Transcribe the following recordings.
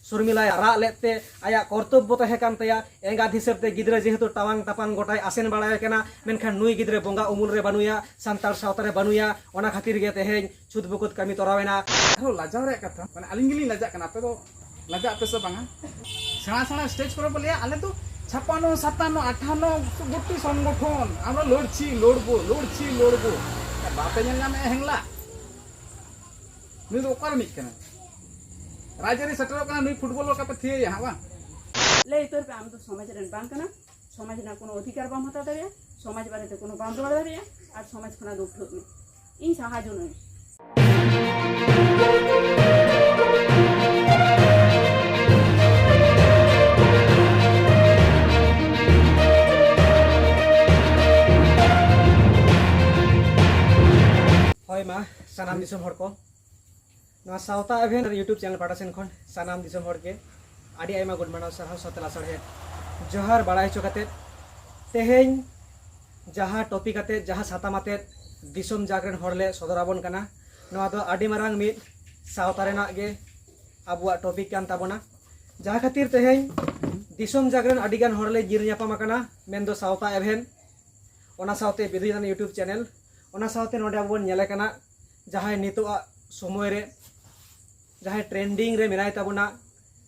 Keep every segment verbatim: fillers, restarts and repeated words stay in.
ᱥᱚᱨᱢᱤᱞᱟᱭ ᱨᱟᱜ ᱞᱮᱫ ᱛᱮ ᱟᱭᱟᱜ ᱠᱚᱨᱛᱚᱵᱵᱚ ᱛᱟᱦᱮᱸ ᱠᱟᱱ ᱛᱟᱭᱟ᱾ ᱮᱸᱜᱟᱛ ᱦᱤᱥᱟᱹᱵ ᱛᱮ ᱜᱤᱫᱽᱨᱟᱹ ᱡᱮᱦᱮᱛᱩ ᱴᱟᱣᱟᱝ ᱴᱟᱯᱟᱝ ᱜᱚᱴᱟᱭ ᱟᱥᱮᱱ ᱵᱟᱲᱟᱭ ᱠᱟᱱᱟ, ᱢᱮᱱᱠᱷᱟᱱ ᱱᱩᱭ ᱜᱤᱫᱽᱨᱟᱹ ᱵᱚᱸᱜᱟ ᱩᱢᱩᱞ ᱨᱮ ᱵᱟᱹᱱᱩᱭᱟ, ᱥᱟᱱᱛᱟᱲ ᱥᱟᱶᱛᱟ ᱨᱮ ᱵᱟᱹᱱᱩᱭᱟ, ᱚᱱᱟ ᱠᱷᱟᱹᱛᱤᱨ ᱜᱮ ᱛᱮᱦᱮᱧ ᱪᱷᱩᱛ ᱵᱩᱠᱩᱛ ᱠᱟᱹᱢᱤ ᱛᱚᱨᱟᱣᱮᱱᱟ᱾ ᱟᱨᱦᱚᱸ ᱞᱟᱡᱟᱣ ᱨᱮᱭᱟᱜ ᱠᱟᱛᱷᱟ, ᱢᱟᱱᱮ ᱟᱹᱞᱤᱧ ᱜᱮᱞᱤᱧ ᱞᱟᱡᱟᱜ ᱠᱟᱱᱟ, ᱟᱯᱮ ᱫᱚ ᱞᱟᱡᱟᱜ ᱟᱯᱮ ᱥᱮ ᱵᱟᱝᱟ? ᱥᱮᱬᱟ ᱥᱮᱬᱟ ᱥᱴᱮᱡᱽ ᱠᱚᱨᱮ ᱵᱚ ᱞᱟᱹᱭᱟ, ᱟᱞᱮ ᱫᱚ ᱪᱷᱟᱯᱟᱱᱱᱚ, ᱥᱟᱛᱟᱱᱱᱚ, ᱟᱴᱷᱟᱱᱱᱚ ᱜᱩᱴᱤ ᱥᱚᱝᱜᱚᱴᱷᱚᱱ, আমরা লড়ছি, লড়বো, লড়ছি, লড়বো। ᱵᱟᱯᱮ ᱧᱮᱞ ᱧᱟᱢᱮᱫᱼᱟ ᱦᱮᱝᱞᱟ? ᱱᱩᱭ ᱫᱚ ᱚᱠᱟ ᱨᱤᱱᱤᱡ ᱠᱟᱱᱟᱭ? ᱨᱟᱡᱽᱟᱹᱨᱤ ᱥᱮᱴᱮᱨᱚᱜ ᱠᱟᱱᱟ, ᱱᱩᱭ ᱯᱷᱩᱴᱵᱚᱞ ᱞᱮᱠᱟ ᱯᱮ ᱛᱷᱤᱭᱟᱹᱭᱟ ᱦᱟᱸᱜ, ᱵᱟᱝ? ᱞᱟᱹᱭ ᱩᱛᱟᱹᱨ ᱯᱮ, ᱟᱢ ᱫᱚ ᱥᱚᱢᱟᱡᱽ ᱨᱮᱱ ᱵᱟᱝ ᱠᱟᱱᱟᱢ, ᱥᱚᱢᱟᱡᱽ ᱨᱮᱱᱟᱜ ᱠᱳᱱᱳ ᱚᱫᱷᱤᱠᱟᱨ ᱵᱟᱢ ᱦᱟᱛᱟᱣ ᱫᱟᱲᱮᱭᱟᱜᱼᱟ, ᱥᱚᱢᱟᱡᱽ ᱵᱟᱨᱮᱛᱮ ᱠᱳᱱᱳ ᱵᱟᱢ ᱨᱚᱲ ᱫᱟᱲᱮᱭᱟᱜᱼᱟ, ᱟᱨ ᱥᱚᱢᱟᱡᱽ ᱠᱷᱚᱱᱟᱜ ᱫᱚ ᱩᱴᱷᱟᱹᱜ ᱢᱮ, ᱤᱧ ᱥᱟᱦᱟ ᱡᱚᱱᱚᱜ ᱟᱹᱧ᱾ ᱦᱳᱭ ᱢᱟ, ᱥᱟᱱᱟᱢ ᱫᱤᱥᱚᱢ ᱦᱚᱲ ᱠᱚ, ᱱᱚᱣᱟ ᱥᱟᱶᱛᱟ ᱮᱵᱷᱮᱱ ᱭᱩᱴᱩᱵᱽ ᱪᱮᱱᱮᱞ ᱯᱟᱦᱴᱟ ᱥᱮᱱ ᱠᱷᱚᱱ ᱥᱟᱱᱟᱢ ᱫᱤᱥᱚᱢ ᱦᱚᱲ ᱜᱮ ᱟᱹᱰᱤ ᱟᱭᱢᱟ ᱜᱩᱱ ᱢᱟᱱᱟᱣ ᱥᱟᱨᱦᱟᱣ ᱥᱟᱶᱛᱮ ᱞᱟᱥᱟᱲᱦᱮᱫ ᱡᱚᱦᱟᱨ ᱵᱟᱲᱟᱭ ᱦᱚᱪᱚ ᱠᱟᱛᱮᱫ, ᱛᱮᱦᱮᱧ ᱡᱟᱦᱟᱸ ᱴᱚᱯᱤᱠ ᱟᱛᱮᱫ, ᱡᱟᱦᱟᱸ ᱥᱟᱛᱟᱢ ᱟᱛᱮᱫ ᱫᱤᱥᱚᱢ ᱡᱟᱠ ᱨᱮᱱ ᱦᱚᱲ ᱞᱮ ᱥᱚᱫᱚᱨ ᱟᱵᱚᱱ ᱠᱟᱱᱟ, ᱱᱚᱣᱟ ᱫᱚ ᱟᱹᱰᱤ ᱢᱟᱨᱟᱝ ᱢᱤᱫ ᱥᱟᱶᱛᱟ ᱨᱮᱱᱟᱜ ᱜᱮ ᱟᱵᱚᱣᱟᱜ ᱴᱚᱯᱤᱠ ᱠᱟᱱ ᱛᱟᱵᱚᱱᱟ᱾ ᱡᱟᱦᱟᱸ ᱠᱷᱟᱹᱛᱤᱨ ᱛᱮᱦᱮᱧ ᱫᱤᱥᱚᱢ ᱡᱟᱠ ᱨᱮᱱ ᱟᱹᱰᱤ ᱜᱟᱱ ᱦᱚᱲ ᱞᱮ ᱧᱤᱨ ᱧᱟᱯᱟᱢ ᱟᱠᱟᱱᱟ, ᱢᱮᱱᱫᱚ ᱥᱟᱶᱛᱟ ᱮᱵᱷᱮᱱ, ᱚᱱᱟ ᱥᱟᱶᱛᱮ ᱵᱤᱫᱩ ᱪᱟᱸᱫᱟᱱ ᱭᱩᱴᱩᱵᱽ ᱪᱮᱱᱮᱞ, ᱚᱱᱟ ᱥᱟᱶᱛᱮ ᱱᱚᱰᱮ ᱟᱵᱚ ᱵᱚᱱ ᱧᱮᱞᱮ ᱠᱟᱱᱟ ᱡᱟᱦᱟᱸᱭ ᱱᱤᱛᱚᱜᱟᱜ ᱥᱚᱢᱚᱭ ᱨᱮ ᱡᱟᱦᱟᱸᱭ ᱴᱨᱮᱱᱰᱤᱝ ᱨᱮ ᱢᱮᱱᱟᱭ ᱛᱟᱵᱚᱱᱟ,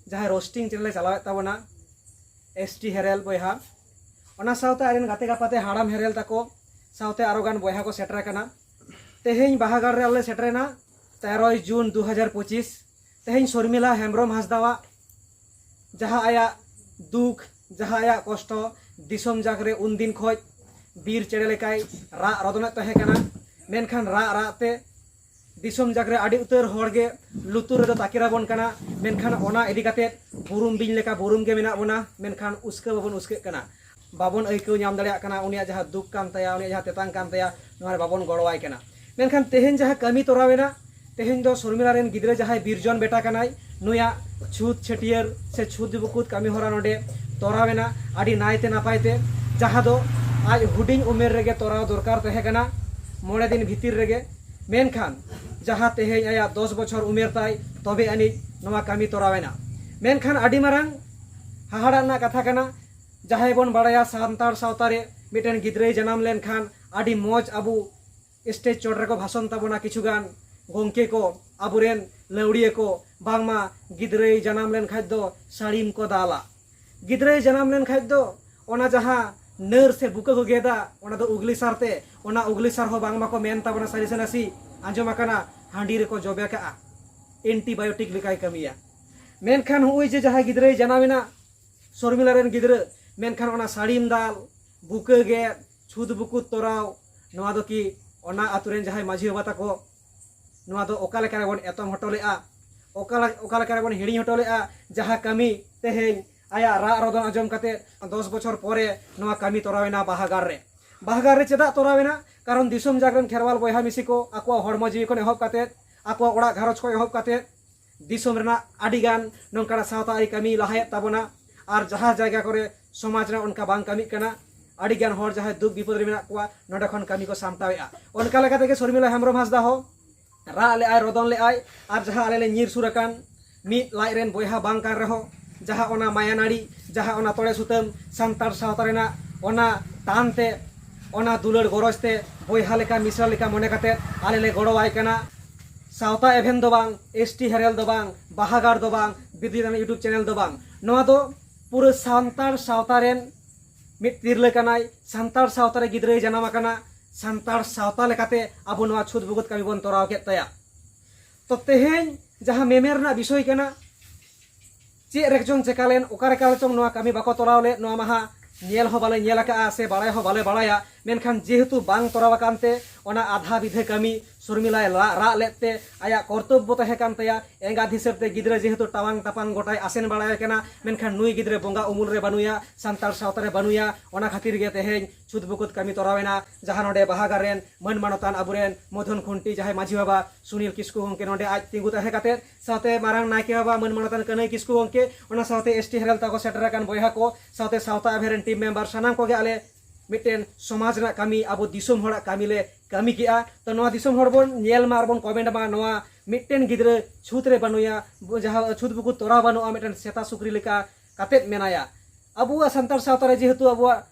ᱡᱟᱦᱟᱸᱭ ᱨᱳᱥᱴᱤᱝ ᱪᱮᱱᱮᱞ ᱮ ᱪᱟᱞᱟᱣᱮᱫ ᱛᱟᱵᱚᱱᱟ, ᱮᱥ ᱴᱤ ᱦᱮᱨᱮᱞ ᱵᱚᱭᱦᱟ, ᱚᱱᱟ ᱥᱟᱶᱛᱮ ᱟᱡ ᱨᱮᱱ ᱜᱟᱛᱮ ᱜᱟᱯᱟᱛᱮ ᱦᱟᱲᱟᱢ ᱦᱮᱨᱮᱞ ᱛᱟᱠᱚ ᱥᱟᱶᱛᱮ ᱟᱨᱚ ᱜᱟᱱ ᱵᱚᱭᱦᱟ ᱠᱚ ᱥᱮᱴᱮᱨ ᱟᱠᱟᱱᱟ᱾ ᱛᱮᱦᱮᱧ ᱵᱟᱦᱟ ᱜᱟᱲ ᱨᱮ ᱟᱞᱮ ᱥᱮᱴᱮᱨᱮᱱᱟ ᱛᱮᱨᱚᱭ ᱡᱩᱱ ᱫᱩ ᱦᱟᱡᱟᱨ ᱯᱚᱸᱪᱤᱥ᱾ ᱛᱮᱦᱮᱧ ᱥᱚᱨᱢᱤᱞᱟ ᱦᱮᱢᱵᱨᱚᱢ ᱦᱟᱸᱥᱫᱟᱣᱟᱜ ᱡᱟᱦᱟᱸ ᱟᱭᱟᱜ ᱫᱩᱠ, ᱡᱟᱦᱟᱸ ᱟᱭᱟᱜ ᱠᱚᱥᱴᱚ ᱫᱤᱥᱚᱢ ᱡᱟᱠ ᱨᱮ ᱩᱱᱫᱤᱱ ᱠᱷᱚᱡ ᱵᱤᱨ ᱪᱮᱬᱮ ᱞᱮᱠᱟᱭ ᱨᱟᱜ ᱨᱚᱫᱚᱱᱮᱫ ᱛᱟᱦᱮᱸ ᱠᱟᱱᱟ, ᱢᱮᱱᱠᱷᱟᱱ ᱨᱟᱜ ᱨᱟᱜ ᱛᱮ ᱫᱤᱥᱚᱢ ᱡᱟᱠ ᱨᱮ ᱟᱹᱰᱤ ᱩᱛᱟᱹᱨ ᱦᱚᱲ ᱜᱮ ᱞᱩᱛᱩᱨ ᱨᱮᱫᱚ ᱛᱟᱠᱮᱨ ᱟᱵᱚᱱ ᱠᱟᱱᱟ, ᱢᱮᱱᱠᱷᱟᱱ ᱚᱱᱟ ᱤᱫᱤ ᱠᱟᱛᱮ ᱵᱩᱨᱩᱢ ᱵᱤᱧ ᱞᱮᱠᱟ ᱵᱩᱨᱩᱢ ᱜᱮ ᱢᱮᱱᱟᱜ ᱵᱚᱱᱟ, ᱢᱮᱱᱠᱷᱟᱱ ᱩᱥᱠᱟᱹ ᱵᱟᱵᱚᱱ ᱩᱥᱠᱟᱹᱜ ᱠᱟᱱᱟ, ᱵᱟᱵᱚᱱ ᱟᱹᱭᱠᱟᱹᱣ ᱧᱟᱢ ᱫᱟᱲᱮᱭᱟᱜ ᱠᱟᱱᱟ ᱩᱱᱤᱭᱟᱜ ᱡᱟᱦᱟᱸ ᱫᱩᱠ ᱠᱟᱱ ᱛᱟᱭᱟ, ᱩᱱᱤᱭᱟᱜ ᱡᱟᱦᱟᱸ ᱛᱮᱛᱟᱝ ᱠᱟᱱ ᱛᱟᱭᱟ, ᱱᱚᱣᱟ ᱨᱮ ᱵᱟᱵᱚᱱ ᱜᱚᱲᱚᱣᱟᱭ ᱠᱟᱱᱟ᱾ ᱢᱮᱱᱠᱷᱟᱱ ᱛᱮᱦᱮᱧ ᱡᱟᱦᱟᱸ ᱠᱟᱹᱢᱤ ᱛᱚᱨᱟᱣᱮᱱᱟ, ᱛᱮᱦᱮᱧ ᱫᱚ ᱥᱚᱨᱢᱤᱞᱟ ᱨᱮᱱ ᱜᱤᱫᱽᱨᱟᱹ ᱡᱟᱦᱟᱸᱭ ᱵᱤᱨᱡᱚᱱ ᱵᱮᱴᱟ ᱠᱟᱱᱟᱭ, ᱱᱩᱭᱟᱜ ᱪᱷᱩᱛ ᱪᱷᱟᱹᱴᱭᱟᱹᱨ ᱥᱮ ᱪᱷᱩᱛ ᱵᱩᱠᱩᱛ ᱠᱟᱹᱢᱤ ᱦᱚᱨᱟ ᱱᱚᱰᱮ ᱛᱚᱨᱟᱣᱮᱱᱟ ᱟᱹᱰᱤ ᱱᱟᱭᱛᱮ ᱱᱟᱯᱟᱭ ᱛᱮ, ᱡᱟᱦᱟᱸ ᱫᱚ ᱟᱡ ᱦᱩᱰᱤᱧ ᱩᱢᱮᱨ ᱨᱮᱜᱮ ᱛᱚᱨᱟᱣ ᱫᱚᱨᱠᱟᱨ ᱛᱟᱦᱮᱸ ᱠᱟᱱᱟ, ᱢᱚᱬᱮ ᱫᱤᱱ ᱵᱷᱤᱛᱤᱨ ᱨᱮᱜᱮ᱾ ᱢᱮᱱᱠᱷᱟᱱ ᱡᱟᱦᱟᱸ ᱛᱮᱦᱮᱧ ᱟᱭᱟᱜ ᱫᱚᱥ ᱵᱚᱪᱷᱚᱨ ᱩᱢᱮᱨ ᱛᱟᱭ, ᱛᱚᱵᱮ ᱟᱹᱱᱤᱡ ᱱᱚᱣᱟ ᱠᱟᱹᱢᱤ ᱛᱚᱨᱟᱣᱮᱱᱟ᱾ ᱢᱮᱱᱠᱷᱟᱱ ᱟᱹᱰᱤ ᱢᱟᱨᱟᱝ ᱦᱟᱦᱟᱲᱟᱜ ᱨᱮᱱᱟᱜ ᱠᱟᱛᱷᱟ ᱠᱟᱱᱟ, ᱡᱟᱦᱟᱸᱭ ᱵᱚᱱ ᱵᱟᱲᱟᱭᱟ ᱥᱟᱱᱛᱟᱲ ᱥᱟᱶᱛᱟ ᱨᱮ ᱢᱤᱫᱴᱮᱱ ᱜᱤᱫᱽᱨᱟᱹᱭ ᱡᱟᱱᱟᱢ ᱞᱮᱱᱠᱷᱟᱱ ᱟᱹᱰᱤ ᱢᱚᱡᱽ ᱟᱵᱚ ᱥᱴᱮᱡᱽ ᱪᱚᱴ ᱨᱮᱠᱚ ᱵᱷᱟᱥᱚᱱ ᱛᱟᱵᱚᱱᱟ ᱠᱤᱪᱷᱩ ᱜᱟᱱ ᱜᱚᱢᱠᱮ ᱠᱚ, ᱟᱵᱚᱨᱮᱱ ᱞᱟᱹᱣᱲᱤᱭᱟᱹ ᱠᱚ, ᱵᱟᱝᱢᱟ ᱜᱤᱫᱽᱨᱟᱹᱭ ᱡᱟᱱᱟᱢ ᱞᱮᱱᱠᱷᱟᱡ ᱫᱚ ᱥᱟᱹᱲᱤᱢ ᱠᱚ ᱫᱟᱞᱟ, ᱜᱤᱫᱽᱨᱟᱹᱭ ᱡᱟᱱᱟᱢ ᱞᱮᱱᱠᱷᱟᱡ ᱫᱚ ᱚᱱᱟ ᱡᱟᱦᱟᱸ ᱱᱟᱹᱨ ᱥᱮ ᱵᱩᱠᱟᱹ ᱠᱚ ᱜᱮᱫᱟ, ᱚᱱᱟ ᱫᱚ ᱩᱜᱽᱞᱤ ᱥᱟᱨ ᱛᱮ, ᱚᱱᱟ ᱩᱜᱽᱞᱤ ᱥᱟᱨ ᱦᱚᱸ ᱵᱟᱝ ᱢᱟᱠᱚ ᱢᱮᱱ ᱛᱟᱵᱚᱱᱟ, ᱥᱟᱹᱨᱤ ᱥᱮ ᱱᱟᱥᱮ ᱟᱸᱡᱚᱢ ᱟᱠᱟᱱᱟ, ᱦᱟᱺᱰᱤ ᱨᱮᱠᱚ ᱡᱚᱵᱮ ᱠᱟᱜᱼᱟ, ᱮᱱᱴᱤᱵᱟᱭᱳᱴᱤᱠ ᱞᱮᱠᱟᱭ ᱠᱟᱹᱢᱤᱭᱟ᱾ ᱢᱮᱱᱠᱷᱟᱱ ᱦᱚᱸᱜᱼᱚᱭ ᱡᱮ ᱡᱟᱦᱟᱸᱭ ᱜᱤᱫᱽᱨᱟᱹᱭ ᱡᱟᱱᱟᱢ ᱮᱱᱟ, ᱥᱚᱨᱢᱤᱞᱟ ᱨᱮᱱ ᱜᱤᱫᱽᱨᱟᱹ, ᱢᱮᱱᱠᱷᱟᱱ ᱚᱱᱟ ᱥᱟᱹᱲᱤᱢ ᱫᱟᱞ, ᱵᱩᱠᱟᱹ ᱜᱮᱫ, ᱪᱷᱩᱛ ᱵᱩᱠᱩᱛ ᱛᱚᱨᱟᱣ, ᱱᱚᱣᱟ ᱫᱚ ᱠᱤ ᱚᱱᱟ ᱟᱛᱳ ᱨᱮᱱ ᱡᱟᱦᱟᱸᱭ ᱢᱟᱹᱡᱷᱤ ᱵᱟᱵᱟ ᱛᱟᱠᱚ, ᱱᱚᱣᱟ ᱫᱚ ᱚᱠᱟ ᱞᱮᱠᱟ ᱨᱮᱵᱚᱱ ᱮᱛᱚᱢ ᱦᱚᱴᱚ ᱞᱮᱫᱼᱟ, ᱚᱠᱟ ᱞᱮ-, ᱚᱠᱟ ᱞᱮᱠᱟ ᱨᱮᱵᱚᱱ ᱦᱤᱲᱤᱧ ᱦᱚᱴᱚ ᱞᱮᱫᱼᱟ, ᱡᱟᱦᱟᱸ ᱠᱟᱹᱢᱤ ᱛᱮᱦᱮᱧ ᱟᱭᱟᱜ ᱨᱟᱜ ᱨᱚᱫᱚᱱ ᱟᱸᱡᱚᱢ ᱠᱟᱛᱮ ᱫᱚᱥ ᱵᱚᱪᱷᱚᱨ ᱯᱚᱨᱮ ᱱᱚᱣᱟ ᱠᱟᱹᱢᱤ ᱛᱚᱨᱟᱣ ᱮᱱᱟ ᱵᱟᱦᱟᱜᱟᱲ ᱨᱮ᱾ ᱵᱟᱦᱟᱜᱟᱲ ᱨᱮ ᱪᱮᱫᱟᱜ ᱛᱚᱨᱟᱣ ᱮᱱᱟ? ᱠᱟᱨᱚᱱ ᱫᱤᱥᱚᱢ ᱡᱟᱠ ᱨᱮᱱ ᱠᱷᱮᱨᱣᱟᱞ ᱵᱚᱭᱦᱟ ᱢᱤᱥᱤ ᱠᱚ ᱟᱠᱚᱣᱟᱜ ᱦᱚᱲᱢᱚ ᱡᱤᱣᱤ ᱠᱷᱚᱱ ᱮᱦᱚᱵ ᱠᱟᱛᱮ, ᱟᱠᱚᱣᱟᱜ ᱚᱲᱟᱜ ᱜᱷᱟᱨᱚᱸᱡᱽ ᱠᱷᱚᱱ ᱮᱦᱚᱵ ᱠᱟᱛᱮ, ᱫᱤᱥᱚᱢ ᱨᱮᱱᱟᱜ ᱟᱹᱰᱤ ᱜᱟᱱ ᱱᱚᱝᱠᱟᱱᱟᱜ ᱥᱟᱶᱛᱟ ᱟᱹᱨᱤ ᱠᱟᱹᱢᱤ ᱞᱟᱦᱟᱭᱮᱫ ᱛᱟᱵᱚᱱᱟ᱾ ᱟᱨ ᱡᱟᱦᱟᱸ ᱡᱟᱭᱜᱟ ᱠᱚᱨᱮ ᱥᱚᱢᱟᱡᱽ ᱨᱮᱱᱟᱜ ᱚᱱᱠᱟ ᱵᱟᱝ ᱠᱟᱹᱢᱤᱜ ᱠᱟᱱᱟ, ᱟᱹᱰᱤ ᱜᱟᱱ ᱦᱚᱲ ᱡᱟᱦᱟᱸᱭ ᱫᱩᱠ ᱵᱤᱯᱚᱫ ᱨᱮ ᱢᱮᱱᱟᱜ ᱠᱚᱣᱟ, ᱱᱚᱸᱰᱮ ᱠᱷᱚᱱ ᱠᱟᱹᱢᱤ ᱠᱚ ᱥᱟᱢᱴᱟᱣᱮᱫᱼᱟ᱾ ᱚᱱᱠᱟ ᱞᱮᱠᱟ ᱛᱮᱜᱮ ᱥᱚᱨᱢᱤᱞᱟ ᱦᱮᱢᱵᱨᱚᱢ ᱦᱟᱸᱥᱫᱟ ᱦᱚᱸ ᱨᱟᱜ ᱞᱮᱜᱼᱟᱭ, ᱨᱚᱫᱚᱱ ᱞᱮᱜᱼᱟᱭ, ᱟᱨ ᱡᱟᱦᱟᱸ ᱟᱞᱮ ᱞᱮ ᱧᱤᱨ ᱥᱩᱨ ᱟᱠᱟᱱ ᱢᱤᱫ ᱞᱟᱡ ᱨᱮᱱ ᱵᱚᱭᱦᱟ ᱵᱟᱝ ᱠᱟᱱ ᱨᱮᱦᱚᱸ, ᱡᱟᱦᱟᱸ ᱚᱱᱟ ᱢᱟᱭᱟ ᱱᱟᱹᱲᱤ, ᱡᱟᱦᱟᱸ ᱚᱱᱟ ᱛᱚᱲᱮ ᱥᱩᱛᱟᱹᱢ, ᱥᱟᱱᱛᱟᱲ ᱥᱟᱶᱛᱟ ᱨᱮᱱᱟᱜ ᱚᱱᱟ ᱴᱟᱱ ᱛᱮ, ᱚᱱᱟ ᱫᱩᱞᱟᱹᱲ ᱜᱚᱨᱚᱡᱽ ᱛᱮ, ᱵᱚᱭᱦᱟ ᱞᱮᱠᱟ ᱢᱤᱥᱨᱟ ᱞᱮᱠᱟ ᱢᱚᱱᱮ ᱠᱟᱛᱮ ᱟᱞᱮ ᱞᱮ ᱜᱚᱲᱚᱣᱟᱭ ᱠᱟᱱᱟ᱾ ᱥᱟᱶᱛᱟ ᱮᱵᱷᱮᱱ ᱫᱚ ᱵᱟᱝ, ᱮᱥ ᱴᱤ ᱦᱮᱨᱮᱞ ᱫᱚ ᱵᱟᱝ, ᱵᱟᱦᱟᱜᱟᱲ ᱫᱚ ᱵᱟᱝ, ᱵᱤᱫᱩ ᱪᱟᱸᱫᱟᱱ YouTube ᱪᱮᱱᱮᱞ ᱫᱚ ᱵᱟᱝ, ᱱᱚᱣᱟ ᱫᱚ ᱯᱩᱨᱟᱹ ᱥᱟᱱᱛᱟᱲ ᱥᱟᱶᱛᱟ ᱨᱮᱱ ᱢᱤᱫ ᱛᱤᱨᱞᱟᱹ ᱠᱟᱱᱟᱭ, ᱥᱟᱱᱛᱟᱲ ᱥᱟᱶᱛᱟ ᱨᱮ ᱜᱤᱫᱽᱨᱟᱹᱭ ᱡᱟᱱᱟᱢ ᱟᱠᱟᱱᱟ, ᱥᱟᱱᱛᱟᱲ ᱥᱟᱶᱛᱟ ᱞᱮᱠᱟᱛᱮ ᱟᱵᱚ ᱱᱚᱣᱟ ᱪᱷᱩᱛ ᱵᱩᱠᱩᱛ ᱠᱟᱹᱢᱤ ᱵᱚᱱ ᱛᱚᱨᱟᱣ ᱠᱮᱫ ᱛᱟᱭᱟ᱾ ᱛᱚ ᱛᱮᱦᱮᱧ ᱡᱟᱦᱟᱸ ᱢᱮᱢᱮᱱ ᱨᱮᱱᱟᱜ ᱵᱤᱥᱚᱭ ᱠᱟᱱᱟ, ᱪᱮᱫ ᱨᱮᱠᱪᱚᱝ ᱪᱮᱠᱟ ᱞᱮᱱ, ᱚᱠᱟ ᱨᱮᱠᱟ ᱨᱮᱪᱚᱝ ᱱᱚᱣᱟ ᱠᱟᱹᱢᱤ ᱵᱟᱠᱚ ᱛᱚᱨᱟᱣ ᱞᱮᱫ, ᱱᱚᱣᱟ ᱢᱟᱦᱟ ᱧᱮᱞ ᱦᱚᱸ ᱵᱟᱞᱮ ᱧᱮᱞ ᱟᱠᱟᱫᱼᱟ ᱥᱮ ᱵᱟᱲᱟᱭ ᱦᱚᱸ ᱵᱟᱞᱮ ᱵᱟᱲᱟᱭᱟ, ᱢᱮᱱᱠᱷᱟᱱ ᱡᱮᱦᱮᱛᱩ ᱵᱟᱝ ᱛᱚᱨᱟᱣ ᱟᱠᱟᱱ ᱛᱮ ᱚᱱᱟ ᱟᱫᱷᱟ ᱵᱤᱫᱷᱟᱹ ᱠᱟᱹᱢᱤ ᱥᱚᱨᱢᱤᱞᱟᱭ ᱨᱟᱜ, ᱨᱟᱜ ᱞᱮᱫ ᱛᱮ ᱟᱭᱟᱜ ᱠᱚᱨᱛᱚᱵᱵᱚ ᱛᱟᱦᱮᱸ ᱠᱟᱱ ᱛᱟᱭᱟ᱾ ᱮᱸᱜᱟᱛ ᱦᱤᱥᱟᱹᱵ ᱛᱮ ᱜᱤᱫᱽᱨᱟᱹ ᱡᱮᱦᱮᱛᱩ ᱴᱟᱣᱟᱝ ᱴᱟᱯᱟᱝ ᱜᱚᱴᱟᱭ ᱟᱥᱮᱱ ᱵᱟᱲᱟᱭ ᱠᱟᱱᱟ, ᱢᱮᱱᱠᱷᱟᱱ ᱱᱩᱭ ᱜᱤᱫᱽᱨᱟᱹ ᱵᱚᱸᱜᱟ ᱩᱢᱩᱞ ᱨᱮ ᱵᱟᱹᱱᱩᱭᱟ, ᱥᱟᱱᱛᱟᱲ ᱥᱟᱶᱛᱟ ᱨᱮ ᱵᱟᱹᱱᱩᱭᱟ᱾ ᱚᱱᱟ ᱠᱷᱟᱹᱛᱤᱨ ᱜᱮ ᱛᱮᱦᱮᱧ ᱪᱷᱩᱛ ᱵᱩᱠᱩᱛ ᱠᱟᱹᱢᱤ ᱛᱚᱨᱟᱣ ᱮᱱᱟ, ᱡᱟᱦᱟᱸ ᱱᱚᱰᱮ ᱵᱟᱦᱟᱜᱟᱲ ᱨᱮᱱ ᱢᱟᱹᱱ ᱢᱟᱱᱚᱛᱟᱱ ᱟᱵᱚᱨᱮᱱ ᱢᱚᱫᱷᱚᱱ ᱠᱷᱩᱱᱴᱤ ᱡᱟᱦᱟᱸᱭ ᱢᱟᱹᱡᱷᱤ ᱵᱟᱵᱟ ᱥᱩᱱᱤᱞ ᱠᱤᱥᱠᱩ ᱜᱚᱢᱠᱮ ᱱᱚᱰᱮ ᱟᱡ ᱛᱤᱸᱜᱩ ᱛᱟᱦᱮᱸ ᱠᱟᱛᱮ, ᱥᱟᱶᱛᱮ ᱢᱟᱨᱟᱝ ᱱᱟᱭᱠᱮ ᱵᱟᱵᱟ ᱢᱟᱹᱱ ᱢᱟᱱᱚᱛᱟᱱ ᱠᱟᱹᱱᱟᱹᱭ ᱠᱤᱥᱠᱩ ᱜᱚᱢᱠᱮ, ᱚᱱᱟ ᱥᱟᱶᱛᱮ ᱮᱥ ᱴᱤ ᱦᱮᱨᱮᱞ ᱛᱟᱠᱚ ᱥᱮᱴᱮᱨ ᱟᱠᱟᱱ ᱵᱚᱭᱦᱟ ᱠᱚ, ᱥᱟᱶᱛᱮ ᱥᱟᱶᱛᱟ ᱮᱵᱷᱮᱱ ᱨᱮᱱ ᱴᱤᱢ ᱢᱮᱢᱵᱟᱨ, ᱥᱟᱱᱟᱢ ᱠᱚᱜᱮ ᱟᱞᱮ ᱢᱤᱫᱴᱮᱱ ᱥᱚᱢᱟᱡᱽ ᱨᱮᱱᱟᱜ ᱠᱟᱹᱢᱤ, ᱟᱵᱚ ᱫᱤᱥᱚᱢ ᱦᱚᱲᱟᱜ ᱠᱟᱹᱢᱤ ᱞᱮ ᱠᱟᱹᱢᱤ ᱠᱮᱜᱼᱟ᱾ ᱛᱚ ᱱᱚᱣᱟ ᱫᱤᱥᱚᱢ ᱦᱚᱲ ᱵᱚᱱ ᱧᱮᱞ ᱢᱟ ᱟᱨ ᱵᱚᱱ ᱠᱚᱢᱮᱱᱴ ᱢᱟ, ᱱᱚᱣᱟ ᱢᱤᱫᱴᱮᱱ ᱜᱤᱫᱽᱨᱟᱹ ᱪᱷᱩᱛ ᱨᱮ ᱵᱟᱹᱱᱩᱭᱟ, ᱵᱚ-, ᱡᱟᱦᱟᱸ ᱪᱷᱩᱛ ᱵᱩᱠᱩ ᱛᱚᱨᱟᱣ ᱵᱟᱹᱱᱩᱜᱼᱟ, ᱢᱤᱫᱴᱮᱱ ᱥᱮᱛᱟ ᱥᱩᱠᱨᱤ ᱞᱮᱠᱟ ᱠᱟᱛᱮᱫ ᱢᱮᱱᱟᱭᱟ᱾ ᱟᱵᱚᱣᱟᱜ ᱥᱟᱱᱛᱟᱲ ᱥᱟᱶᱛᱟ ᱨᱮ ᱡᱮᱦᱮᱛᱩ ᱟᱵᱚᱣᱟᱜ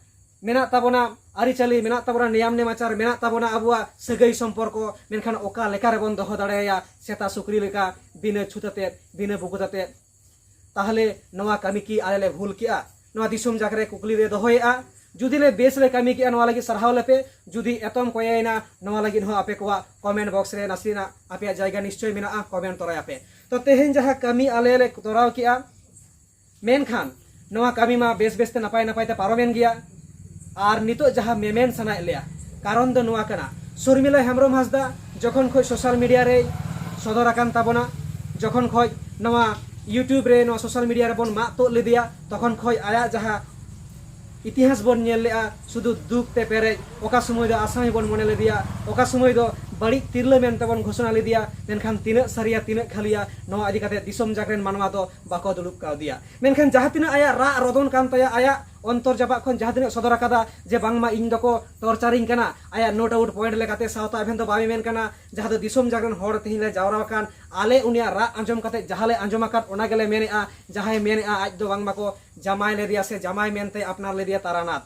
ᱢᱮᱱᱟᱜ ᱛᱟᱵᱚᱱᱟ ᱟᱹᱨᱤᱪᱟᱹᱞᱤ, ᱢᱮᱱᱟᱜ ᱛᱟᱵᱚᱱᱟ ᱱᱮᱭᱟᱢ ᱱᱮᱢᱟᱪᱟᱨ, ᱢᱮᱱᱟᱜ ᱛᱟᱵᱚᱱᱟ ᱟᱵᱚᱣᱟᱜ ᱥᱟᱹᱜᱟᱹᱭ ᱥᱚᱢᱯᱚᱨᱠᱚ, ᱢᱮᱱᱠᱷᱟᱱ ᱚᱠᱟ ᱞᱮᱠᱟ ᱨᱮᱵᱚᱱ ᱫᱚᱦᱚ ᱫᱟᱲᱮᱭᱟᱭᱟ ᱥᱮᱛᱟ ᱥᱩᱠᱨᱤ ᱞᱮᱠᱟ ᱵᱤᱱᱟᱹ ᱪᱷᱩᱛ ᱟᱛᱮᱫ, ᱵᱤᱱᱟᱹ ᱵᱩᱠᱩᱛ ᱟᱛᱮᱫ? ᱛᱟᱦᱚᱞᱮ ᱱᱚᱣᱟ ᱠᱟᱹᱢᱤ ᱠᱤ ᱟᱞᱮ ᱞᱮ ᱵᱷᱩᱞ ᱠᱮᱜᱼᱟ? ᱱᱚᱣᱟ ᱫᱤᱥᱚᱢ ᱡᱟᱠ ᱨᱮ ᱠᱩᱠᱞᱤ ᱞᱮ ᱫᱚᱦᱚᱭᱮᱫᱼᱟ᱾ ᱡᱩᱫᱤ ᱞᱮ ᱵᱮᱥ ᱞᱮ ᱠᱟᱹᱢᱤ ᱠᱮᱜᱼᱟ, ᱱᱚᱣᱟ ᱞᱟᱹᱜᱤᱫ ᱥᱟᱨᱦᱟᱣ ᱞᱮᱯᱮ᱾ ᱡᱩᱫᱤ ᱮᱛᱚᱢ ᱠᱚᱭᱮᱭᱮᱱᱟ, ᱱᱚᱣᱟ ᱞᱟᱹᱜᱤᱫ ᱦᱚᱸ ᱟᱯᱮ ᱠᱚᱣᱟᱜ comment box ᱨᱮ ᱱᱟᱥᱮᱱᱟᱜ ᱟᱯᱮᱭᱟᱜ ᱡᱟᱭᱜᱟ ᱱᱤᱥᱪᱚᱭ ᱢᱮᱱᱟᱜᱼᱟ, comment ᱛᱚᱨᱟᱭᱟᱯᱮ᱾ ᱛᱚ ᱛᱮᱦᱮᱧ ᱡᱟᱦᱟᱸ ᱠᱟᱹᱢᱤ ᱟᱞᱮ ᱞᱮ ᱛᱚᱨᱟᱣ ᱠᱮᱜᱼᱟ, ᱢᱮᱱᱠᱷᱟᱱ ᱱᱚᱣᱟ ᱠᱟᱹᱢᱤ ᱢᱟ ᱵᱮᱥ ᱵᱮᱥ ᱛᱮ ᱱᱟᱯᱟᱭ ᱱᱟᱯᱟᱭ ᱛᱮ ᱯᱟᱨᱚᱢᱮᱱ ᱜᱮᱭᱟ᱾ ᱟᱨ ᱱᱤᱛᱚᱜ ᱡᱟᱦᱟᱸ ᱢᱮᱢᱮᱱ ᱥᱟᱱᱟᱭᱮᱫ ᱞᱮᱭᱟ, ᱠᱟᱨᱚᱱ ᱫᱚ ᱱᱚᱣᱟ ᱠᱟᱱᱟ, ᱥᱚᱨᱢᱤᱞᱟ ᱦᱮᱢᱵᱨᱚᱢ ᱦᱟᱸᱥᱫᱟ ᱡᱚᱠᱷᱚᱱ ᱠᱷᱚᱱ social media ᱨᱮᱭ ᱥᱚᱫᱚᱨ ᱟᱠᱟᱱ ᱛᱟᱵᱚᱱᱟ, ᱡᱚᱠᱷᱚᱱ ᱠᱷᱚᱱ ᱱᱚᱣᱟ YouTube ᱨᱮ, ᱱᱚᱣᱟ social media ᱨᱮᱵᱚᱱ ᱢᱟᱜ ᱛᱩᱫ ᱞᱮᱫᱮᱭᱟ, ᱛᱚᱠᱷᱚᱱ ᱠᱷᱚᱱ ᱟᱭᱟᱜ ᱡᱟᱦᱟᱸ ᱤᱛᱤᱦᱟᱥ ᱵᱚᱱ ᱧᱮᱞ ᱞᱮᱜᱼᱟ, ᱥᱩᱫᱷᱩ ᱫᱩᱠ ᱛᱮ ᱯᱮᱨᱮᱡ᱾ ᱚᱠᱟ ᱥᱚᱢᱚᱭ ᱫᱚ ᱟᱥᱟᱢᱤ ᱵᱚᱱ ᱢᱚᱱᱮ ᱞᱮᱫᱮᱭᱟ, ᱚᱠᱟ ᱥᱚᱢᱚᱭ ᱫᱚ ᱵᱟᱹᱲᱤᱡ ᱛᱤᱨᱞᱟᱹ ᱢᱮᱱᱛᱮ ᱵᱚᱱ ᱜᱷᱳᱥᱚᱱᱟ ᱞᱮᱫᱮᱭᱟ, ᱢᱮᱱᱠᱷᱟᱱ ᱛᱤᱱᱟᱹᱜ ᱥᱟᱹᱨᱤᱭᱟ, ᱛᱤᱱᱟᱹᱜ ᱠᱷᱟᱹᱞᱤᱭᱟ, ᱱᱚᱣᱟ ᱤᱫᱤ ᱠᱟᱛᱮ ᱫᱤᱥᱚᱢ ᱡᱟᱠ ᱨᱮᱱ ᱢᱟᱱᱣᱟ ᱫᱚ ᱵᱟᱠᱚ ᱫᱩᱲᱩᱵ ᱠᱟᱣᱫᱮᱭᱟ᱾ ᱢᱮᱱᱠᱷᱟᱱ ᱡᱟᱦᱟᱸ ᱛᱤᱱᱟᱹᱜ ᱟᱭᱟᱜ ᱨᱟᱜ ᱨᱚᱫᱚᱱ ᱠᱟᱱ ᱛᱟᱭᱟ, ᱟᱭᱟᱜ ᱚᱱᱛᱚᱨ ᱡᱟᱯᱟᱜ ᱠᱷᱚᱱ ᱡᱟᱦᱟᱸ ᱛᱤᱱᱟᱹᱜ ᱥᱚᱫᱚᱨ ᱟᱠᱟᱫᱟ ᱡᱮ ᱵᱟᱝᱢᱟ ᱤᱧ ᱫᱚᱠᱚ torture ᱤᱧ ᱠᱟᱱᱟ, ᱟᱭᱟᱜ no doubt point ᱞᱮᱠᱟᱛᱮ ᱥᱟᱶᱛᱟ ᱮᱵᱷᱮᱱ ᱫᱚ ᱵᱟᱭ ᱢᱮᱱ ᱠᱟᱱᱟ, ᱡᱟᱦᱟᱸ ᱫᱚ ᱫᱤᱥᱚᱢ ᱡᱟᱠ ᱨᱮᱱ ᱦᱚᱲ ᱛᱮᱦᱮᱧ ᱞᱮ ᱡᱟᱣᱨᱟ ᱟᱠᱟᱱ, ᱟᱞᱮ ᱩᱱᱤᱭᱟᱜ ᱨᱟᱜ ᱟᱸᱡᱚᱢ ᱠᱟᱛᱮ ᱡᱟᱦᱟᱸ ᱞᱮ ᱟᱸᱡᱚᱢ ᱟᱠᱟᱫ, ᱚᱱᱟ ᱜᱮᱞᱮ ᱢᱮᱱᱮᱜᱼᱟ᱾ ᱡᱟᱦᱟᱸᱭ ᱢᱮᱱᱮᱜᱼᱟ ᱟᱡ ᱫᱚ ᱵᱟᱝᱢᱟ ᱠᱚ ᱡᱟᱢᱟᱭ ᱞᱮᱫᱮᱭᱟ ᱥᱮ ᱡᱟᱢᱟᱭ ᱢᱮᱱᱛᱮ ᱟᱯᱱᱟᱨ ᱞᱮᱫᱮᱭᱟ ᱛᱟᱨᱟᱱᱟᱛᱷ,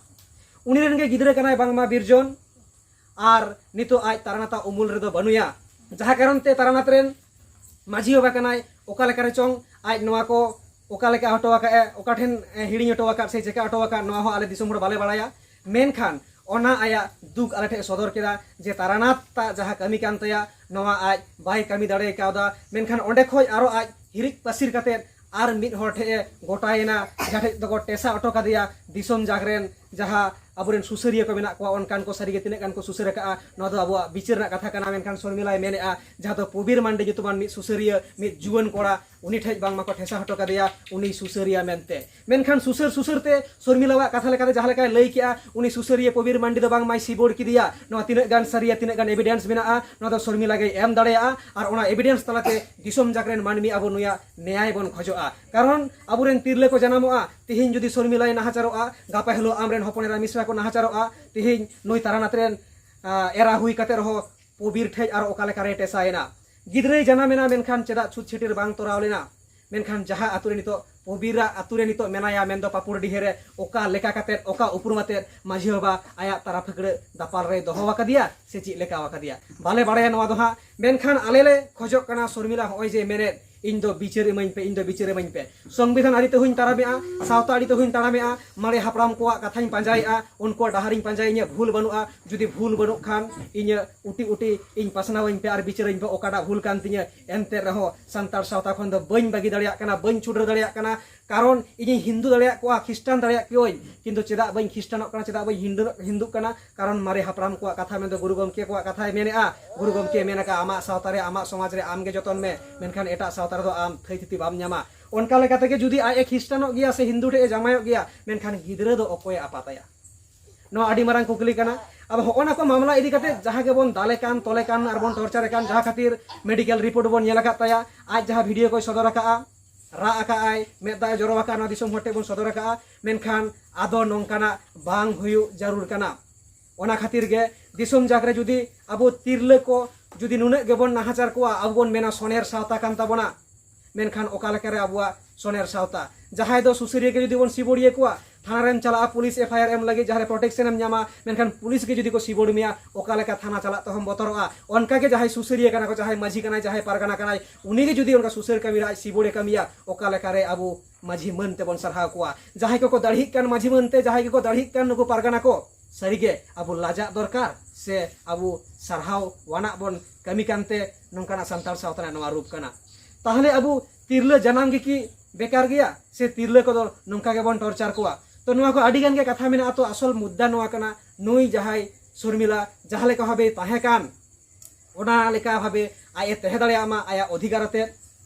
ᱩᱱᱤ ᱨᱮᱱ ᱜᱮ ᱜᱤᱫᱽᱨᱟᱹ ᱠᱟᱱᱟᱭ ᱵᱟᱝᱢᱟ ᱵᱤᱨᱡᱚᱱ, ᱟᱨ ᱱᱤᱛᱚᱜ ᱟᱡ ᱛᱟᱨᱟᱱᱟᱛᱷ ᱟᱜ ᱩᱢᱩᱞ ᱨᱮᱫᱚ ᱵᱟᱹᱱᱩᱭᱟ᱾ ᱡᱟᱦᱟᱸ ᱠᱟᱨᱚᱱ ᱛᱮ ᱛᱟᱨᱟᱱᱟᱛᱷ ᱨᱮᱱ ᱢᱟᱹᱡᱷᱤ ᱵᱟᱵᱟ ᱠᱟᱱᱟᱭ, ᱚᱠᱟ ᱞᱮᱠᱟ ᱨᱮᱪᱚᱝ ᱟᱡ ᱱᱚᱣᱟ ᱠᱚ ᱚᱠᱟ ᱞᱮᱠᱟ ᱦᱚᱴᱚ ᱟᱠᱟᱫᱼᱟ, ᱚᱠᱟ ᱴᱷᱮᱱ, ᱮ, ᱦᱤᱲᱤᱧ ᱦᱚᱴᱚ ᱟᱠᱟᱫ ᱥᱮ ᱪᱮᱠᱟ ᱦᱚᱴᱚ ᱟᱠᱟᱫ, ᱱᱚᱣᱟ ᱦᱚᱸ ᱟᱞᱮ ᱫᱤᱥᱚᱢ ᱦᱚᱲ ᱵᱟᱞᱮ ᱵᱟᱲᱟᱭᱟ᱾ ᱢᱮᱱᱠᱷᱟᱱ ᱚᱱᱟ ᱟᱭᱟᱜ ᱫᱩᱠ ᱟᱞᱮ ᱴᱷᱮᱱ ᱥᱚᱫᱚᱨ ᱠᱮᱫᱟ ᱡᱮ ᱛᱟᱨᱟᱱᱟᱛᱷ ᱛᱟᱜ ᱡᱟᱦᱟᱸ ᱠᱟᱹᱢᱤ ᱠᱟᱱ ᱛᱟᱭᱟ, ᱱᱚᱣᱟ ᱟᱡ ᱵᱟᱭ ᱠᱟᱹᱢᱤ ᱫᱟᱲᱮ ᱠᱟᱣᱫᱟ᱾ ᱢᱮᱱᱠᱷᱟᱱ ᱚᱸᱰᱮ ᱠᱷᱚᱱ ᱟᱨᱚ ᱟᱡ ᱦᱤᱨᱤᱡ ᱯᱟᱹᱥᱤᱨ ᱠᱟᱛᱮᱫ ᱟᱨ ᱢᱤᱫ ᱦᱚᱲ ᱴᱷᱮᱱ ᱮ ᱜᱚᱴᱟᱭᱮᱱᱟ, ᱡᱟᱦᱟᱸ ᱴᱷᱮᱱ ᱫᱚᱠᱚ ᱴᱮᱥᱟ ᱦᱚᱴᱚ ᱠᱟᱫᱮᱭᱟ ᱫᱤᱥᱚᱢ ᱡᱟᱠ ᱨᱮᱱ ᱡᱟᱦᱟᱸ ᱟᱵᱚᱨᱮᱱ ᱥᱩᱥᱟᱹᱨᱤᱭᱟᱹ ᱠᱚ ᱢᱮᱱᱟᱜ ᱠᱚᱣᱟ, ᱚᱱᱠᱟᱱ ᱠᱚ ᱥᱟᱹᱨᱤᱜᱮ ᱛᱤᱱᱟᱹᱜ ᱜᱟᱱ ᱠᱚ ᱥᱩᱥᱟᱹᱨ ᱟᱠᱟᱫᱼᱟ, ᱱᱚᱣᱟ ᱫᱚ ᱟᱵᱚᱣᱟᱜ ᱵᱤᱪᱟᱹᱨ ᱨᱮᱱᱟᱜ ᱠᱟᱛᱷᱟ ᱠᱟᱱᱟ᱾ ᱢᱮᱱᱠᱷᱟᱱ ᱥᱚᱨᱢᱤᱞᱟᱭ ᱢᱮᱱᱮᱫᱼᱟ, ᱡᱟᱦᱟᱸ ᱫᱚ ᱯᱚᱵᱤᱨ ᱢᱟᱱᱰᱤ ᱧᱩᱛᱩᱢᱟᱱ ᱢᱤᱫ ᱥᱩᱥᱟᱹᱨᱤᱭᱟᱹ, ᱢᱤᱫ ᱡᱩᱣᱟᱹᱱ ᱠᱚᱲᱟ, ᱩᱱᱤ ᱴᱷᱮᱱ ᱵᱟᱝᱢᱟ ᱠᱚ ᱴᱷᱮᱥᱟ ᱦᱚᱴᱚ ᱠᱟᱫᱮᱭᱟ, ᱩᱱᱤ ᱥᱩᱥᱟᱹᱨᱤᱭᱟᱹ ᱢᱮᱱᱛᱮ᱾ ᱢᱮᱱᱠᱷᱟᱱ ᱥᱩᱥᱟᱹᱨ ᱥᱩᱥᱟᱹᱨ ᱛᱮ ᱥᱚᱨᱢᱤᱞᱟᱣᱟᱜ ᱠᱟᱛᱷᱟ ᱞᱮᱠᱟᱛᱮ ᱡᱟᱦᱟᱸ ᱞᱮᱠᱟᱭ ᱞᱟᱹᱭ ᱠᱮᱜᱼᱟ, ᱩᱱᱤ ᱥᱩᱥᱟᱹᱨᱤᱭᱟᱹ ᱯᱚᱵᱤᱨ ᱢᱟᱱᱰᱤ ᱫᱚ ᱵᱟᱝᱢᱟᱭ ᱥᱤᱵᱚᱲ ᱠᱮᱫᱮᱭᱟ᱾ ᱱᱚᱣᱟ ᱛᱤᱱᱟᱹᱜ ᱜᱟᱱ ᱥᱟᱹᱨᱤᱭᱟ, ᱛᱤᱱᱟᱹᱜ ᱜᱟᱱ evidence ᱢᱮᱱᱟᱜᱼᱟ, ᱱᱚᱣᱟ ᱫᱚ ᱥᱚᱨᱢᱤᱞᱟ ᱜᱮᱭ ᱮᱢ ᱫᱟᱲᱮᱭᱟᱜᱼᱟ᱾ ᱟᱨ ᱚᱱᱟ evidence ᱛᱟᱞᱟᱛᱮ ᱫᱤᱥᱚᱢ ᱡᱟᱠ ᱨᱮᱱ ᱢᱟᱹᱱᱢᱤ ᱟᱵᱚ ᱱᱩᱭᱟᱜ ᱱᱮᱭᱟᱭ ᱵᱚᱱ ᱠᱷᱚᱡᱚᱜᱼᱟ᱾ ᱠᱟᱨᱚᱱ ᱟᱵᱚᱨᱮᱱ ᱛᱤᱨᱞᱟᱹ ᱠᱚ ᱡᱟᱱᱟᱢᱚᱜᱼᱟ, ᱛᱤᱦᱤᱧ ᱡᱩᱫᱤ ᱥᱚᱨᱢᱤᱞᱟᱭ ᱱᱟᱦᱟᱪᱟᱨᱚᱜᱼᱟ, ᱜᱟᱯᱟ ᱦᱤᱞᱳᱜ ᱟᱢᱨᱮᱱ ᱦᱚᱯᱚᱱ ᱮᱨᱟ ᱢᱤᱥᱨᱟ ᱠᱚ ᱱᱟᱦᱟᱪᱟᱨᱚᱜᱼᱟ, ᱛᱤᱦᱤᱧ ᱱᱩᱭ ᱛᱟᱨᱟᱱᱟᱛᱷ ᱨᱮᱱ, ᱟ, ᱮᱨᱟ ᱦᱩᱭ ᱠᱟᱛᱮ ᱨᱮᱦᱚᱸ ᱯᱚᱵᱤᱨ ᱴᱷᱮᱡ ᱟᱨᱚ ᱚᱠᱟ ᱞᱮᱠᱟᱨᱮ ᱴᱮᱥᱟᱭᱮᱱᱟ᱾ ᱜᱤᱫᱽᱨᱟᱹᱭ ᱡᱟᱱᱟᱢᱮᱱᱟ, ᱢᱮᱱᱠᱷᱟᱱ ᱪᱮᱫᱟᱜ ᱪᱷᱩᱛ ᱪᱷᱟᱹᱴᱭᱟᱹᱨ ᱵᱟᱝ ᱛᱚᱨᱟᱣ ᱞᱮᱱᱟ? ᱢᱮᱱᱠᱷᱟᱱ ᱡᱟᱦᱟᱸ ᱟᱛᱳ ᱨᱮ ᱱᱤᱛᱚᱜ ᱯᱚᱵᱤᱨᱟᱜ ᱟᱛᱳ ᱨᱮ ᱱᱤᱛᱚᱜ ᱢᱮᱱᱟᱭᱟ, ᱢᱮᱱᱫᱚ ᱯᱟᱯᱩᱲᱰᱤᱦᱟᱹ ᱨᱮ, ᱚᱠᱟ ᱞᱮᱠᱟ ᱠᱟᱛᱮᱫ, ᱚᱠᱟ ᱩᱯᱨᱩᱢ ᱟᱛᱮᱫ ᱢᱟᱹᱡᱷᱤ ᱵᱟᱵᱟ ᱟᱭᱟᱜ ᱛᱟᱨᱟ ᱯᱷᱟᱹᱠᱲᱟᱹ ᱫᱟᱯᱟᱞ ᱨᱮᱭ ᱫᱚᱦᱚ ᱟᱠᱟᱫᱮᱭᱟ ᱥᱮ ᱪᱮᱫ ᱞᱮᱠᱟ ᱟᱠᱟᱫᱮᱭᱟ, ᱵᱟᱞᱮ ᱵᱟᱲᱟᱭᱟ ᱱᱚᱣᱟ ᱫᱚ ᱦᱟᱸᱜ᱾ ᱢᱮᱱᱠᱷᱟᱱ ᱟᱞᱮ ᱞᱮ ᱠᱷᱚᱡᱚᱜ ᱠᱟᱱᱟ, ᱥᱚᱨᱢᱤᱞᱟ, ᱦᱚᱸᱜᱼᱚᱭ ᱡᱮ ᱢᱮᱱᱮᱫ, "ᱤᱧ ᱫᱚ ᱵᱤᱪᱟᱹᱨ ᱤᱢᱟᱹᱧ ᱯᱮ, ᱤᱧ ᱫᱚ ᱵᱤᱪᱟᱹᱨ ᱤᱢᱟᱹᱧ ᱯᱮ, ᱥᱚᱝᱵᱤᱫᱷᱟᱱ ᱟᱹᱨᱤ ᱛᱮᱦᱚᱧ ᱛᱟᱲᱟᱢᱮᱜᱼᱟ, ᱥᱟᱶᱛᱟ ᱟᱹᱨᱤ ᱛᱮᱦᱚᱧ ᱛᱟᱲᱟᱢᱮᱜᱼᱟ, ᱢᱟᱨᱮ ᱦᱟᱯᱲᱟᱢ ᱠᱚᱣᱟᱜ ᱠᱟᱛᱷᱟᱧ ᱯᱟᱸᱡᱟᱭᱮᱜᱼᱟ, ᱩᱱᱠᱩᱣᱟᱜ ᱰᱟᱦᱟᱨᱤᱧ ᱯᱟᱸᱡᱟᱭᱟ, ᱤᱧᱟᱹᱜ ᱵᱷᱩᱞ ᱵᱟᱹᱱᱩᱜᱼᱟ, ᱡᱩᱫᱤ ᱵᱷᱩᱞ ᱵᱟᱹᱱᱩᱜ ᱠᱷᱟᱱ ᱤᱧᱟᱹᱜ ᱩᱴᱤ ᱩᱴᱤ ᱤᱧ ᱯᱟᱥᱱᱟᱣᱟᱹᱧ ᱯᱮ ᱟᱨ ᱵᱤᱪᱟᱹᱨᱟᱹᱧ ᱯᱮ, ᱚᱠᱟᱴᱟᱜ ᱵᱷᱩᱞ ᱠᱟᱱ ᱛᱤᱧᱟᱹ?" ᱮᱱᱛᱮ ᱨᱮᱦᱚᱸ ᱥᱟᱱᱛᱟᱲ ᱥᱟᱶᱛᱟ ᱠᱷᱚᱱ ᱫᱚ ᱵᱟᱹᱧ ᱵᱟᱹᱜᱤ ᱫᱟᱲᱮᱭᱟᱜ ᱠᱟᱱᱟ, ᱵᱟᱹᱧ ᱪᱷᱩᱰᱟᱹᱨ ᱫᱟᱲᱮᱭᱟᱜ ᱠᱟᱱᱟ᱾ ᱠᱟᱨᱚᱱ ᱤᱧᱤᱧ ᱦᱤᱱᱫᱩ ᱫᱟᱲᱮᱭᱟᱜ ᱠᱚᱣᱟ, ᱠᱷᱨᱤᱥᱴᱟᱱ ᱫᱟᱲᱮᱭᱟᱜ ᱠᱚᱣᱟᱧ, ᱠᱤᱱᱛᱩ ᱪᱮᱫᱟᱜ ᱵᱟᱹᱧ ᱠᱷᱨᱤᱥᱴᱟᱱᱚᱜ ᱠᱟᱱᱟ, ᱪᱮᱫᱟᱜ ᱵᱟᱹᱧ ᱦᱤᱱᱫᱩ, ᱦᱤᱱᱫᱩᱜ ᱠᱟᱱᱟ? ᱠᱟᱨᱚᱱ ᱢᱟᱨᱮ ᱦᱟᱯᱲᱟᱢ ᱠᱚᱣᱟᱜ ᱠᱟᱛᱷᱟ, ᱢᱮᱱᱫᱚ ᱜᱩᱨᱩ ᱜᱚᱢᱠᱮ ᱠᱚᱣᱟᱜ ᱠᱟᱛᱷᱟᱭ ᱢᱮᱱᱮᱜᱼᱟ᱾ ᱜᱩᱨᱩ ᱜᱚᱢᱠᱮ ᱢᱮᱱ ᱟᱠᱟᱫ, "ᱟᱢᱟᱜ ᱥᱟᱶᱛᱟ ᱨᱮ, ᱟᱢᱟᱜ ᱥᱚᱢᱟᱡᱽ ᱨᱮ ᱟᱢ ᱜᱮ ᱡᱚᱛᱚᱱ ᱢᱮ, ᱢᱮᱱᱠᱷᱟᱱ ᱮᱴᱟᱜ ᱥᱟᱶᱛᱟ ᱨᱮᱫᱚ ᱟᱢ ᱛᱷᱟᱹᱭ ᱛᱷᱤᱛᱤ ᱵᱟᱢ ᱧᱟᱢᱟ᱾" ᱚᱱᱠᱟ ᱞᱮᱠᱟ ᱛᱮᱜᱮ ᱡᱩᱫᱤ ᱟᱡ ᱮ ᱠᱷᱨᱤᱥᱴᱟᱱᱚᱜ ᱜᱮᱭᱟ ᱥᱮ ᱦᱤᱱᱫᱩ ᱴᱷᱮᱡ ᱮ ᱡᱟᱶᱟᱭᱚᱜ ᱜᱮᱭᱟ, ᱢᱮᱱᱠᱷᱟᱱ ᱜᱤᱫᱽᱨᱟᱹ ᱫᱚ ᱚᱠᱚᱭᱮ ᱟᱯᱟᱛᱟᱭᱟ? ᱱᱚᱣᱟ ᱟᱹᱰᱤ ᱢᱟᱨᱟᱝ ᱠᱩᱠᱞᱤ ᱠᱟᱱᱟ᱾ ᱟᱫᱚ ᱦᱚᱸᱜᱼᱚ ᱱᱟ ᱠᱚ ᱢᱟᱢᱞᱟ ᱤᱫᱤ ᱠᱟᱛᱮ ᱡᱟᱦᱟᱸ ᱜᱮᱵᱚᱱ ᱫᱟᱞᱮ ᱠᱟᱱ, ᱛᱚᱞᱮ ᱠᱟᱱ ᱟᱨ ᱵᱚᱱ ᱴᱚᱨᱪᱟᱨᱮ ᱠᱟᱱ, ᱡᱟᱦᱟᱸ ᱠᱷᱟᱹᱛᱤᱨ ᱢᱮᱰᱤᱠᱮᱞ ᱨᱤᱯᱳᱨᱴ ᱵᱚᱱ ᱧᱮᱞ ᱟᱠᱟᱫ ᱛᱟᱭᱟ, ᱟᱡ ᱡᱟᱦᱟᱸ ᱵᱷᱤᱰᱤᱭᱳ ᱠᱚᱭ ᱥᱚᱫᱚᱨ ᱟᱠᱟᱫᱼᱟ, ᱨᱟᱜ ᱟᱠᱟᱫ ᱟᱭ, ᱢᱮᱫ ᱫᱟᱜ ᱮ ᱡᱚᱨᱚ ᱟᱠᱟᱫᱼᱟ, ᱱᱚᱣᱟ ᱫᱤᱥᱚᱢ ᱦᱚᱲ ᱴᱷᱮᱱ ᱵᱚᱱ ᱥᱚᱫᱚᱨ ᱟᱠᱟᱫᱼᱟ᱾ ᱢᱮᱱᱠᱷᱟᱱ ᱟᱫᱚ ᱱᱚᱝᱠᱟᱱᱟᱜ ᱵᱟᱝ ᱦᱩᱭᱩᱜ ᱡᱟᱹᱨᱩᱲ ᱠᱟᱱᱟ᱾ ᱚᱱᱟ ᱠᱷᱟᱹᱛᱤᱨ ᱜᱮ ᱫᱤᱥᱚᱢ ᱡᱟᱠ ᱨᱮ ᱡᱩᱫᱤ ᱟᱵᱚ ᱛᱤᱨᱞᱟᱹ ᱠᱚ ᱡᱩᱫᱤ ᱱᱩᱱᱟᱹᱜ ᱜᱮᱵᱚᱱ ᱱᱟᱦᱟᱪᱟᱨ ᱠᱚᱣᱟ, ᱟᱵᱚ ᱵᱚᱱ ᱢᱮᱱᱟ ᱥᱚᱱᱮᱨ ᱥᱟᱶᱛᱟ ᱠᱟᱱ ᱛᱟᱵᱚᱱᱟ, ᱢᱮᱱᱠᱷᱟᱱ ᱚᱠᱟ ᱞᱮᱠᱟᱨᱮ ᱟᱵᱚᱣᱟᱜ ᱥᱚᱱᱮᱨ ᱥᱟᱶᱛᱟ? ᱡᱟᱦᱟᱸᱭ ᱫᱚ ᱥᱩᱥᱟᱹᱨᱤᱭᱟᱹ ᱜᱮ ᱡᱩᱫᱤ ᱵᱚᱱ ᱥᱤᱵᱚᱲᱤᱭᱟᱹ ᱠᱚᱣᱟ, ᱛᱷᱟᱱᱟ ᱨᱮᱢ ᱪᱟᱞᱟᱜᱼᱟ ᱯᱩᱞᱤᱥ ᱮᱯᱷ ᱟᱭ ᱟᱨ ᱮᱢ ᱞᱟᱹᱜᱤᱫ, ᱡᱟᱦᱟᱸ ᱨᱮ ᱯᱨᱚᱴᱮᱠᱥᱚᱱ ᱮᱢ ᱧᱟᱢᱟ, ᱢᱮᱱᱠᱷᱟᱱ ᱯᱩᱞᱤᱥ ᱜᱮ ᱡᱩᱫᱤ ᱠᱚ ᱥᱤᱵᱚᱲ ᱢᱮᱭᱟ, ᱚᱠᱟ ᱞᱮᱠᱟ ᱛᱷᱟᱱᱟ ᱪᱟᱞᱟᱜ ᱛᱮᱦᱚᱸᱢ ᱵᱚᱛᱚᱨᱚᱜᱼᱟ? ᱚᱱᱠᱟ ᱜᱮ ᱡᱟᱦᱟᱸᱭ ᱥᱩᱥᱟᱹᱨᱤᱭᱟᱹ ᱠᱟᱱᱟ ᱠᱚ, ᱡᱟᱦᱟᱸᱭ ᱢᱟᱹᱡᱷᱤ ᱠᱟᱱᱟᱭ, ᱡᱟᱦᱟᱸᱭ ᱯᱟᱨᱜᱟᱱᱟ ᱠᱟᱱᱟᱭ, ᱩᱱᱤ ᱜᱮ ᱡᱩᱫᱤ ᱚᱱᱠᱟ ᱥᱩᱥᱟᱹᱨ ᱠᱟᱹᱢᱤ ᱨᱮ ᱟᱡ ᱥᱤᱵᱚᱲᱮ ᱠᱟᱹᱢᱤᱭᱟ, ᱚᱠᱟ ᱞᱮᱠᱟᱨᱮ ᱟᱵᱚ ᱢᱟᱹᱡᱷᱤ ᱢᱟᱹᱱ ᱛᱮᱵᱚᱱ ᱥᱟᱨᱦᱟᱣ ᱠᱚᱣᱟ? ᱡᱟᱦᱟᱸᱭ ᱠᱚᱠᱚ ᱫᱟᱲᱦᱤᱜ ᱠᱟᱱ ᱢᱟᱹᱡᱷᱤ ᱢᱟᱹᱱ ᱛᱮ, ᱡᱟᱦᱟᱸᱭ ᱠᱚᱠᱚ ᱫᱟᱲᱦᱤᱜ ᱠᱟᱱ ᱱᱩᱠᱩ ᱯᱟᱨᱜᱟᱱᱟ ᱠᱚ, ᱥᱟᱹᱨᱤᱜᱮ ᱟᱵᱚ ᱞᱟᱡᱟᱜ ᱫᱚᱨᱠᱟᱨ ᱥᱮ ᱟᱵᱚ ᱥᱟᱨᱦᱟᱣ ᱟᱱᱟᱜ ᱵᱚᱱ ᱠᱟᱹᱢᱤ ᱠᱟᱱᱛᱮ ᱱᱚᱝᱠᱟᱱᱟᱜ ᱥᱟᱱᱛᱟᱲ ᱥᱟᱶᱛᱟ ᱨᱮᱱᱟᱜ ᱱᱚᱣᱟ ᱨᱩᱯ ᱠᱟᱱᱟ? ᱛᱟᱦᱚᱞᱮ ᱟᱵᱚ ᱛᱤᱨᱞᱟᱹ ᱡᱟᱱᱟᱢ ᱜᱮᱠᱤ ᱵᱮᱠᱟᱨ ᱜᱮᱭᱟ ᱥᱮ ᱛᱤᱨᱞᱟᱹ ᱠᱚᱫᱚ ᱱᱚᱝᱠᱟ ᱜᱮᱵᱚᱱ ᱴᱚᱨᱪᱟᱨ ᱠᱚᱣᱟ? ᱛᱚ ᱱᱚᱣᱟ ᱠᱚ ᱟᱹᱰᱤ ᱜᱟᱱ ᱜᱮ ᱠᱟᱛᱷᱟ ᱢᱮᱱᱟᱜᱼᱟ᱾ ᱛᱚ ᱟᱥᱚᱞ ᱢᱩᱫᱽᱫᱟ ᱱᱚᱣᱟ ᱠᱟᱱᱟ, ᱱᱩᱭ ᱡᱟᱦᱟᱸᱭ ᱥᱩᱨᱢᱤᱞᱟ ᱡᱟᱦᱟᱸ ᱞᱮᱠᱟ ᱵᱷᱟᱵᱮ ᱛᱟᱦᱮᱸ ᱠᱟᱱ, ᱚᱱᱟ ᱞᱮᱠᱟ ᱵᱷᱟᱵᱮ ᱟᱡ ᱮ ᱛᱟᱦᱮᱸ ᱫᱟᱲᱮᱭᱟᱜ ᱢᱟ ᱟᱭᱟᱜ ᱚᱫᱷᱤᱠᱟᱨ ᱟᱛᱮᱫ,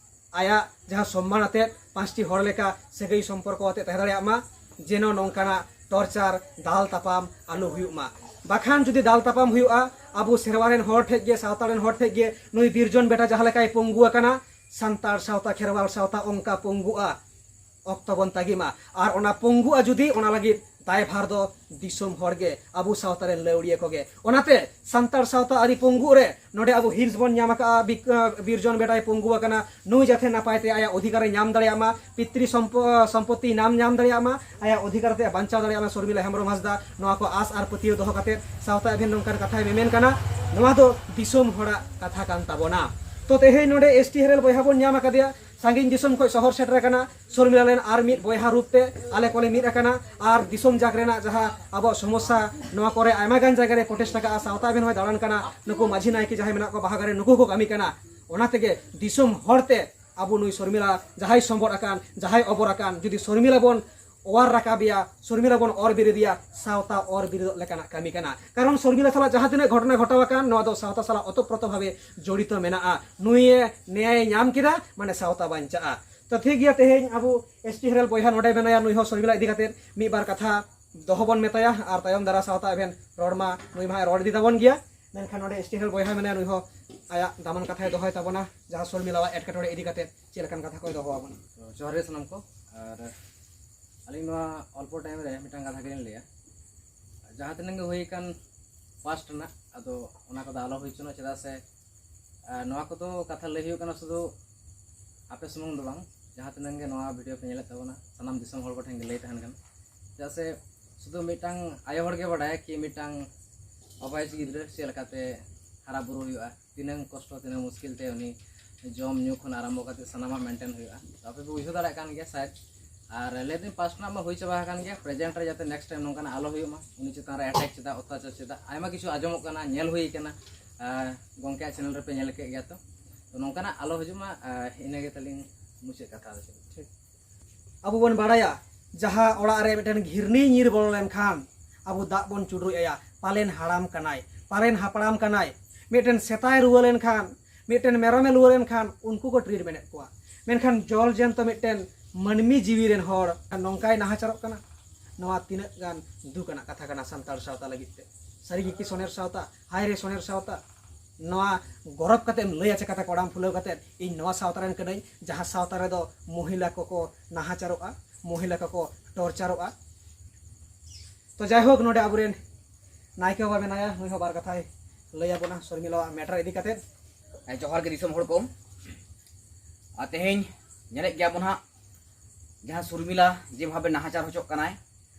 ᱟᱭᱟᱜ ᱡᱟᱦᱟᱸ ᱥᱚᱢᱢᱟᱱ ᱟᱛᱮᱫ, ᱯᱟᱸᱪᱴᱤ ᱦᱚᱲ ᱞᱮᱠᱟ ᱥᱟᱹᱜᱟᱹᱭ ᱥᱚᱢᱯᱚᱨᱠᱚ ᱟᱛᱮᱫ ᱛᱟᱦᱮᱸ ᱫᱟᱲᱮᱭᱟᱜ ᱢᱟ, ᱡᱮᱱᱚ ᱱᱚᱝᱠᱟᱱᱟᱜ ᱴᱚᱨᱪᱟᱨ, ᱫᱟᱞ ᱛᱟᱯᱟᱢ ᱟᱞᱚ ᱦᱩᱭᱩᱜ ᱢᱟ᱾ ᱵᱟᱠᱷᱟᱱ ᱡᱩᱫᱤ ᱫᱟᱞ ᱛᱟᱯᱟᱢ ᱦᱩᱭᱩᱜᱼᱟ, ᱟᱵᱚ ᱥᱮᱨᱣᱟ ᱨᱮᱱ ᱦᱚᱲ ᱴᱷᱮᱡ ᱜᱮ, ᱥᱟᱶᱛᱟ ᱨᱮᱱ ᱦᱚᱲ ᱴᱷᱮᱡ ᱜᱮ ᱱᱩᱭ ᱵᱤᱨᱡᱚᱱ ᱵᱮᱴᱟ ᱡᱟᱦᱟᱸ ᱞᱮᱠᱟᱭ ᱯᱚᱝᱜᱩ ᱟᱠᱟᱱᱟ, ᱥᱟᱱᱛᱟᱲ ᱥᱟᱶᱛᱟ, ᱠᱷᱮᱨᱣᱟᱞ ᱥᱟᱶᱛᱟ ᱚᱱᱠᱟ ᱯᱚᱝᱜᱩᱜᱼᱟ᱾ ᱚᱠᱛᱚ ᱵᱚᱱ ᱛᱟᱹᱜᱤ ᱢᱟ᱾ ᱟᱨ ᱚᱱᱟ ᱯᱚᱝᱜᱩᱜᱼᱟ ᱡᱩᱫᱤ, ᱚᱱᱟ ᱞᱟᱹᱜᱤᱫ ᱫᱟᱭᱵᱷᱟᱨ ᱫᱚ ᱫᱤᱥᱚᱢ ᱦᱚᱲ ᱜᱮ, ᱟᱵᱚ ᱥᱟᱶᱛᱟ ᱨᱮᱱ ᱞᱟᱹᱣᱲᱤᱭᱟᱹ ᱠᱚᱜᱮ᱾ ᱚᱱᱟᱛᱮ ᱥᱟᱱᱛᱟᱲ ᱥᱟᱶᱛᱟ ᱟᱹᱨᱤ ᱯᱚᱝᱜᱩᱜ ᱨᱮ ᱱᱚᱰᱮ ᱟᱵᱚ ᱦᱤᱞᱥ ᱵᱚᱱ ᱧᱟᱢ ᱟᱠᱟᱫᱼᱟ, ᱵᱤᱠ-, ᱵᱤᱨᱡᱚᱱ ᱵᱮᱴᱟᱭ ᱯᱚᱝᱜᱩ ᱟᱠᱟᱱᱟ, ᱱᱩᱭ ᱡᱟᱛᱮ ᱱᱟᱯᱟᱭ ᱛᱮ ᱟᱭᱟᱜ ᱚᱫᱷᱤᱠᱟᱨᱮ ᱧᱟᱢ ᱫᱟᱲᱮᱭᱟᱜ ᱢᱟ, ᱯᱤᱛᱨᱤ ᱥᱚᱢᱯᱚ-, ᱥᱚᱢᱯᱚᱛᱤ ᱧᱟᱢ, ᱧᱟᱢ ᱫᱟᱲᱮᱭᱟᱜ ᱢᱟ, ᱟᱭᱟᱜ ᱚᱫᱷᱤᱠᱟᱨ ᱛᱮ ᱵᱟᱧᱪᱟᱣ ᱫᱟᱲᱮᱭᱟᱜ ᱢᱟ ᱥᱚᱨᱢᱤᱞᱟ ᱦᱮᱢᱵᱨᱚᱢ ᱦᱟᱸᱥᱫᱟ, ᱱᱚᱣᱟ ᱠᱚ ᱟᱥ ᱟᱨ ᱯᱟᱹᱛᱭᱟᱹᱣ ᱫᱚᱦᱚ ᱠᱟᱛᱮ ᱥᱟᱶᱛᱟ ᱮᱵᱷᱮᱱ ᱱᱚᱝᱠᱟᱱ ᱠᱟᱛᱷᱟᱭ ᱢᱮᱢᱮᱱ ᱠᱟᱱᱟ᱾ ᱱᱚᱣᱟ ᱫᱚ ᱫᱤᱥᱚᱢ ᱦᱚᱲᱟᱜ ᱠᱟᱛᱷᱟ ᱠᱟᱱ ᱛᱟᱵᱚᱱᱟ᱾ ᱛᱚ ᱛᱮᱦᱮᱧ ᱱᱚᱰᱮ ᱮᱥ ᱴᱤ ᱦᱮᱨᱮᱞ ᱵᱚᱭᱦᱟ ᱵᱚᱱ ᱧᱟᱢ ᱟᱠᱟᱫᱮᱭᱟ, ᱥᱟᱺᱜᱤᱧ ᱫᱤᱥᱚᱢ ᱠᱷᱚᱱ ᱥᱚᱦᱚᱨ ᱥᱮᱴᱮᱨ ᱟᱠᱟᱱᱟ, ᱥᱚᱨᱢᱤᱞᱟ ᱨᱮᱱ ᱟᱨ ᱢᱤᱫ ᱵᱚᱭᱦᱟ ᱨᱩᱯ ᱛᱮ ᱟᱞᱮ ᱠᱚᱞᱮ ᱢᱤᱫ ᱟᱠᱟᱱᱟ᱾ ᱟᱨ ᱫᱤᱥᱚᱢ ᱡᱟᱠ ᱨᱮᱱᱟᱜ ᱡᱟᱦᱟᱸ ᱟᱵᱚᱣᱟᱜ ᱥᱚᱢᱚᱥᱥᱟ, ᱱᱚᱣᱟ ᱠᱚᱨᱮ ᱟᱭᱢᱟ ᱜᱟᱱ ᱡᱟᱭᱜᱟ ᱨᱮ ᱯᱨᱚᱴᱮᱥᱴ ᱟᱠᱟᱜᱼᱟ, ᱥᱟᱶᱛᱟ ᱮᱵᱷᱮᱱ ᱦᱚᱸᱭ ᱫᱟᱬᱟᱱ ᱠᱟᱱᱟ, ᱱᱩᱠᱩ ᱢᱟᱹᱡᱷᱤ ᱱᱟᱭᱠᱮ ᱡᱟᱦᱟᱸᱭ ᱢᱮᱱᱟᱜ ᱠᱚᱣᱟ ᱵᱟᱦᱟ ᱜᱟᱲ ᱨᱮ, ᱱᱩᱠᱩ ᱦᱚᱸᱠᱚ ᱠᱟᱹᱢᱤ ᱠᱟᱱᱟ᱾ ᱚᱱᱟ ᱛᱮᱜᱮ ᱫᱤᱥᱚᱢ ᱦᱚᱲ ᱛᱮ ᱟᱵᱚ ᱱᱩᱭ ᱥᱚᱨᱢᱤᱞᱟ ᱡᱟᱦᱟᱸᱭ ᱥᱚᱢᱵᱚᱨ ᱟᱠᱟᱱ, ᱡᱟᱦᱟᱸᱭ ᱚᱵᱚᱨ ᱟᱠᱟᱱ, ᱡᱩᱫᱤ ᱥᱚᱨᱢᱤᱞᱟ ᱵᱚᱱ ᱚᱣᱟᱨ ᱨᱟᱠᱟᱵᱮᱭᱟ, ᱥᱚᱨᱢᱤᱞᱟ ᱵᱚᱱ ᱚᱨ ᱵᱤᱨᱤᱫᱮᱭᱟ, ᱥᱟᱶᱛᱟ ᱚᱨ ᱵᱤᱨᱤᱫᱚᱜ ᱞᱮᱠᱟᱱᱟᱜ ᱠᱟᱹᱢᱤ ᱠᱟᱱᱟ᱾ ᱠᱟᱨᱚᱱ ᱥᱚᱨᱢᱤᱞᱟ ᱥᱟᱞᱟᱜ ᱡᱟᱦᱟᱸ ᱛᱤᱱᱟᱹᱜ ᱜᱷᱚᱴᱚᱱᱟ ᱜᱷᱚᱴᱟᱣ ᱟᱠᱟᱱ, ᱱᱚᱣᱟ ᱫᱚ ᱥᱟᱶᱛᱟ ᱥᱟᱞᱟᱜ ᱚᱛᱚᱯᱨᱚᱛᱚ ᱵᱷᱟᱵᱮ ᱡᱚᱲᱤᱛᱚ ᱢᱮᱱᱟᱜᱼᱟ᱾ ᱱᱩᱭᱮ ᱱᱮᱭᱟᱭᱮ ᱧᱟᱢ ᱠᱮᱫᱟ, ᱢᱟᱱᱮ ᱥᱟᱶᱛᱟ ᱵᱟᱧᱪᱟᱜᱼᱟ᱾ ᱛᱚ ᱴᱷᱤᱠ ᱜᱮᱭᱟ, ᱛᱮᱦᱮᱧ ᱟᱵᱚ ᱮᱥ ᱴᱤ ᱦᱮᱨᱮᱞ ᱵᱚᱭᱦᱟ ᱱᱚᱰᱮ ᱢᱮᱱᱟᱭᱟ, ᱱᱩᱭ ᱦᱚᱸ ᱥᱚᱨᱢᱤᱞᱟ ᱤᱫᱤ ᱠᱟᱛᱮ ᱢᱤᱫ ᱵᱟᱨ ᱠᱟᱛᱷᱟ ᱫᱚᱦᱚ ᱵᱚᱱ ᱢᱮᱛᱟᱭᱟ, ᱟᱨ ᱛᱟᱭᱚᱢ ᱫᱟᱨᱟ ᱥᱟᱶᱛᱟ ᱮᱵᱷᱮᱱ ᱨᱚᱲ ᱢᱟ ᱱᱩᱭ ᱢᱟᱭ ᱨᱚᱲ ᱤᱫᱤ ᱛᱟᱵᱚᱱ ᱜᱮᱭᱟ᱾ ᱢᱮᱱᱠᱷᱟᱱ ᱱᱚᱰᱮ ᱮᱥ ᱴᱤ ᱦᱮᱨᱮᱞ ᱵᱚᱭᱦᱟ ᱢᱮᱱᱟᱭᱟ, ᱱᱩᱭ ᱦᱚᱸ ᱟᱭᱟᱜ ᱫᱟᱢᱟᱱ ᱠᱟᱛᱷᱟᱭ ᱫᱚᱦᱚᱭ ᱛᱟᱵᱚᱱᱟ, ᱡᱟᱦᱟᱸ ᱥᱚᱨᱢᱤᱞᱟᱣᱟᱜ ᱮᱴᱠᱮᱴᱚᱬᱮ ᱤᱫᱤ ᱠᱟᱛᱮ ᱪᱮᱫ ᱞᱮᱠᱟᱱ ᱠᱟᱛᱷᱟ ᱠᱚᱭ ᱫᱚᱦᱚ ᱟᱵᱚᱱᱟ᱾ ᱛᱚ, ᱡᱚᱦᱟᱨ ᱜᱮ ᱥᱟᱱᱟᱢ ᱠᱚ᱾ ᱟᱨ ᱟᱹᱞᱤᱧ ᱱᱚᱣᱟ ᱚᱞᱯᱚ ᱴᱟᱭᱤᱢ ᱨᱮ ᱢᱤᱫᱴᱟᱝ ᱠᱟᱛᱷᱟ ᱜᱮᱞᱤᱧ ᱞᱟᱹᱭᱟ, ᱡᱟᱦᱟᱸ ᱛᱤᱱᱟᱹᱜ ᱜᱮ ᱦᱩᱭ ᱟᱠᱟᱱ ᱯᱟᱥᱴ ᱨᱮᱱᱟᱜ, ᱟᱫᱚ ᱚᱱᱟ ᱠᱚᱫᱚ ᱟᱞᱚ ᱦᱩᱭ ᱦᱚᱪᱚᱱᱟ, ᱪᱮᱫᱟᱜ ᱥᱮ ᱟᱨ ᱱᱚᱣᱟ ᱠᱚᱫᱚ ᱠᱟᱛᱷᱟ ᱞᱟᱹᱭ ᱦᱩᱭᱩᱜ ᱠᱟᱱᱟ ᱥᱩᱫᱷᱩ ᱟᱯᱮ ᱥᱩᱢᱩᱝ ᱫᱚ ᱵᱟᱝ, ᱡᱟᱦᱟᱸ ᱛᱤᱱᱟᱹᱜ ᱜᱮ ᱱᱚᱣᱟ ᱵᱷᱤᱰᱤᱭᱳ ᱯᱮ ᱧᱮᱞᱮᱫ ᱛᱟᱵᱚᱱᱟ, ᱥᱟᱱᱟᱢ ᱫᱤᱥᱚᱢ ᱦᱚᱲ ᱠᱚᱴᱷᱮᱱ ᱜᱮ ᱞᱟᱹᱭ ᱛᱟᱦᱮᱱ ᱠᱟᱱᱟ᱾ ᱪᱮᱫᱟᱜ ᱥᱮ ᱥᱩᱫᱷᱩ ᱢᱤᱫᱴᱟᱝ ᱟᱭᱳ ᱦᱚᱲ ᱜᱮ ᱵᱟᱰᱟᱭᱟ ᱠᱤ ᱢᱤᱫᱴᱟᱝ ᱵᱟᱵᱟᱭᱤᱡ ᱜᱤᱫᱽᱨᱟᱹ ᱪᱮᱫ ᱞᱮᱠᱟᱛᱮ ᱦᱟᱨᱟ ᱵᱩᱨᱩ ᱦᱩᱭᱩᱜᱼᱟ, ᱛᱤᱱᱟᱹᱝ ᱠᱚᱥᱴᱚ, ᱛᱤᱱᱟᱹᱝ ᱢᱩᱥᱠᱤᱞ ᱛᱮ ᱩᱱᱤ ᱡᱚᱢ ᱧᱩ ᱠᱷᱚᱱ ᱟᱨᱟᱢᱵᱷᱚ ᱠᱟᱛᱮ ᱥᱟᱱᱟᱢᱟᱜ ᱢᱮᱱᱴᱮᱱ ᱦᱩᱭᱩᱜᱼᱟ᱾ ᱛᱚ ᱟᱯᱮ ᱯᱮ ᱵᱩᱡᱷᱟᱹᱣ ᱫᱟᱲᱮᱭᱟᱜ ᱠᱟᱱ ᱜᱮᱭᱟ ᱥᱟᱭᱮᱫ᱾ ᱟᱨ ᱞᱟᱹᱭ ᱫᱟᱹᱧ ᱯᱟᱥᱴ ᱨᱮᱱᱟᱜ ᱢᱟ ᱦᱩᱭ ᱪᱟᱵᱟ ᱟᱠᱟᱱ ᱜᱮᱭᱟ, ᱯᱨᱮᱡᱮᱱᱴ ᱨᱮ ᱡᱟᱛᱮ ᱱᱮᱠᱥᱴ ᱴᱟᱭᱤᱢ ᱱᱚᱝᱠᱟᱱᱟᱜ ᱟᱞᱚ ᱦᱩᱭᱩᱜ ᱢᱟ, ᱩᱱᱤ ᱪᱮᱛᱟᱱ ᱨᱮ ᱮᱴᱮᱠ ᱪᱮᱫᱟᱜ, ᱚᱛᱛᱟᱪᱟᱨ ᱪᱮᱫᱟᱜ, ᱟᱭᱢᱟ ᱠᱤᱪᱷᱩ ᱟᱸᱡᱚᱢᱚᱜ ᱠᱟᱱᱟ, ᱧᱮᱞ ᱦᱩᱭ ᱠᱟᱱᱟ᱾ ᱟᱨ ᱜᱚᱝᱠᱮᱭᱟᱜ ᱪᱮᱱᱮᱞ ᱨᱮᱯᱮ ᱧᱮᱞ ᱠᱮᱫ ᱜᱮᱭᱟ᱾ ᱛᱚ, ᱛᱚ ᱱᱚᱝᱠᱟᱱᱟᱜ ᱟᱞᱚ ᱦᱤᱡᱩᱜ ᱢᱟ, ᱟᱨ ᱤᱱᱟᱹ ᱜᱮ ᱛᱟᱞᱤᱧ ᱢᱩᱪᱟᱹᱫ ᱠᱟᱛᱷᱟ ᱫᱚ ᱪᱮᱫ᱾ ᱴᱷᱤᱠ᱾ ᱟᱵᱚ ᱵᱚᱱ ᱵᱟᱲᱟᱭᱟ, ᱡᱟᱦᱟᱸ ᱚᱲᱟᱜ ᱨᱮ ᱢᱤᱫᱴᱮᱱ ᱜᱷᱤᱨᱱᱤ ᱧᱤᱨ ᱵᱚᱞᱚ ᱞᱮᱱᱠᱷᱟᱱ ᱟᱵᱚ ᱫᱟᱜ ᱵᱚᱱ ᱪᱩᱰᱩᱡ ᱟᱭᱟ, ᱯᱟᱞᱮᱱ ᱦᱟᱲᱟᱢ ᱠᱟᱱᱟᱭ, ᱯᱟᱞᱮᱱ ᱦᱟᱯᱲᱟᱢ ᱠᱟᱱᱟᱭ᱾ ᱢᱤᱫᱴᱮᱱ ᱥᱮᱛᱟᱭ ᱨᱩᱣᱟᱹ ᱞᱮᱱᱠᱷᱟᱱ, ᱢᱤᱫᱴᱮᱱ ᱢᱮᱨᱚᱢᱮ ᱨᱩᱣᱟᱹ ᱞᱮᱱᱠᱷᱟᱱ ᱩᱱᱠᱩ ᱠᱚ ᱴᱨᱤᱴ ᱢᱮᱱᱮᱫ ᱠᱚᱣᱟ, ᱢᱮᱱᱠᱷᱟᱱ ᱡᱚᱞ ᱡᱮᱱᱛᱚ ᱢᱤᱫᱴᱮᱱ ᱢᱟᱹᱱᱢᱤ ᱡᱤᱣᱤ ᱨᱮᱱ ᱦᱚᱲ ᱱᱚᱝᱠᱟᱭ ᱱᱟᱦᱟᱪᱟᱨᱚᱜ ᱠᱟᱱᱟ᱾ ᱱᱚᱣᱟ ᱛᱤᱱᱟᱹᱜ ᱜᱟᱱ ᱫᱩᱠ ᱟᱱᱟᱜ ᱠᱟᱛᱷᱟ ᱠᱟᱱᱟ ᱥᱟᱱᱛᱟᱲ ᱥᱟᱶᱛᱟ ᱞᱟᱹᱜᱤᱫ ᱛᱮ᱾ ᱥᱟᱹᱨᱤ ᱜᱮ ᱠᱤ ᱥᱚᱱᱮᱨ ᱥᱟᱶᱛᱟ? ᱦᱟᱭ ᱨᱮ ᱥᱚᱱᱮᱨ ᱥᱟᱶᱛᱟ! ᱱᱚᱣᱟ ᱜᱚᱨᱚᱵ ᱠᱟᱛᱮ ᱮᱢ ᱞᱟᱹᱭᱟ ᱪᱮᱠᱟᱛᱮ ᱠᱚᱲᱟᱢ ᱯᱷᱩᱞᱟᱹᱣ ᱠᱟᱛᱮ, ᱤᱧ ᱱᱚᱣᱟ ᱥᱟᱶᱛᱟ ᱨᱮᱱ ᱠᱟᱹᱱᱟᱹᱧ ᱡᱟᱦᱟᱸ ᱥᱟᱶᱛᱟ ᱨᱮᱫᱚ ᱢᱚᱦᱤᱞᱟ ᱠᱚᱠᱚ ᱱᱟᱦᱟᱪᱟᱨᱚᱜᱼᱟ, ᱢᱚᱦᱤᱞᱟ ᱠᱚᱠᱚ ᱴᱚᱨᱪᱟᱨᱚᱜᱼᱟ? ᱛᱚ ᱡᱟᱭᱦᱳᱠ, ᱱᱚᱰᱮ ᱟᱵᱚᱨᱮᱱ ᱱᱟᱭᱠᱮ ᱵᱟᱵᱟ ᱢᱮᱱᱟᱭᱟ, ᱱᱩᱭ ᱦᱚᱸ ᱵᱟᱨ ᱠᱟᱛᱷᱟᱭ ᱞᱟᱹᱭ ᱟᱵᱚᱱᱟ ᱥᱚᱨᱢᱤᱞᱟᱣᱟᱜ ᱢᱮᱴᱟᱨ ᱤᱫᱤ ᱠᱟᱛᱮ᱾ ᱦᱮᱸ, ᱡᱚᱦᱟᱨ ᱜᱮ ᱫᱤᱥᱚᱢ ᱦᱚᱲ ᱠᱚ᱾ ᱟᱨ ᱛᱮᱦᱮᱧ ᱧᱮᱞᱮᱫ ᱜᱮᱭᱟ ᱵᱚᱱ ᱦᱟᱸᱜ, ᱡᱟᱦᱟᱸ ᱥᱚᱨᱢᱤᱞᱟ ᱡᱮᱵᱷᱟᱵᱮ ᱱᱟᱦᱟᱪᱟᱨ ᱦᱚᱪᱚᱜ ᱠᱟᱱᱟᱭ,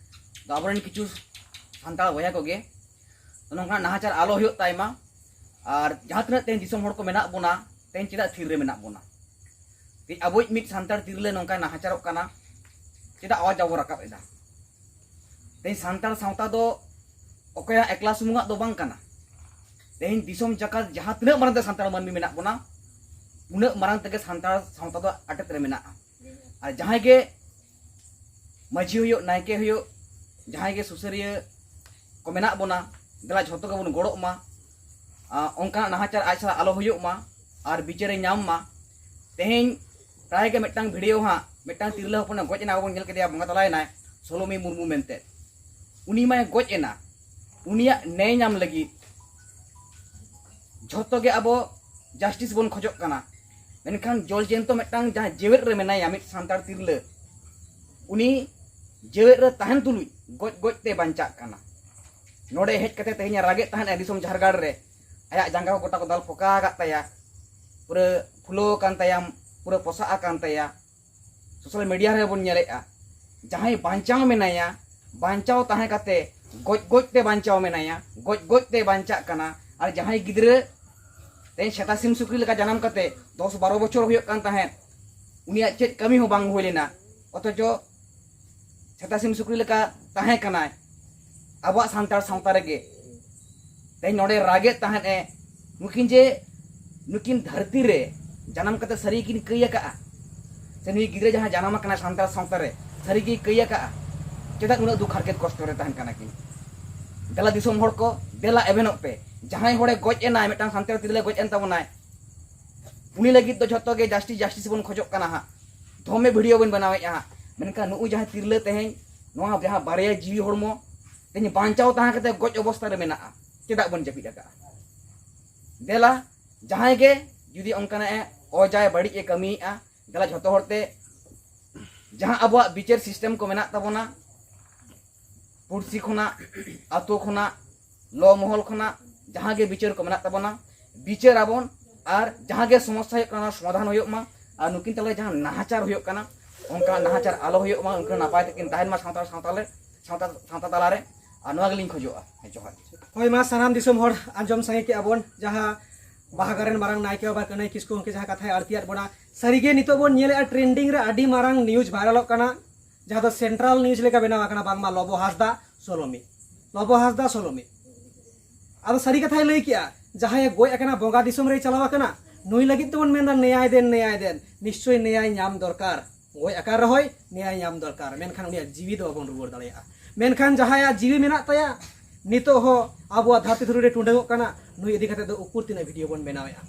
ᱛᱚ ᱟᱵᱚᱨᱮᱱ ᱠᱤᱪᱷᱩ ᱥᱟᱱᱛᱟᱲ ᱵᱚᱭᱦᱟ ᱠᱚᱜᱮ, ᱛᱚ ᱱᱚᱝᱠᱟᱱᱟᱜ ᱱᱟᱦᱟᱪᱟᱨ ᱟᱞᱚ ᱦᱩᱭᱩᱜ ᱛᱟᱭ ᱢᱟ᱾ ᱟᱨ ᱡᱟᱦᱟᱸ ᱛᱤᱱᱟᱹᱜ ᱛᱮᱦᱮᱧ ᱫᱤᱥᱚᱢ ᱦᱚᱲ ᱠᱚ ᱢᱮᱱᱟᱜ ᱵᱚᱱᱟ, ᱛᱮᱦᱮᱧ ᱪᱮᱫᱟᱜ ᱛᱷᱤᱨ ᱨᱮ ᱢᱮᱱᱟᱜ ᱵᱚᱱᱟ? ᱛᱮᱦᱮᱧ ᱟᱵᱚᱭᱤᱡ ᱢᱤᱫ ᱥᱟᱱᱛᱟᱲ ᱛᱤᱨᱞᱟᱹ ᱱᱚᱝᱠᱟᱭ ᱱᱟᱦᱟᱪᱟᱨᱚᱜ ᱠᱟᱱᱟ, ᱪᱮᱫᱟᱜ ᱟᱣᱟᱡᱽ ᱵᱟᱵᱚ ᱨᱟᱠᱟᱵ ᱮᱫᱟ? ᱛᱮᱦᱮᱧ ᱥᱟᱱᱛᱟᱲ ᱥᱟᱶᱛᱟ ᱫᱚ ᱚᱠᱚᱭᱟᱜ ᱮᱠᱞᱟ ᱥᱩᱢᱩᱝᱟᱜ ᱫᱚ ᱵᱟᱝ ᱠᱟᱱᱟ᱾ ᱛᱮᱦᱮᱧ ᱫᱤᱥᱚᱢ ᱡᱟᱠᱟᱛ ᱡᱟᱦᱟᱸ ᱛᱤᱱᱟᱹᱜ ᱢᱟᱨᱟᱝ ᱛᱮ ᱥᱟᱱᱛᱟᱲ ᱢᱟᱹᱱᱢᱤ ᱢᱮᱱᱟᱜ ᱵᱚᱱᱟ, ᱩᱱᱟᱹᱜ ᱢᱟᱨᱟᱝ ᱛᱮᱜᱮ ᱥᱟᱱᱛᱟᱲ ᱥᱟᱶᱛᱟ ᱫᱚ ᱟᱴᱮᱫ ᱨᱮ ᱢᱮᱱᱟᱜᱼᱟ᱾ ᱟᱨ ᱡᱟᱦᱟᱸᱭ ᱜᱮ ᱢᱟᱹᱡᱷᱤ ᱦᱩᱭᱩᱜ, ᱱᱟᱭᱠᱮ ᱦᱩᱭᱩᱜ, ᱡᱟᱦᱟᱸᱭ ᱜᱮ ᱥᱩᱥᱟᱹᱨᱤᱭᱟᱹ ᱠᱚ ᱢᱮᱱᱟᱜ ᱵᱚᱱᱟ, ᱫᱮᱞᱟ ᱡᱷᱚᱛᱚ ᱜᱮᱵᱚᱱ ᱜᱚᱲᱚᱜ ᱢᱟ᱾ ᱟᱨ ᱚᱱᱠᱟᱱᱟᱜ ᱱᱟᱦᱟᱪᱟᱨ ᱟᱡ ᱥᱟᱞᱟᱜ ᱟᱞᱚ ᱦᱩᱭᱩᱜ ᱢᱟ ᱟᱨ ᱵᱤᱪᱟᱹᱨᱮ ᱧᱟᱢ ᱢᱟ᱾ ᱛᱮᱦᱮᱧ ᱯᱨᱟᱭ ᱜᱮ ᱢᱤᱫᱴᱟᱝ ᱵᱷᱤᱰᱤᱭᱳ ᱦᱟᱸᱜ, ᱢᱤᱫᱴᱟᱝ ᱛᱤᱨᱞᱟᱹ ᱦᱚᱯᱚᱱᱮ ᱜᱚᱡ ᱮᱱᱟ, ᱟᱵᱚ ᱵᱚᱱ ᱧᱮᱞ ᱠᱮᱫᱮᱭᱟ, ᱵᱚᱸᱜᱟ ᱛᱟᱞᱟᱭᱮᱱᱟᱭ, ᱥᱳᱞᱳᱢᱤ ᱢᱩᱨᱢᱩ ᱢᱮᱱᱛᱮ᱾ ᱩᱱᱤ ᱢᱟᱭ ᱜᱚᱡ ᱮᱱᱟ, ᱩᱱᱤᱭᱟᱜ ᱱᱮᱭ ᱧᱟᱢ ᱞᱟᱹᱜᱤᱫ ᱡᱷᱚᱛᱚ ᱜᱮ ᱟᱵᱚ ᱡᱟᱥᱴᱤᱥ ᱵᱚᱱ ᱠᱷᱚᱡᱚᱜ ᱠᱟᱱᱟ᱾ ᱢᱮᱱᱠᱷᱟᱱ ᱡᱚᱞᱡᱮᱱᱛᱚ ᱢᱤᱫᱴᱟᱝ ᱡᱟᱦᱟᱸᱭ ᱡᱮᱣᱮᱫ ᱨᱮ ᱢᱮᱱᱟᱭᱟ, ᱢᱤᱫ ᱥᱟᱱᱛᱟᱲ ᱛᱤᱨᱞᱟᱹ, ᱩᱱᱤ ᱡᱮᱣᱮᱫ ᱨᱮ ᱛᱟᱦᱮᱱ ᱛᱩᱞᱩᱡ ᱜᱚᱡ ᱜᱚᱡ ᱛᱮ ᱵᱟᱧᱪᱟᱜ ᱠᱟᱱᱟ᱾ ᱱᱚᱰᱮ ᱦᱮᱡ ᱠᱟᱛᱮ ᱛᱮᱦᱮᱧ ᱮ ᱨᱟᱜᱮᱫ ᱛᱟᱦᱮᱱᱟ ᱫᱤᱥᱚᱢ ᱡᱷᱟᱲᱜᱟᱲ ᱨᱮ, ᱟᱭᱟᱜ ᱡᱟᱸᱜᱟ ᱠᱚ ᱜᱚᱴᱟ ᱠᱚ ᱫᱟᱞ ᱯᱷᱚᱠᱟ ᱟᱠᱟᱫ ᱛᱟᱭᱟ, ᱯᱩᱨᱟᱹ ᱯᱷᱩᱞᱟᱹᱣ ᱟᱠᱟᱱ ᱛᱟᱭᱟ, ᱯᱩᱨᱟᱹ ᱯᱚᱥᱟᱜ ᱟᱠᱟᱱ ᱛᱟᱭᱟ᱾ ᱥᱳᱥᱟᱞ ᱢᱤᱰᱤᱭᱟ ᱨᱮᱵᱚᱱ ᱧᱮᱞᱮᱫᱼᱟ, ᱡᱟᱦᱟᱸᱭ ᱵᱟᱧᱪᱟᱣ ᱢᱮᱱᱟᱭᱟ, ᱵᱟᱧᱪᱟᱣ ᱛᱟᱦᱮᱸ ᱠᱟᱛᱮ ᱜᱚᱡ ᱜᱚᱡ ᱛᱮ ᱵᱟᱧᱪᱟᱣ ᱢᱮᱱᱟᱭᱟ, ᱜᱚᱡ ᱜᱚᱡ ᱛᱮ ᱵᱟᱧᱪᱟᱜ ᱠᱟᱱᱟ᱾ ᱟᱨ ᱡᱟᱦᱟᱸᱭ ᱜᱤᱫᱽᱨᱟᱹ ᱛᱮᱦᱮᱧ ᱥᱮᱛᱟ ᱥᱤᱢ ᱥᱩᱠᱨᱤ ᱞᱮᱠᱟ ᱡᱟᱱᱟᱢ ᱠᱟᱛᱮ ᱫᱚᱥ ᱵᱟᱨᱚ ᱵᱚᱪᱷᱚᱨ ᱦᱩᱭᱩᱜ ᱠᱟᱱ ᱛᱟᱦᱮᱸᱫ, ᱩᱱᱤᱭᱟᱜ ᱪᱮᱫ ᱠᱟᱹᱢᱤ ᱦᱚᱸ ᱵᱟᱝ ᱦᱩᱭ ᱞᱮᱱᱟ, ᱚᱛᱷᱚᱪᱚ ᱥᱮᱛᱟ ᱥᱤᱢ ᱥᱩᱠᱨᱤ ᱞᱮᱠᱟ ᱛᱟᱦᱮᱸ ᱠᱟᱱᱟᱭ ᱟᱵᱚᱣᱟᱜ ᱥᱟᱱᱛᱟᱲ ᱥᱟᱶᱛᱟ ᱨᱮᱜᱮ᱾ ᱛᱮᱦᱮᱧ ᱱᱚᱰᱮ ᱨᱟᱜᱮᱫ ᱛᱟᱦᱮᱸᱫ ᱮ, ᱱᱩᱠᱤᱱ ᱡᱮ ᱱᱩᱠᱤᱱ ᱫᱷᱟᱹᱨᱛᱤ ᱨᱮ ᱡᱟᱱᱟᱢ ᱠᱟᱛᱮ ᱥᱟᱹᱨᱤ ᱠᱤᱱ ᱠᱟᱹᱭ ᱟᱠᱟᱜᱼᱟ, ᱥᱮ ᱱᱩᱭ ᱜᱤᱫᱽᱨᱟᱹ ᱡᱟᱦᱟᱸ ᱡᱟᱱᱟᱢ ᱟᱠᱟᱱᱟ ᱥᱟᱱᱛᱟᱲ ᱥᱟᱶᱛᱟ ᱨᱮ, ᱥᱟᱹᱨᱤ ᱜᱮᱭ ᱠᱟᱹᱭ ᱟᱠᱟᱜᱼᱟ? ᱪᱮᱫᱟᱜ ᱩᱱᱟᱹᱜ ᱫᱩᱠ ᱦᱟᱨᱠᱮᱛ ᱠᱚᱥᱴᱚ ᱨᱮ ᱛᱟᱦᱮᱱ ᱠᱟᱱᱟ ᱠᱤᱱ? ᱫᱮᱞᱟ ᱫᱤᱥᱚᱢ ᱦᱚᱲ ᱠᱚ, ᱫᱮᱞᱟ ᱮᱵᱷᱮᱱᱚᱜ ᱯᱮ᱾ ᱡᱟᱦᱟᱸᱭ ᱦᱚᱲᱮ ᱜᱚᱡ ᱮᱱᱟᱭ, ᱢᱤᱫᱴᱟᱝ ᱥᱟᱱᱛᱟᱲ ᱛᱤᱨᱞᱟᱹ ᱜᱚᱡ ᱮᱱ ᱛᱟᱵᱚᱱᱟᱭ, ᱩᱱᱤ ᱞᱟᱹᱜᱤᱫ ᱫᱚ ᱡᱷᱚᱛᱚ ᱜᱮ ᱡᱟᱥᱴᱤᱥ, ᱡᱟᱥᱴᱤᱥ ᱵᱚᱱ ᱠᱷᱚᱡᱚᱜ ᱠᱟᱱᱟ ᱦᱟᱸᱜ᱾ ᱫᱚᱢᱮ ᱵᱷᱤᱰᱤᱭᱳ ᱵᱚᱱ ᱵᱮᱱᱟᱣᱮᱫᱼᱟ ᱦᱟᱸᱜ, ᱢᱮᱱᱠᱷᱟᱱ ᱱᱩᱜᱼᱩ ᱡᱟᱦᱟᱸ ᱛᱤᱨᱞᱟᱹ ᱛᱮᱦᱮᱧ, ᱱᱚᱣᱟ ᱡᱟᱦᱟᱸ ᱵᱟᱨᱭᱟ ᱡᱤᱣᱤ ᱦᱚᱲᱢᱚ ᱛᱮᱦᱮᱧ ᱵᱟᱧᱪᱟᱣ ᱛᱟᱦᱮᱸ ᱠᱟᱛᱮ ᱜᱚᱡ ᱚᱵᱚᱥᱛᱟ ᱨᱮ ᱢᱮᱱᱟᱜᱼᱟ, ᱪᱮᱫᱟᱜ ᱵᱚᱱ ᱡᱟᱹᱯᱤᱫ ᱟᱠᱟᱫᱼᱟ? ᱫᱮᱞᱟ, ᱡᱟᱦᱟᱸᱭ ᱜᱮ ᱡᱩᱫᱤ ᱚᱱᱠᱟᱱᱟᱜ ᱮ ᱚᱡᱟᱭ ᱵᱟᱹᱲᱤᱡ ᱮ ᱠᱟᱹᱢᱤᱭᱮᱫᱼᱟ, ᱫᱮᱞᱟ ᱡᱷᱚᱛᱚ ᱦᱚᱲᱛᱮ ᱡᱟᱦᱟᱸ ᱟᱵᱚᱣᱟᱜ ᱵᱤᱪᱟᱹᱨ ᱥᱤᱥᱴᱮᱢ ᱠᱚ ᱢᱮᱱᱟᱜ ᱛᱟᱵᱚᱱᱟ, ᱯᱩᱲᱥᱤ ᱠᱷᱚᱱᱟᱜ, ᱟᱛᱳ ᱠᱷᱚᱱᱟᱜ, ᱞᱚ ᱢᱚᱦᱚᱞ ᱠᱷᱚᱱᱟᱜ ᱡᱟᱦᱟᱸ ᱜᱮ ᱵᱤᱪᱟᱹᱨ ᱠᱚ ᱢᱮᱱᱟᱜ ᱛᱟᱵᱚᱱᱟ, ᱵᱤᱪᱟᱹᱨ ᱟᱵᱚᱱ᱾ ᱟᱨ ᱡᱟᱦᱟᱸ ᱜᱮ ᱥᱚᱢᱚᱥᱥᱟ ᱦᱩᱭᱩᱜ ᱠᱟᱱᱟ, ᱚᱱᱟ ᱥᱚᱢᱟᱫᱷᱟᱱ ᱦᱩᱭᱩᱜ ᱢᱟ᱾ ᱟᱨ ᱱᱩᱠᱤᱱ ᱛᱟᱞᱟᱨᱮ ᱡᱟᱦᱟᱸ ᱱᱟᱦᱟᱪᱟᱨ ᱦᱩᱭᱩᱜ ᱠᱟᱱᱟ, ᱚᱱᱠᱟ ᱱᱟᱦᱟᱪᱟᱨ ᱟᱞᱚ ᱦᱩᱭᱩᱜ ᱢᱟ, ᱩᱱᱠᱤᱱ ᱱᱟᱯᱟᱭ ᱛᱮᱠᱤᱱ ᱛᱟᱦᱮᱱ ᱢᱟ ᱥᱟᱶᱛᱟ, ᱥᱟᱶᱛᱟ ᱞᱮ, ᱥᱟᱶᱛᱟ, ᱥᱟᱶᱛᱟ ᱛᱟᱞᱟᱨᱮ᱾ ᱟᱨ ᱱᱚᱣᱟ ᱜᱮᱞᱤᱧ ᱠᱷᱚᱡᱚᱜᱼᱟ᱾ ᱦᱮᱸ, ᱡᱚᱦᱟᱨ᱾ ᱦᱳᱭ, ᱢᱟ ᱥᱟᱱᱟᱢ ᱫᱤᱥᱚᱢ ᱦᱚᱲ ᱟᱸᱡᱚᱢ ᱥᱟᱸᱜᱮ ᱠᱮᱜᱼᱟ ᱵᱚᱱ, ᱡᱟᱦᱟᱸ ᱵᱟᱦᱟ ᱜᱟᱲ ᱨᱮᱱ ᱢᱟᱨᱟᱝ ᱱᱟᱭᱠᱮ ᱵᱟᱵᱟ ᱠᱟᱹᱱᱟᱹᱭ ᱠᱤᱥᱠᱩ ᱜᱚᱢᱠᱮ ᱡᱟᱦᱟᱸ ᱠᱟᱛᱷᱟᱭ ᱟᱹᱲᱛᱤᱭᱟᱫ ᱵᱚᱱᱟ᱾ ᱥᱟᱹᱨᱤᱜᱮ ᱱᱤᱛᱚᱜ ᱵᱚᱱ ᱧᱮᱞᱮᱫᱼᱟ, ᱴᱨᱮᱱᱰᱤᱝ ᱨᱮ ᱟᱹᱰᱤ ᱢᱟᱨᱟᱝ ᱱᱤᱭᱩᱡᱽ ᱵᱷᱟᱭᱨᱟᱞᱚᱜ ᱠᱟᱱᱟ, ᱡᱟᱦᱟᱸ ᱫᱚ ᱥᱮᱱᱴᱨᱟᱞ ᱱᱤᱭᱩᱡᱽ ᱞᱮᱠᱟ ᱵᱮᱱᱟᱣ ᱟᱠᱟᱱᱟ, ᱵᱟᱝᱢᱟ ᱞᱚᱵᱚ ᱦᱟᱸᱥᱫᱟ ᱥᱳᱞᱳᱢᱤ, ᱞᱚᱵᱚ ᱦᱟᱸᱥᱫᱟ ᱥᱳᱞᱳᱢᱤ᱾ ᱟᱫᱚ ᱥᱟᱹᱨᱤ ᱠᱟᱛᱷᱟᱭ ᱞᱟᱹᱭ ᱠᱮᱜᱼᱟ, ᱡᱟᱦᱟᱸᱭᱮ ᱜᱚᱡ ᱟᱠᱟᱱᱟ, ᱵᱚᱸᱜᱟ ᱫᱤᱥᱚᱢ ᱨᱮᱭ ᱪᱟᱞᱟᱣ ᱟᱠᱟᱱᱟ, ᱱᱩᱭ ᱞᱟᱹᱜᱤᱫ ᱛᱮᱵᱚᱱ ᱢᱮᱱᱫᱟ ᱱᱮᱭᱟᱭ ᱫᱮᱱ, ᱱᱮᱭᱟᱭ ᱫᱮᱱ, ᱱᱤᱥᱪᱚᱭ ᱱᱮᱭᱟᱭ ᱧᱟᱢ ᱫᱚᱨᱠᱟᱨ᱾ ᱜᱚᱡ ᱟᱠᱟᱱ ᱨᱮᱦᱚᱸᱭ ᱱᱮᱭᱟᱭ ᱧᱟᱢ ᱫᱚᱨᱠᱟᱨ, ᱢᱮᱱᱠᱷᱟᱱ ᱩᱱᱤᱭᱟᱜ ᱡᱤᱣᱤ ᱫᱚ ᱵᱟᱵᱚᱱ ᱨᱩᱣᱟᱹᱲ ᱫᱟᱲᱮᱭᱟᱜᱼᱟ᱾ ᱢᱮᱱᱠᱷᱟᱱ ᱡᱟᱦᱟᱸᱭᱟᱜ ᱡᱤᱣᱤ ᱢᱮᱱᱟᱜ ᱛᱟᱭᱟ, ᱱᱤᱛᱚᱜ ᱦᱚᱸ ᱟᱵᱚᱣᱟᱜ ᱫᱷᱟᱹᱨᱛᱤ ᱫᱷᱩᱲᱤ ᱨᱮ ᱴᱩᱰᱟᱹᱝᱚᱜ ᱠᱟᱱᱟ, ᱱᱩᱭ ᱤᱫᱤ ᱠᱟᱛᱮ ᱫᱚ ᱩᱠᱩᱨ ᱛᱤᱱᱟᱹᱜ ᱵᱷᱤᱰᱤᱭᱳ ᱵᱚᱱ ᱵᱮᱱᱟᱣᱮᱫᱼᱟ?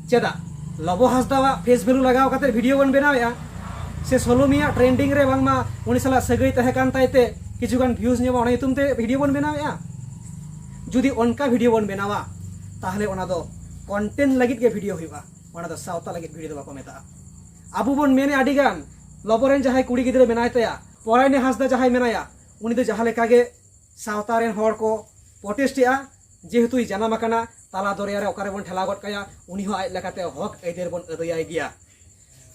ᱪᱮᱫᱟᱜ ᱞᱚᱵᱚ ᱦᱟᱸᱥᱫᱟᱣᱟᱜ ᱯᱷᱮᱥ ᱵᱷᱮᱞᱩ ᱞᱟᱜᱟᱣ ᱠᱟᱛᱮ ᱵᱷᱤᱰᱤᱭᱳ ᱵᱚᱱ ᱵᱮᱱᱟᱣᱮᱫᱼᱟ? ᱥᱮ ᱥᱳᱞᱳᱢᱤᱭᱟᱜ ᱴᱨᱮᱱᱰᱤᱝ ᱨᱮ ᱵᱟᱝᱢᱟ ᱩᱱᱤ ᱥᱟᱞᱟᱜ ᱥᱟᱹᱜᱟᱹᱭ ᱛᱟᱦᱮᱸ ᱠᱟᱱ ᱛᱟᱭ ᱛᱮ ᱠᱤᱪᱷᱩ ᱜᱟᱱ ᱵᱷᱤᱭᱩᱡᱽ ᱧᱟᱢᱚᱜᱼᱟ, ᱚᱱᱟ ᱧᱩᱛᱩᱢ ᱛᱮ ᱵᱷᱤᱰᱤᱭᱳ ᱵᱚᱱ ᱵᱮᱱᱟᱣᱮᱫᱼᱟ? ᱡᱩᱫᱤ ᱚᱱᱠᱟ ᱵᱷᱤᱰᱤᱭᱳ ᱵᱚᱱ ᱵᱮᱱᱟᱣᱟ, ᱛᱟᱦᱚᱞᱮ ᱚᱱᱟ ᱫᱚ ᱠᱚᱱᱴᱮᱱᱴ ᱞᱟᱹᱜᱤᱫ ᱜᱮ ᱵᱷᱤᱰᱤᱭᱳ ᱦᱩᱭᱩᱜᱼᱟ, ᱚᱱᱟ ᱫᱚ ᱥᱟᱶᱛᱟ ᱞᱟᱹᱜᱤᱫ ᱵᱷᱤᱰᱤᱭᱳ ᱫᱚ ᱵᱟᱠᱚ ᱢᱮᱛᱟᱜᱼᱟ᱾ ᱟᱵᱚ ᱵᱚᱱ ᱢᱮᱱᱮᱫᱼᱟ ᱟᱹᱰᱤ ᱜᱟᱱ, ᱞᱚᱵᱚ ᱨᱮᱱ ᱡᱟᱦᱟᱸᱭ ᱠᱩᱲᱤ ᱜᱤᱫᱽᱨᱟᱹ ᱢᱮᱱᱟᱭ ᱛᱟᱭᱟ, ᱯᱚᱨᱟᱭᱱᱤ ᱦᱟᱸᱥᱫᱟ ᱡᱟᱦᱟᱸᱭ ᱢᱮᱱᱟᱭᱟ, ᱩᱱᱤ ᱫᱚ ᱡᱟᱦᱟᱸ ᱞᱮᱠᱟ ᱜᱮ ᱥᱟᱶᱛᱟ ᱨᱮᱱ ᱦᱚᱲ ᱠᱚ ᱯᱨᱚᱴᱮᱥᱴ ᱮᱜᱼᱟ, ᱡᱮᱦᱮᱛᱩᱭ ᱡᱟᱱᱟᱢ ᱟᱠᱟᱱᱟ, ᱛᱟᱞᱟ ᱫᱚᱨᱭᱟ ᱨᱮ ᱚᱠᱟᱨᱮ ᱵᱚᱱ ᱴᱷᱮᱞᱟᱣ ᱜᱚᱫ ᱠᱟᱭᱟ, ᱩᱱᱤ ᱦᱚᱸ ᱟᱡ ᱞᱮᱠᱟᱛᱮ ᱦᱚᱠ ᱟᱹᱭᱫᱟᱹᱨ ᱵᱚᱱ ᱟᱹᱫᱟᱹᱭᱟᱭ ᱜᱮᱭᱟ᱾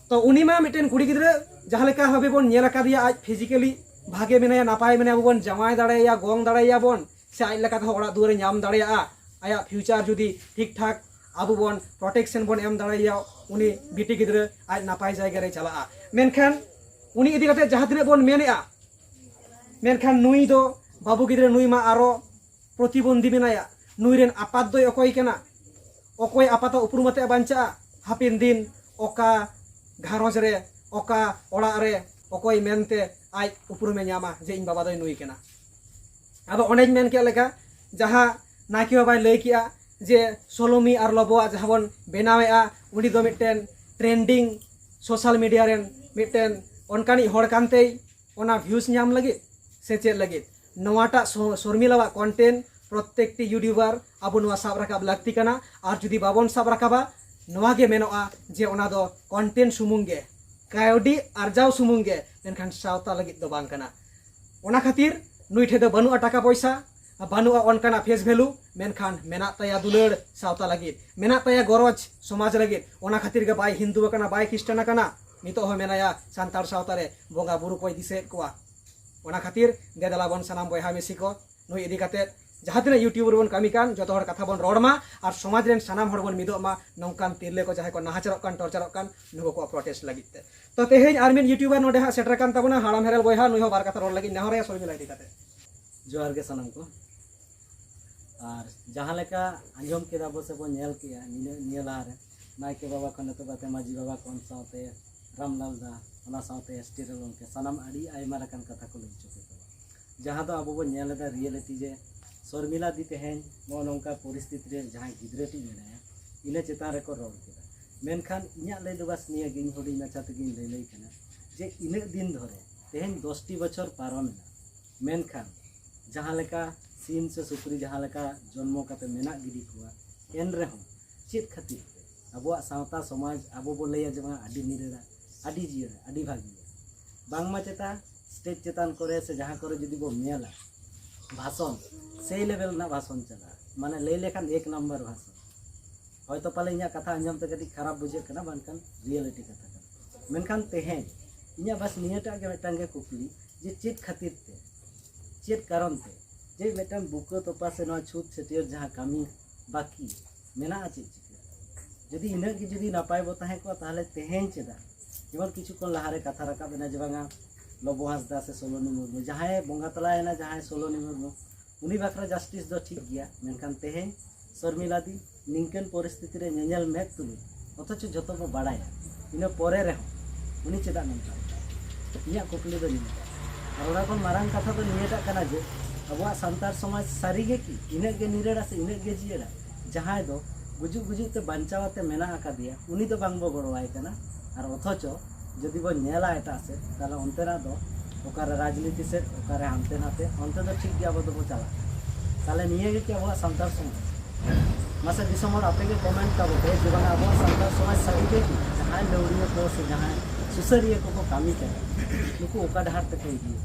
ᱛᱚ ᱩᱱᱤ ᱢᱟ ᱢᱤᱫᱴᱮᱱ ᱠᱩᱲᱤ ᱜᱤᱫᱽᱨᱟᱹ, ᱡᱟᱦᱟᱸ ᱞᱮᱠᱟ ᱵᱷᱟᱵᱮ ᱵᱚᱱ ᱧᱮᱞ ᱟᱠᱟᱫᱮᱭᱟ, ᱟᱡ ᱯᱷᱤᱡᱤᱠᱮᱞᱤ ᱵᱷᱟᱜᱮ ᱢᱮᱱᱟᱭᱟ, ᱱᱟᱯᱟᱭ ᱢᱮᱱᱟᱭᱟ, ᱟᱵᱚ ᱵᱚᱱ ᱡᱟᱶᱟᱭ ᱫᱟᱲᱮᱭᱟᱭᱟ, ᱜᱚᱝ ᱫᱟᱲᱮᱭᱟᱭᱟ ᱵᱚᱱ, ᱥᱮ ᱟᱡ ᱞᱮᱠᱟ ᱛᱮᱦᱚᱸ ᱚᱲᱟᱜ ᱫᱩᱣᱟᱹᱨᱮ ᱧᱟᱢ ᱫᱟᱲᱮᱭᱟᱜᱼᱟ᱾ ᱟᱭᱟᱜ ᱯᱷᱤᱭᱩᱪᱟᱨ ᱡᱩᱫᱤ ᱴᱷᱤᱠ ᱴᱷᱟᱠ ᱟᱵᱚ ᱵᱚᱱ ᱯᱨᱚᱴᱮᱠᱥᱚᱱ ᱵᱚᱱ ᱮᱢ ᱫᱟᱲᱮᱭᱟᱭᱟ, ᱩᱱᱤ ᱵᱤᱴᱤ ᱜᱤᱫᱽᱨᱟᱹ ᱟᱡ ᱱᱟᱯᱟᱭ ᱡᱟᱭᱜᱟ ᱨᱮ ᱪᱟᱞᱟᱜᱼᱟ᱾ ᱢᱮᱱᱠᱷᱟᱱ ᱩᱱᱤ ᱤᱫᱤ ᱠᱟᱛᱮ ᱡᱟᱦᱟᱸ ᱛᱤᱱᱟᱹᱜ ᱵᱚᱱ ᱢᱮᱱᱮᱜᱼᱟ, ᱢᱮᱱᱠᱷᱟᱱ ᱱᱩᱭ ᱫᱚ, ᱵᱟᱹᱵᱩ ᱜᱤᱫᱽᱨᱟᱹ, ᱱᱩᱭ ᱢᱟ ᱟᱨᱚ ᱯᱨᱚᱛᱤᱵᱚᱱᱫᱷᱤ ᱢᱮᱱᱟᱭᱟ᱾ ᱱᱩᱭ ᱨᱮᱱ ᱟᱯᱟᱛ ᱫᱚᱭ ᱚᱠᱚᱭ ᱠᱟᱱᱟ? ᱚᱠᱚᱭ ᱟᱯᱟᱛᱟᱜ ᱩᱯᱨᱩᱢ ᱟᱛᱮ ᱵᱟᱧᱪᱟᱜᱼᱟ? ᱦᱟᱯᱮᱱ ᱫᱤᱱ ᱚᱠᱟ ᱜᱷᱟᱨᱚᱸᱡᱽ ᱨᱮ, ᱚᱠᱟ ᱚᱲᱟᱜ ᱨᱮ ᱚᱠᱚᱭ ᱢᱮᱱᱛᱮ ᱟᱡ ᱩᱯᱨᱩᱢᱮ ᱧᱟᱢᱟ ᱡᱮ ᱤᱧ ᱵᱟᱵᱟ ᱫᱚᱭ ᱱᱩᱭ ᱠᱟᱱᱟ? ᱟᱫᱚ ᱚᱸᱰᱮᱧ ᱢᱮᱱ ᱠᱮᱫ ᱞᱮᱠᱟ, ᱡᱟᱦᱟᱸ ᱱᱟᱭᱠᱮ ᱵᱟᱵᱟᱭ ᱞᱟᱹᱭ ᱠᱮᱜᱼᱟ ᱡᱮ ᱥᱳᱞᱳᱢᱤ ᱟᱨ ᱞᱚᱵᱚᱣᱟᱜ ᱡᱟᱦᱟᱸ ᱵᱚᱱ ᱵᱮᱱᱟᱣᱮᱜᱼᱟ, ᱩᱱᱤ ᱫᱚ ᱢᱤᱫᱴᱮᱱ ᱴᱨᱮᱱᱰᱤᱝ ᱥᱳᱥᱟᱞ ᱢᱤᱰᱤᱭᱟ ᱨᱮᱱ ᱢᱤᱫᱴᱮᱱ ᱚᱱᱠᱟᱱᱤᱡ ᱦᱚᱲ ᱠᱟᱱᱛᱮᱭ ᱚᱱᱟ ᱵᱷᱤᱭᱩᱥ ᱧᱟᱢ ᱞᱟᱹᱜᱤᱫ ᱥᱮ ᱪᱮᱫ ᱞᱟᱹᱜᱤᱫ? ᱱᱚᱣᱟᱴᱟᱜ ᱥᱚ-, ᱥᱚᱨᱢᱤᱞᱟᱣᱟᱜ ᱠᱚᱱᱴᱮᱱᱴ ᱯᱨᱚᱛᱮᱠᱴᱤ ᱤᱭᱩᱴᱤᱭᱩᱵᱟᱨ ᱟᱵᱚ ᱱᱚᱣᱟ ᱥᱟᱵ ᱨᱟᱠᱟᱵ ᱞᱟᱹᱠᱛᱤ ᱠᱟᱱᱟ᱾ ᱟᱨ ᱡᱩᱫᱤ ᱵᱟᱵᱚᱱ ᱥᱟᱵ ᱨᱟᱠᱟᱵᱟ, ᱱᱚᱣᱟ ᱜᱮ ᱢᱮᱱᱚᱜᱼᱟ ᱡᱮ ᱚᱱᱟ ᱫᱚ ᱠᱚᱱᱴᱮᱱᱴ ᱥᱩᱢᱩᱝ ᱜᱮ, ᱠᱟᱹᱣᱰᱤ ᱟᱨᱡᱟᱣ ᱥᱩᱢᱩᱝ ᱜᱮ, ᱢᱮᱱᱠᱷᱟᱱ ᱥᱟᱶᱛᱟ ᱞᱟᱹᱜᱤᱫ ᱫᱚ ᱵᱟᱝ ᱠᱟᱱᱟ᱾ ᱚᱱᱟ ᱠᱷᱟᱹᱛᱤᱨ ᱱᱩᱭ ᱴᱷᱮᱱ ᱫᱚ ᱵᱟᱹᱱᱩᱜᱼᱟ ᱴᱟᱠᱟ ᱯᱚᱭᱥᱟ, ᱵᱟᱹᱱᱩᱜᱼᱟ ᱚᱱᱠᱟᱱᱟᱜ ᱯᱷᱮᱥ ᱵᱷᱮᱞᱩ, ᱢᱮᱱᱠᱷᱟᱱ ᱢᱮᱱᱟᱜ ᱛᱟᱭᱟ ᱫᱩᱞᱟᱹᱲ ᱥᱟᱶᱛᱟ ᱞᱟᱹᱜᱤᱫ, ᱢᱮᱱᱟᱜ ᱛᱟᱭᱟ ᱜᱚᱨᱚᱡᱽ ᱥᱚᱢᱟᱡᱽ ᱞᱟᱹᱜᱤᱫ᱾ ᱚᱱᱟ ᱠᱷᱟᱹᱛᱤᱨ ᱜᱮ ᱵᱟᱭ ᱦᱤᱱᱫᱩ ᱟᱠᱟᱱᱟ, ᱵᱟᱭ ᱠᱷᱨᱤᱥᱴᱟᱱ ᱟᱠᱟᱱᱟ, ᱱᱤᱛᱚᱜ ᱦᱚᱸ ᱢᱮᱱᱟᱭᱟ ᱥᱟᱱᱛᱟᱲ ᱥᱟᱶᱛᱟ ᱨᱮ ᱵᱚᱸᱜᱟ ᱵᱩᱨᱩ ᱠᱚᱭ ᱫᱤᱥᱟᱹᱭᱮᱫ ᱠᱚᱣᱟ᱾ ᱚᱱᱟ ᱠᱷᱟᱹᱛᱤᱨ ᱫᱮ ᱫᱮᱞᱟ ᱵᱚᱱ ᱥᱟᱱᱟᱢ ᱵᱚᱭᱦᱟ ᱢᱤᱥᱤ ᱠᱚ ᱱᱩᱭ ᱤᱫᱤ ᱠᱟᱛᱮ ᱡᱟᱦᱟᱸ ᱛᱤᱱᱟᱹᱜ ᱤᱭᱩᱴᱤᱭᱩᱵᱽ ᱨᱮᱵᱚᱱ ᱠᱟᱹᱢᱤ ᱠᱟᱱ, ᱡᱚᱛᱚ ᱦᱚᱲ ᱠᱟᱛᱷᱟ ᱵᱚᱱ ᱨᱚᱲ ᱢᱟ ᱟᱨ ᱥᱚᱢᱟᱡᱽ ᱨᱮᱱ ᱥᱟᱱᱟᱢ ᱦᱚᱲ ᱵᱚᱱ ᱢᱤᱫᱚᱜ ᱢᱟ, ᱱᱚᱝᱠᱟᱱ ᱛᱤᱨᱞᱟᱹ ᱠᱚ ᱡᱟᱦᱟᱸᱭ ᱠᱚ ᱱᱟᱦᱟᱪᱟᱨᱚᱜ ᱠᱟᱱ, ᱴᱚᱨᱪᱟᱨᱚᱜ ᱠᱟᱱ, ᱱᱩᱠᱩ ᱠᱚᱣᱟᱜ ᱯᱨᱚᱴᱮᱥᱴ ᱞᱟᱹᱜᱤᱫ ᱛᱮ᱾ ᱛᱚ ᱛᱮᱦᱮᱧ ᱟᱨ ᱢᱤᱫ ᱤᱭᱩᱴᱤᱭᱩᱵᱟᱨ ᱱᱚᱰᱮ ᱦᱟᱸᱜ ᱥᱮᱴᱮᱨ ᱟᱠᱟᱱ ᱛᱟᱵᱚᱱᱟ ᱦᱟᱲᱟᱢ ᱦᱮᱨᱮᱞ ᱵᱚᱭᱦᱟ, ᱱᱩᱭ ᱦᱚᱸ ᱵᱟᱨ ᱠᱟᱛᱷᱟ ᱨᱚᱲ ᱞᱟᱹᱜᱤᱫ ᱱᱮᱦᱚᱨᱮᱭᱟ ᱥᱚᱨᱢᱤᱞᱟ ᱤᱫᱤ ᱠᱟᱛᱮ᱾ ᱡᱚᱦᱟᱨ ᱜᱮ ᱥᱟᱱᱟᱢ ᱠᱚ᱾ ᱟᱨ ᱡᱟᱦᱟᱸ ᱞᱮᱠᱟ ᱟᱸᱡᱚᱢ ᱠᱮᱫᱟ ᱵᱚ ᱥᱮ ᱵᱚ ᱧᱮᱞ ᱠᱮᱫᱟ ᱱᱤᱭᱟᱹ, ᱱᱤᱭᱟᱹ ᱞᱟᱦᱟᱨᱮ ᱱᱟᱭᱠᱮ ᱵᱟᱵᱟ ᱠᱷᱚᱱ ᱮᱛᱚᱦᱚᱵ ᱠᱟᱛᱮ ᱢᱟᱹᱡᱷᱤ ᱵᱟᱵᱟ ᱠᱷᱚᱱ ᱥᱟᱶᱛᱮ ᱨᱟᱢᱞᱟᱞ ᱫᱟ, ᱚᱱᱟ ᱥᱟᱶᱛᱮ ᱮᱥ ᱴᱤ ᱨᱮ ᱜᱚᱢᱠᱮ, ᱥᱟᱱᱟᱢ ᱟᱹᱰᱤ ᱟᱭᱢᱟ ᱞᱮᱠᱟᱱ ᱠᱟᱛᱷᱟ ᱠᱚ ᱞᱟᱹᱭ ᱦᱚᱪᱚ ᱠᱮᱫ ᱛᱟᱵᱚᱱᱟ᱾ ᱡᱟᱦᱟᱸ ᱫᱚ ᱟᱵᱚ ᱵᱚᱱ ᱧᱮᱞ ᱮᱫᱟ ᱨᱤᱭᱮᱞᱤᱴᱤ ᱡᱮ ᱥᱚᱨᱢᱤᱞᱟ ᱫᱤ ᱛᱮᱦᱮᱧ ᱱᱚᱜᱼᱚ ᱱᱚᱝᱠᱟ ᱯᱚᱨᱤᱥᱛᱷᱤᱛᱤ ᱨᱮ ᱡᱟᱦᱟᱸᱭ ᱜᱤᱫᱽᱨᱟᱹ ᱴᱤᱡ ᱢᱮᱱᱟᱭᱟ, ᱤᱱᱟᱹ ᱪᱮᱛᱟᱱ ᱨᱮᱠᱚ ᱨᱚᱲ ᱠᱮᱫᱟ᱾ ᱢᱮᱱᱠᱷᱟᱱ ᱤᱧᱟᱹᱜ ᱞᱟᱹᱭ ᱫᱚ ᱵᱟᱥ ᱱᱤᱭᱟᱹ ᱜᱮ, ᱤᱧ ᱦᱩᱰᱤᱧ ᱢᱟᱪᱷᱟ ᱛᱮᱜᱮᱧ ᱞᱟᱹᱭ ᱞᱟᱹᱭ ᱠᱟᱱᱟ ᱡᱮ ᱤᱱᱟᱹᱜ ᱫᱤᱱ ᱫᱷᱚᱨᱮ, ᱛᱮᱦᱮᱧ ᱫᱚᱥᱴᱤ ᱵᱚᱪᱷᱚᱨ ᱯᱟᱨᱚᱢᱮᱱᱟ, ᱢᱮᱱᱠᱷᱟᱱ ᱡᱟᱦᱟᱸ ᱞᱮᱠᱟ ᱥᱤᱢ ᱥᱮ ᱥᱩᱠᱨᱤ ᱡᱟᱦᱟᱸ ᱞᱮᱠᱟ ᱡᱚᱱᱢᱚ ᱠᱟᱛᱮ ᱢᱮᱱᱟᱜ ᱜᱤᱰᱤ ᱠᱚᱣᱟ, ᱮᱱ ᱨᱮᱦᱚᱸ ᱪᱮᱫ ᱠᱷᱟᱹᱛᱤᱨ ᱛᱮ ᱟᱵᱚᱣᱟᱜ ᱥᱟᱶᱛᱟ ᱥᱚᱢᱟᱡᱽ ᱟᱵᱚ ᱵᱚ ᱞᱟᱹᱭᱟ ᱡᱮ ᱵᱟᱝ ᱟᱹᱰᱤ ᱱᱤᱨᱟᱹᱲᱟ, ᱟᱹᱰᱤ ᱡᱤᱭᱟᱹᱲᱟ, ᱟᱹᱰᱤ ᱵᱷᱟᱹᱜᱤᱭᱟ? ᱵᱟᱝᱢᱟ ᱪᱮᱛᱟ ᱥᱴᱮᱡᱽ ᱪᱮᱛᱟᱱ ᱠᱚᱨᱮ ᱥᱮ ᱡᱟᱦᱟᱸ ᱠᱚᱨᱮ ᱡᱩᱫᱤ ᱵᱚ ᱧᱮᱞᱟ ᱵᱷᱟᱥᱚᱱ, ᱥᱮᱭ ᱞᱮᱵᱮᱞ ᱨᱮᱱᱟᱜ ᱵᱷᱟᱥᱚᱱ ᱪᱟᱞᱟᱜᱼᱟ, ᱢᱟᱱᱮ ᱞᱟᱹᱭ ᱞᱮᱠᱷᱟᱱ ᱮᱠ ᱱᱟᱢᱵᱟᱨ ᱵᱷᱟᱥᱚᱱ᱾ ᱦᱚᱭᱛᱚ ᱯᱟᱞᱮ ᱤᱧᱟᱹᱜ ᱠᱟᱛᱷᱟ ᱟᱸᱡᱚᱢ ᱛᱮ ᱠᱟᱹᱴᱤᱡ ᱠᱷᱟᱨᱟᱯ ᱵᱩᱡᱷᱟᱹᱜ ᱠᱟᱱᱟ, ᱵᱟᱝᱠᱷᱟᱱ ᱨᱤᱭᱮᱞᱤᱴᱤ ᱠᱟᱛᱷᱟ ᱠᱟᱱᱟ᱾ ᱢᱮᱱᱠᱷᱟᱱ ᱛᱮᱦᱮᱧ ᱤᱧᱟᱹᱜ ᱵᱟᱥ ᱱᱤᱭᱟᱹᱴᱟᱜ ᱜᱮ ᱢᱤᱫᱴᱟᱝ ᱜᱮ ᱠᱩᱠᱞᱤ, ᱡᱮ ᱪᱮᱫ ᱠᱷᱟᱹᱛᱤᱨ ᱛᱮ, ᱪᱮᱫ ᱠᱟᱨᱚᱱ ᱛᱮ, ᱡᱮ ᱢᱤᱫᱴᱟᱝ ᱵᱩᱠᱟᱹ ᱛᱚᱯᱟ ᱥᱮ ᱱᱚᱣᱟ ᱪᱷᱩᱛ ᱪᱷᱟᱹᱴᱭᱟᱹᱨ ᱡᱟᱦᱟᱸ ᱠᱟᱹᱢᱤ ᱵᱟᱹᱠᱤ ᱢᱮᱱᱟᱜᱼᱟ, ᱪᱮᱫ ᱪᱤᱠᱟᱹ? ᱡᱩᱫᱤ ᱤᱱᱟᱹᱜ ᱜᱮ ᱡᱩᱫᱤ ᱱᱟᱯᱟᱭ ᱵᱚ ᱛᱟᱦᱮᱸ ᱠᱚᱜᱼᱟ, ᱛᱟᱦᱚᱞᱮ ᱛᱮᱦᱮᱧ ᱪᱮᱫᱟᱜ? ᱡᱮᱢᱚᱱ ᱠᱤᱪᱷᱩ ᱠᱷᱚᱱ ᱞᱟᱦᱟᱨᱮ ᱠᱟᱛᱷᱟ ᱨᱟᱠᱟᱵ ᱮᱱᱟ ᱡᱮ ᱵᱟᱝᱟ ᱞᱚᱵᱚ ᱦᱟᱸᱥᱫᱟ ᱥᱮ ᱥᱳᱞᱳᱱᱤ ᱢᱩᱨᱢᱩ, ᱡᱟᱦᱟᱸᱭ ᱵᱚᱸᱜᱟ ᱛᱟᱞᱟᱭᱮᱱᱟ, ᱡᱟᱦᱟᱸᱭ ᱥᱳᱞᱳᱱᱤ ᱢᱩᱨᱢᱩ, ᱩᱱᱤ ᱵᱟᱠᱷᱨᱟ ᱡᱟᱥᱴᱤᱥ ᱫᱚ ᱴᱷᱤᱠ ᱜᱮᱭᱟ, ᱢᱮᱱᱠᱷᱟᱱ ᱛᱮᱦᱮᱧ ᱥᱚᱨᱢᱤᱞᱟ ᱫᱤ ᱱᱤᱝᱠᱟᱹᱱ ᱯᱚᱨᱤᱥᱛᱷᱤᱛᱤ ᱨᱮ ᱧᱮᱧᱮᱞ ᱢᱮᱫ ᱛᱩᱞᱩᱡ, ᱚᱛᱷᱚᱪᱚ ᱡᱷᱚᱛᱚ ᱵᱚ ᱵᱟᱲᱟᱭᱟ, ᱤᱱᱟᱹ ᱯᱚᱨᱮ ᱨᱮᱦᱚᱸ ᱩᱱᱤ ᱪᱮᱫᱟᱜ ᱱᱚᱝᱠᱟ? ᱤᱧᱟᱹᱜ ᱠᱩᱠᱞᱤ ᱫᱚ ᱱᱤᱭᱟᱹ᱾ ᱟᱨ ᱚᱱᱟ ᱠᱷᱚᱱ ᱢᱟᱨᱟᱝ ᱠᱟᱛᱷᱟ ᱫᱚ ᱱᱤᱭᱟᱹᱴᱟᱜ ᱠᱟᱱᱟ ᱡᱮ ᱟᱵᱚᱣᱟᱜ ᱥᱟᱱᱛᱟᱲ ᱥᱚᱢᱟᱡᱽ ᱥᱟᱹᱨᱤ ᱜᱮ ᱠᱤ ᱤᱱᱟᱹᱜ ᱜᱮ ᱱᱤᱨᱟᱹᱲᱟ ᱥᱮ ᱤᱱᱟᱹᱜ ᱜᱮ ᱡᱤᱭᱟᱹᱲᱟ? ᱡᱟᱦᱟᱸᱭ ᱫᱚ ᱜᱩᱡᱩᱜ ᱜᱩᱡᱩᱜ ᱛᱮ ᱵᱟᱧᱪᱟᱣ ᱟᱛᱮ ᱢᱮᱱᱟᱜ ᱟᱠᱟᱫᱮᱭᱟ, ᱩᱱᱤ ᱫᱚ ᱵᱟᱝ ᱵᱚ ᱜᱚᱲᱚᱣᱟᱭ ᱠᱟᱱᱟ᱾ ᱟᱨ ᱚᱛᱷᱚᱪᱚ ᱡᱩᱫᱤ ᱵᱚ ᱧᱮᱞᱟ ᱮᱴᱟᱜ ᱥᱮᱫ, ᱛᱟᱦᱞᱮ ᱚᱱᱛᱮᱱᱟᱜ ᱫᱚ ᱚᱠᱟᱨᱮ ᱨᱟᱡᱽᱱᱤᱛᱤ ᱥᱮᱫ, ᱚᱠᱟᱨᱮ ᱦᱟᱱᱛᱮ ᱱᱟᱛᱮ, ᱚᱱᱛᱮ ᱫᱚ ᱴᱷᱤᱠ ᱜᱮ ᱟᱵᱚ ᱫᱚᱵᱚ ᱪᱟᱞᱟᱜ ᱠᱟᱱᱟ᱾ ᱛᱟᱦᱚᱞᱮ ᱱᱤᱭᱟᱹ ᱜᱮ ᱪᱮᱫ ᱟᱵᱚᱣᱟᱜ ᱥᱟᱱᱛᱟᱲ ᱥᱚᱢᱟᱡᱽ? ᱢᱟᱥᱮ ᱫᱤᱥᱚᱢ ᱦᱚᱲ, ᱟᱯᱮ ᱜᱮ ᱠᱚᱢᱮᱱᱴ ᱛᱟᱵᱚ ᱯᱮ ᱡᱮ ᱵᱟᱝᱟ, ᱟᱵᱚᱣᱟᱜ ᱥᱟᱱᱛᱟᱲ ᱥᱚᱢᱟᱡᱽ ᱥᱟᱹᱨᱤ ᱜᱮ ᱠᱤ ᱡᱟᱦᱟᱸᱭ ᱞᱟᱹᱣᱲᱤᱭᱟᱹ ᱠᱚ ᱥᱮ ᱡᱟᱦᱟᱸᱭ ᱥᱩᱥᱟᱹᱨᱤᱭᱟᱹ ᱠᱚᱠᱚ ᱠᱟᱹᱢᱤ ᱠᱟᱱᱟ, ᱱᱩᱠᱩ ᱚᱠᱟ ᱰᱟᱦᱟᱨ ᱛᱮᱠᱚ ᱤᱫᱤᱭᱟ?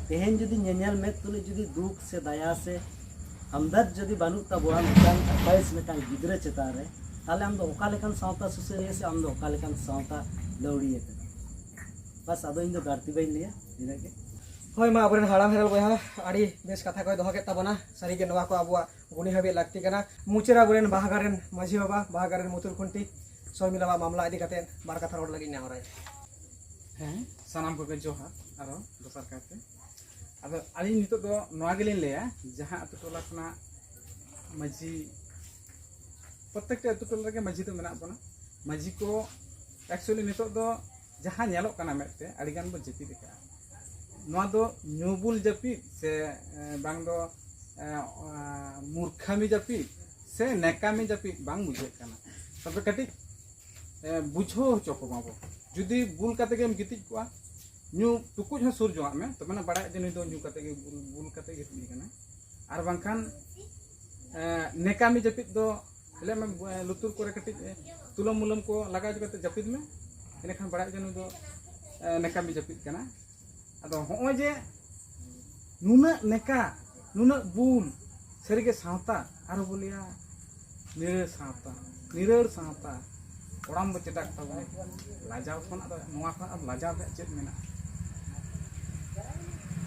ᱛᱮᱦᱮᱧ ᱡᱩᱫᱤ ᱧᱮᱧᱮᱞ ᱢᱮᱫ ᱛᱩᱞᱩᱡ ᱡᱩᱫᱤ ᱫᱩᱠ ᱥᱮ ᱫᱟᱭᱟ ᱥᱮ ᱦᱟᱢᱫᱟᱨᱫ ᱡᱩᱫᱤ ᱵᱟᱹᱱᱩᱜ ᱛᱟᱵᱚᱣᱟ ᱢᱤᱫᱴᱟᱝ ᱟᱯᱟᱭᱤᱥ ᱢᱤᱫᱴᱟᱝ ᱜᱤᱫᱽᱨᱟᱹ ᱪᱮᱛᱟᱱ ᱨᱮ, ᱛᱟᱦᱚᱞᱮ ᱟᱢ ᱫᱚ ᱚᱠᱟ ᱞᱮᱠᱟᱱ ᱥᱟᱶᱛᱟ ᱥᱩᱥᱟᱹᱨᱤᱭᱟᱹ ᱥᱮ ᱟᱢ ᱫᱚ ᱚᱠᱟ ᱞᱮᱠᱟᱱ ᱥᱟᱶᱛᱟ ᱞᱟᱹᱣᱲᱤᱭᱟᱹ ᱠᱟᱱᱟ? ᱵᱟᱥ, ᱟᱫᱚ ᱤᱧ ᱫᱚ ᱵᱟᱹᱲᱛᱤ ᱵᱟᱹᱧ ᱞᱟᱹᱭᱟ, ᱤᱱᱟᱹᱜ ᱜᱮ᱾ ᱦᱳᱭ, ᱢᱟ ᱟᱵᱚᱨᱮᱱ ᱦᱟᱲᱟᱢ ᱦᱮᱨᱮᱞ ᱵᱚᱭᱦᱟ ᱟᱹᱰᱤ ᱵᱮᱥ ᱠᱟᱛᱷᱟ ᱠᱚᱭ ᱫᱚᱦᱚ ᱠᱮᱫ ᱛᱟᱵᱚᱱᱟ᱾ ᱥᱟᱹᱨᱤᱜᱮ ᱱᱚᱣᱟ ᱠᱚ ᱟᱵᱚᱣᱟᱜ ᱜᱩᱱᱤ ᱦᱟᱹᱵᱤᱡ ᱞᱟᱹᱠᱛᱤ ᱠᱟᱱᱟ᱾ ᱢᱩᱪᱟᱹᱫ ᱨᱮ ᱟᱵᱚᱨᱮᱱ ᱵᱟᱦᱟ ᱜᱟᱲ ᱨᱮᱱ ᱢᱟᱹᱡᱷᱤ ᱵᱟᱵᱟ, ᱵᱟᱦᱟ ᱜᱟᱲ ᱨᱮᱱ ᱢᱩᱛᱩᱞ ᱠᱷᱩᱱᱴᱤ ᱥᱚᱨᱢᱤᱞᱟᱣᱟᱜ ᱢᱟᱢᱞᱟ ᱤᱫᱤ ᱠᱟᱛᱮ ᱵᱟᱨ ᱠᱟᱛᱷᱟ ᱨᱚᱲ ᱞᱟᱹᱜᱤᱫ ᱱᱮᱦᱚᱨᱟᱭ᱾ ᱦᱮᱸ, ᱥᱟᱱᱟᱢ ᱠᱚᱜᱮ ᱡᱚᱦᱟᱨ᱾ ᱟᱨᱚ ᱫᱚᱥᱟᱨ ᱠᱟᱭᱛᱮ ᱟᱫᱚ ᱟᱹᱞᱤᱧ ᱱᱤᱛᱚᱜ ᱫᱚ ᱱᱚᱣᱟ ᱜᱮᱞᱤᱧ ᱞᱟᱹᱭᱟ, ᱡᱟᱦᱟᱸ ᱟᱹᱛᱩ ᱴᱚᱞᱟ ᱠᱷᱚᱱᱟᱜ ᱢᱟᱹᱡᱷᱤ, ᱯᱨᱚᱛᱮᱠᱴᱤ ᱟᱹᱛᱩ ᱴᱚᱞᱟ ᱨᱮᱜᱮ ᱢᱟᱹᱡᱷᱤ ᱫᱚ ᱢᱮᱱᱟᱜ ᱵᱚᱱᱟ᱾ ᱢᱟᱹᱡᱷᱤ ᱠᱚ actually ᱱᱤᱛᱚᱜ ᱫᱚ ᱡᱟᱦᱟᱸ ᱧᱮᱞᱚᱜ ᱠᱟᱱᱟ ᱢᱮᱫ ᱛᱮ, ᱟᱹᱰᱤᱜᱟᱱ ᱵᱚ ᱡᱟᱹᱯᱤᱫ ᱟᱠᱟᱫᱼᱟ᱾ ᱱᱚᱣᱟ ᱫᱚ ᱧᱩ ᱵᱩᱞ ᱡᱟᱹᱯᱤᱫ ᱥᱮ, ᱮ, ᱵᱟᱝ ᱫᱚ, ᱮ, ᱢᱩᱨᱠᱷᱟᱢᱤ ᱡᱟᱹᱯᱤᱫ ᱥᱮ ᱱᱮᱠᱟᱢᱤ ᱡᱟᱹᱯᱤᱫ ᱵᱟᱝ ᱵᱩᱡᱷᱟᱹᱜ ᱠᱟᱱᱟ᱾ ᱛᱚᱵᱮ ᱠᱟᱹᱴᱤᱡ, ᱮ, ᱵᱩᱡᱷᱟᱹᱣ ᱦᱚᱪᱚ ᱠᱚᱢᱟ ᱵᱚ᱾ ᱡᱩᱫᱤ ᱵᱩᱞ ᱠᱟᱛᱮ ᱜᱮᱢ ᱜᱤᱛᱤᱡ ᱠᱚᱜᱼᱟ, ᱧᱩ ᱴᱩᱠᱩᱡ ᱦᱚᱸ ᱥᱩᱨ ᱡᱚᱝᱟᱜ ᱢᱮ, ᱛᱚᱵᱮ ᱱᱟ ᱵᱟᱲᱟᱭ ᱡᱮ ᱱᱩᱭ ᱫᱚ ᱧᱩ ᱠᱟᱛᱮ ᱜᱮ ᱵᱩᱞ, ᱵᱩᱞ ᱠᱟᱛᱮ ᱜᱮ ᱜᱤᱛᱤᱡ ᱟᱠᱟᱱᱟ᱾ ᱟᱨ ᱵᱟᱝᱠᱷᱟᱱ, ᱮ, ᱱᱮᱠᱟᱢᱤ ᱡᱟᱹᱯᱤᱫ ᱫᱚ ᱞᱟᱹᱭ ᱢᱮ, ᱮ, ᱞᱩᱛᱩᱨ ᱠᱚᱨᱮ ᱠᱟᱹᱴᱤᱡ, ᱮ, ᱛᱩᱞᱟᱹᱢ ᱢᱩᱞᱟᱹᱢ ᱠᱚ ᱞᱟᱜᱟᱣ ᱦᱚᱪᱚ ᱠᱟᱛᱮ ᱡᱟᱹᱯᱤᱫ ᱢᱮ, ᱤᱱᱟᱹᱠᱷᱟᱱ ᱵᱟᱲᱟᱭ ᱡᱮ ᱱᱩᱭ ᱫᱚ, ᱮ, ᱱᱮᱠᱟᱢᱤ ᱡᱟᱹᱯᱤᱫ ᱠᱟᱱᱟ᱾ ᱟᱫᱚ ᱦᱚᱸᱜᱼᱚᱭ ᱡᱮ ᱱᱩᱱᱟᱹᱜ ᱱᱮᱠᱟ, ᱱᱩᱱᱟᱹᱜ ᱵᱩᱞ, ᱥᱟᱹᱨᱤᱜᱮ ᱥᱟᱶᱛᱟ, ᱟᱨᱚ ᱵᱚ ᱞᱟᱹᱭᱟ ᱱᱤᱨᱟᱹᱲ ᱥᱟᱶᱛᱟ, ᱱᱤᱨᱟᱹᱲ ᱥᱟᱶᱛᱟ, ᱠᱚᱲᱟᱢ ᱵᱚ ᱪᱮᱴᱟᱜ ᱛᱟᱵᱚᱱᱟ᱾ ᱞᱟᱡᱟᱣ ᱠᱷᱚᱱᱟᱜ ᱫᱚ, ᱱᱚᱣᱟ ᱠᱷᱚᱱᱟᱜ ᱟᱨ ᱞᱟᱡᱟᱣ ᱨᱮᱭᱟᱜ ᱪᱮᱫ ᱢᱮᱱᱟᱜᱼᱟ?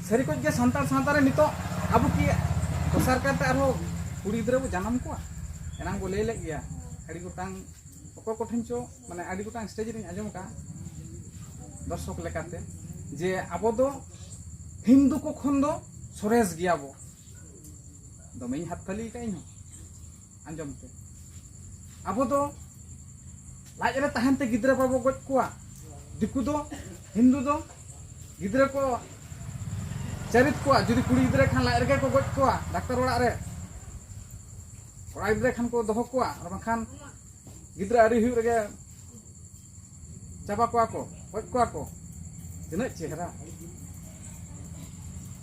ᱥᱟᱹᱨᱤ ᱠᱚᱡ ᱜᱮ ᱥᱟᱱᱛᱟᱲ ᱥᱟᱶᱛᱟ ᱨᱮ ᱱᱤᱛᱚᱜ ᱟᱵᱚ ᱠᱤ ᱫᱚᱥᱟᱨ ᱠᱟᱨᱛᱮ ᱟᱨᱦᱚᱸ ᱠᱩᱲᱤ ᱜᱤᱫᱽᱨᱟᱹ ᱵᱚ ᱡᱟᱱᱟᱢ ᱠᱚᱣᱟ? ᱮᱱᱟᱝ ᱵᱚ ᱞᱟᱹᱭ ᱞᱮᱫ ᱜᱮᱭᱟ, ᱟᱹᱰᱤ ᱜᱚᱴᱟᱝ ᱚᱠᱚᱭ ᱠᱚᱴᱷᱮᱱ ᱪᱚ, ᱢᱟᱱᱮ, ᱟᱹᱰᱤ ᱜᱚᱴᱟᱝ ᱥᱴᱮᱡᱽ ᱨᱤᱧ ᱟᱸᱡᱚᱢ ᱟᱠᱟᱫᱼᱟ ᱫᱚᱨᱥᱚᱠ ᱞᱮᱠᱟᱛᱮ, ᱡᱮ ᱟᱵᱚ ᱫᱚ ᱦᱤᱱᱫᱩ ᱠᱚ ᱠᱷᱚᱱ ᱫᱚ ᱥᱚᱨᱮᱥ ᱜᱮᱭᱟ ᱵᱚ᱾ ᱫᱚᱢᱮᱧ ᱦᱟᱛ ᱠᱷᱟᱹᱞᱤ ᱟᱠᱟᱫ ᱤᱧ ᱦᱚᱸ ᱟᱸᱡᱚᱢ ᱛᱮ᱾ ᱟᱵᱚ ᱫᱚ ᱞᱟᱡ ᱨᱮ ᱛᱟᱦᱮᱱ ᱛᱮ ᱜᱤᱫᱽᱨᱟᱹ ᱵᱟᱵᱚ ᱜᱚᱡ ᱠᱚᱣᱟ᱾ ᱫᱤᱠᱩ ᱫᱚ, ᱦᱤᱱᱫᱩ ᱫᱚ ᱜᱤᱫᱽᱨᱟᱹ ᱠᱚ ᱪᱟᱹᱨᱤᱛ ᱠᱚᱣᱟ, ᱡᱩᱫᱤ ᱠᱩᱲᱤ ᱜᱤᱫᱽᱨᱟᱹ ᱠᱷᱟᱱ ᱞᱟᱡ ᱨᱮᱜᱮ ᱠᱚ ᱜᱚᱡ ᱠᱚᱣᱟ ᱰᱟᱠᱛᱟᱨ ᱚᱲᱟᱜ ᱨᱮ, ᱠᱚᱲᱟ ᱜᱤᱫᱽᱨᱟᱹ ᱠᱷᱟᱱ ᱠᱚ ᱫᱚᱦᱚ ᱠᱚᱣᱟ, ᱟᱨ ᱵᱟᱝᱠᱷᱟᱱ ᱜᱤᱫᱽᱨᱟᱹ ᱟᱹᱣᱨᱤ ᱦᱩᱭᱩᱜ ᱨᱮᱜᱮ ᱪᱟᱵᱟ ᱠᱚᱣᱟ ᱠᱚ, ᱜᱚᱡ ᱠᱚᱣᱟ ᱠᱚ᱾ ᱛᱤᱱᱟᱹᱜ ᱪᱮᱦᱨᱟ᱾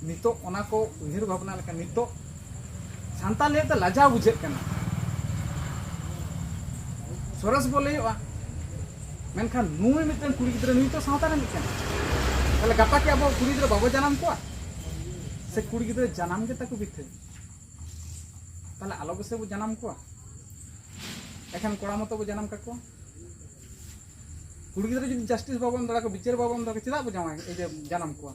ᱱᱤᱛᱚᱜ ᱚᱱᱟ ᱠᱚ ᱩᱭᱦᱟᱹᱨ ᱵᱷᱟᱵᱽᱱᱟ ᱞᱮᱠᱷᱟᱱ, ᱱᱤᱛᱚᱜ ᱥᱟᱱᱛᱟᱲ ᱞᱟᱹᱭ ᱛᱮ ᱞᱟᱡᱟᱣ ᱵᱩᱡᱷᱟᱹᱜ ᱠᱟᱱᱟ᱾ ᱥᱚᱨᱮᱥ ᱵᱚ ᱞᱟᱹᱭᱚᱜᱼᱟ, ᱢᱮᱱᱠᱷᱟᱱ ᱱᱩᱭ ᱢᱤᱫᱴᱮᱱ ᱠᱩᱲᱤ ᱜᱤᱫᱽᱨᱟᱹ, ᱱᱩᱭ ᱛᱚ ᱥᱟᱶᱛᱟ ᱨᱮᱱ ᱠᱟᱱᱟᱭ᱾ ᱛᱟᱦᱚᱞᱮ ᱜᱟᱯᱟ ᱠᱤ ᱟᱵᱚ ᱠᱩᱲᱤ ᱜᱤᱫᱽᱨᱟᱹ ᱵᱟᱵᱚ ᱡᱟᱱᱟᱢ ᱠᱚᱣᱟ? ᱥᱮ ᱠᱩᱲᱤ ᱜᱤᱫᱽᱨᱟᱹ ᱡᱟᱱᱟᱢ ᱜᱮ ᱛᱟᱠᱚ ᱵᱤᱛᱟᱹ? ᱛᱟᱦᱚᱞᱮ ᱟᱞᱚ ᱜᱮᱥᱮ ᱵᱚ ᱡᱟᱱᱟᱢ ᱠᱚᱣᱟ, ᱮᱠᱷᱮᱱ ᱠᱚᱲᱟ ᱢᱚᱛᱚ ᱵᱚ ᱡᱟᱱᱟᱢ ᱠᱟᱠᱚᱣᱟ᱾ ᱠᱩᱲᱤ ᱜᱤᱫᱽᱨᱟᱹ ᱡᱩᱫᱤ ᱡᱟᱥᱴᱤᱥ ᱵᱟᱵᱚᱱ ᱮᱢ ᱫᱟᱲᱮ ᱠᱚᱣᱟ, ᱵᱤᱪᱟᱹᱨ ᱵᱟᱵᱚᱱ ᱮᱢ ᱫᱟᱲᱮ ᱠᱚᱣᱟ, ᱪᱮᱫᱟᱜ ᱵᱚ ᱡᱟᱶᱟᱭ, ᱤᱭᱟᱹ, ᱡᱟᱱᱟᱢ ᱠᱚᱣᱟ?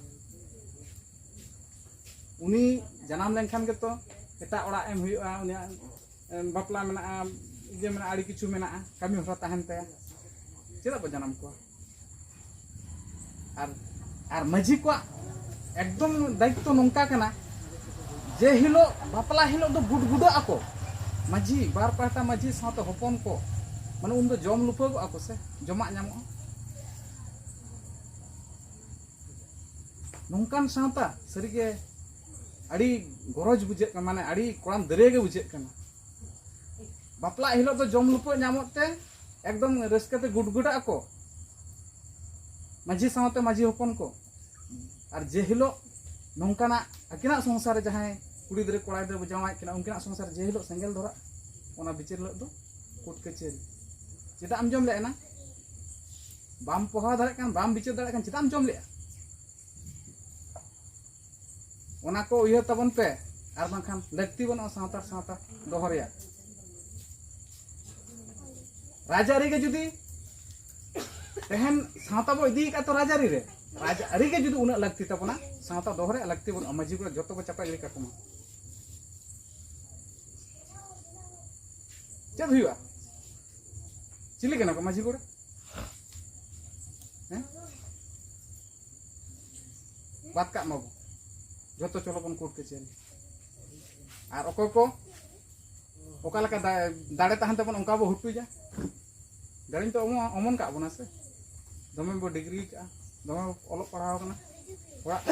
ᱩᱱᱤ ᱡᱟᱱᱟᱢ ᱞᱮᱱᱠᱷᱟᱱ ᱜᱮᱛᱚ ᱮᱴᱟᱜ ᱚᱲᱟᱜ ᱮᱢ ᱦᱩᱭᱩᱜᱼᱟ, ᱩᱱᱤᱭᱟᱜ, ᱮᱢ, ᱵᱟᱯᱞᱟ ᱢᱮᱱᱟᱜᱼᱟ, ᱤᱭᱟᱹ ᱢᱮᱱᱟᱜᱼᱟ, ᱟᱹᱰᱤ ᱠᱤᱪᱷᱩ ᱢᱮᱱᱟᱜᱼᱟ, ᱠᱟᱹᱢᱤ ᱦᱚᱨᱟ ᱛᱟᱦᱮᱱ ᱛᱟᱭᱟ᱾ ᱪᱮᱫᱟᱜ ᱵᱚ ᱡᱟᱱᱟᱢ ᱠᱚᱣᱟ? ᱟᱨ, ᱟᱨ ᱢᱟᱹᱡᱷᱤ ᱠᱚᱣᱟᱜ ᱮᱠᱫᱚᱢ ᱫᱟᱭᱤᱛᱛᱚ ᱱᱚᱝᱠᱟ ᱠᱟᱱᱟ, ᱡᱮ ᱦᱤᱞᱳᱜ ᱵᱟᱯᱞᱟ ᱦᱤᱞᱳᱜ ᱫᱚ ᱜᱩᱰᱜᱩᱰᱟᱹᱜ ᱟᱠᱚ ᱢᱟᱹᱡᱷᱤ, ᱵᱟᱨ ᱯᱟᱦᱴᱟ ᱢᱟᱹᱡᱷᱤ ᱥᱟᱶᱛᱮ ᱦᱚᱯᱚᱱ ᱠᱚ, ᱢᱟᱱᱮ ᱩᱱᱫᱚ ᱡᱚᱢ ᱞᱩᱯᱷᱟᱹᱜᱚᱜ ᱟᱠᱚ ᱥᱮ, ᱡᱚᱢᱟᱜ ᱧᱟᱢᱚᱜᱼᱟ᱾ ᱱᱚᱝᱠᱟᱱ ᱥᱟᱶᱛᱟ ᱥᱟᱹᱨᱤᱜᱮ ᱟᱹᱰᱤ ᱜᱚᱨᱚᱡᱽ ᱵᱩᱡᱷᱟᱹᱜ ᱠᱟᱱᱟ, ᱢᱟᱱᱮ ᱟᱹᱰᱤ ᱠᱚᱲᱟᱢ ᱫᱟᱹᱨᱭᱟᱹ ᱜᱮ ᱵᱩᱡᱷᱟᱹᱜ ᱠᱟᱱᱟ᱾ ᱵᱟᱯᱞᱟ ᱦᱤᱞᱳᱜ ᱫᱚ ᱡᱚᱢ ᱞᱩᱯᱟᱹᱜ ᱧᱟᱢᱚᱜ ᱛᱮ ᱮᱠᱫᱚᱢ ᱨᱟᱹᱥᱠᱟᱹ ᱛᱮ ᱜᱩᱰᱜᱩᱰᱟᱹᱜ ᱟᱠᱚ ᱢᱟᱹᱡᱷᱤ ᱥᱟᱶᱛᱮ ᱢᱟᱹᱡᱷᱤ ᱦᱚᱯᱚᱱ ᱠᱚ, ᱟᱨ ᱡᱮ ᱦᱤᱞᱳᱜ ᱱᱚᱝᱠᱟᱱᱟᱜ ᱟᱹᱠᱤᱱᱟᱜ ᱥᱚᱝᱥᱟᱨ ᱨᱮ ᱡᱟᱦᱟᱸᱭ ᱠᱩᱲᱤ ᱜᱤᱫᱽᱨᱟᱹ ᱠᱚᱲᱟ ᱜᱤᱫᱽᱨᱟᱹ ᱵᱚ ᱡᱟᱶᱟᱭᱮᱫ ᱠᱤᱱᱟ, ᱩᱱᱠᱤᱱᱟᱜ ᱥᱚᱝᱥᱟᱨ ᱨᱮ ᱡᱮ ᱦᱤᱞᱳᱜ ᱥᱮᱸᱜᱮᱞ ᱫᱷᱚᱨᱟᱜ, ᱚᱱᱟ ᱵᱤᱪᱟᱹᱨ ᱦᱤᱞᱳᱜ ᱫᱚ ᱠᱳᱨᱴ ᱠᱟᱹᱪᱷᱟᱹᱨᱤ᱾ ᱪᱮᱫᱟᱜ ᱮᱢ ᱡᱚᱢ ᱞᱮᱫᱼᱟ ᱱᱟ? ᱵᱟᱢ ᱯᱚᱦᱟᱣ ᱫᱟᱲᱮᱭᱟᱜ ᱠᱟᱱ, ᱵᱟᱢ ᱵᱤᱪᱟᱹᱨ ᱫᱟᱲᱮᱭᱟᱜ ᱠᱟᱱ, ᱪᱮᱫᱟᱜ ᱮᱢ ᱡᱚᱢ ᱞᱮᱫᱼᱟ? ᱚᱱᱟ ᱠᱚ ᱩᱭᱦᱟᱹᱨ ᱛᱟᱵᱚᱱ ᱯᱮ, ᱟᱨ ᱵᱟᱝᱠᱷᱟᱱ ᱞᱟᱹᱠᱛᱤ ᱵᱟᱹᱱᱩᱜᱼᱟ ᱥᱟᱶᱛᱟᱲ ᱥᱟᱶᱛᱟ ᱫᱚᱦᱚ ᱨᱮᱭᱟᱜ᱾ ᱨᱟᱡᱽᱟᱹᱨᱤ ᱜᱮ ᱡᱩᱫᱤ ᱛᱮᱦᱮᱧ ᱥᱟᱶᱛᱟ ᱵᱚ ᱤᱫᱤ ᱟᱠᱟᱫ ᱛᱚ ᱨᱟᱡᱽᱟᱹᱨᱤ ᱨᱮ, ᱨᱟᱡᱽᱟᱹᱨᱤ ᱜᱮ ᱡᱩᱫᱤ ᱩᱱᱟᱹᱜ ᱞᱟᱹᱠᱛᱤ ᱛᱟᱵᱚᱱᱟ, ᱥᱟᱶᱛᱟ ᱫᱚᱦᱚ ᱨᱮᱭᱟᱜ ᱞᱟᱹᱠᱛᱤ ᱵᱟᱹᱱᱩᱜᱼᱟ᱾ ᱢᱟᱹᱡᱷᱤ ᱠᱚ ᱡᱚᱛᱚ ᱠᱚ ᱪᱟᱯᱟ ᱜᱤᱰᱤ ᱠᱟᱠᱚ ᱢᱟ᱾ ᱪᱮᱫ ᱦᱩᱭᱩᱜᱼᱟ? ᱪᱤᱞᱤ ᱠᱟᱱᱟ ᱠᱚ ᱢᱟᱹᱡᱷᱤ ᱠᱚᱲᱟ? ᱦᱮᱸ? ᱵᱟᱫ ᱠᱟᱜ ᱢᱟᱵᱚ, ᱡᱚᱛᱚ ᱪᱚᱞᱚ ᱵᱚᱱ ᱠᱳᱨᱴ ᱠᱟᱹᱪᱷᱟᱹᱨᱤ᱾ ᱟᱨ ᱚᱠᱚᱭ ᱠᱚ ᱚᱠᱟ ᱞᱮᱠᱟ ᱫᱟ-, ᱫᱟᱲᱮ ᱛᱟᱦᱮᱱ ᱛᱟᱵᱚᱱ, ᱚᱱᱠᱟ ᱵᱚ ᱦᱩᱴᱩᱡᱟ᱾ ᱫᱟᱲᱮ ᱛᱚ ᱚᱢᱚ-, ᱚᱢᱚᱱ ᱠᱟᱜ ᱵᱚᱱᱟ ᱥᱮ, ᱫᱚᱢᱮ ᱵᱚ ᱰᱤᱜᱽᱨᱤ ᱠᱟᱜᱼᱟ, ᱫᱚᱢᱮ ᱚᱞᱚᱜ ᱯᱟᱲᱦᱟᱣ ᱠᱟᱱᱟ᱾ ᱚᱲᱟᱜ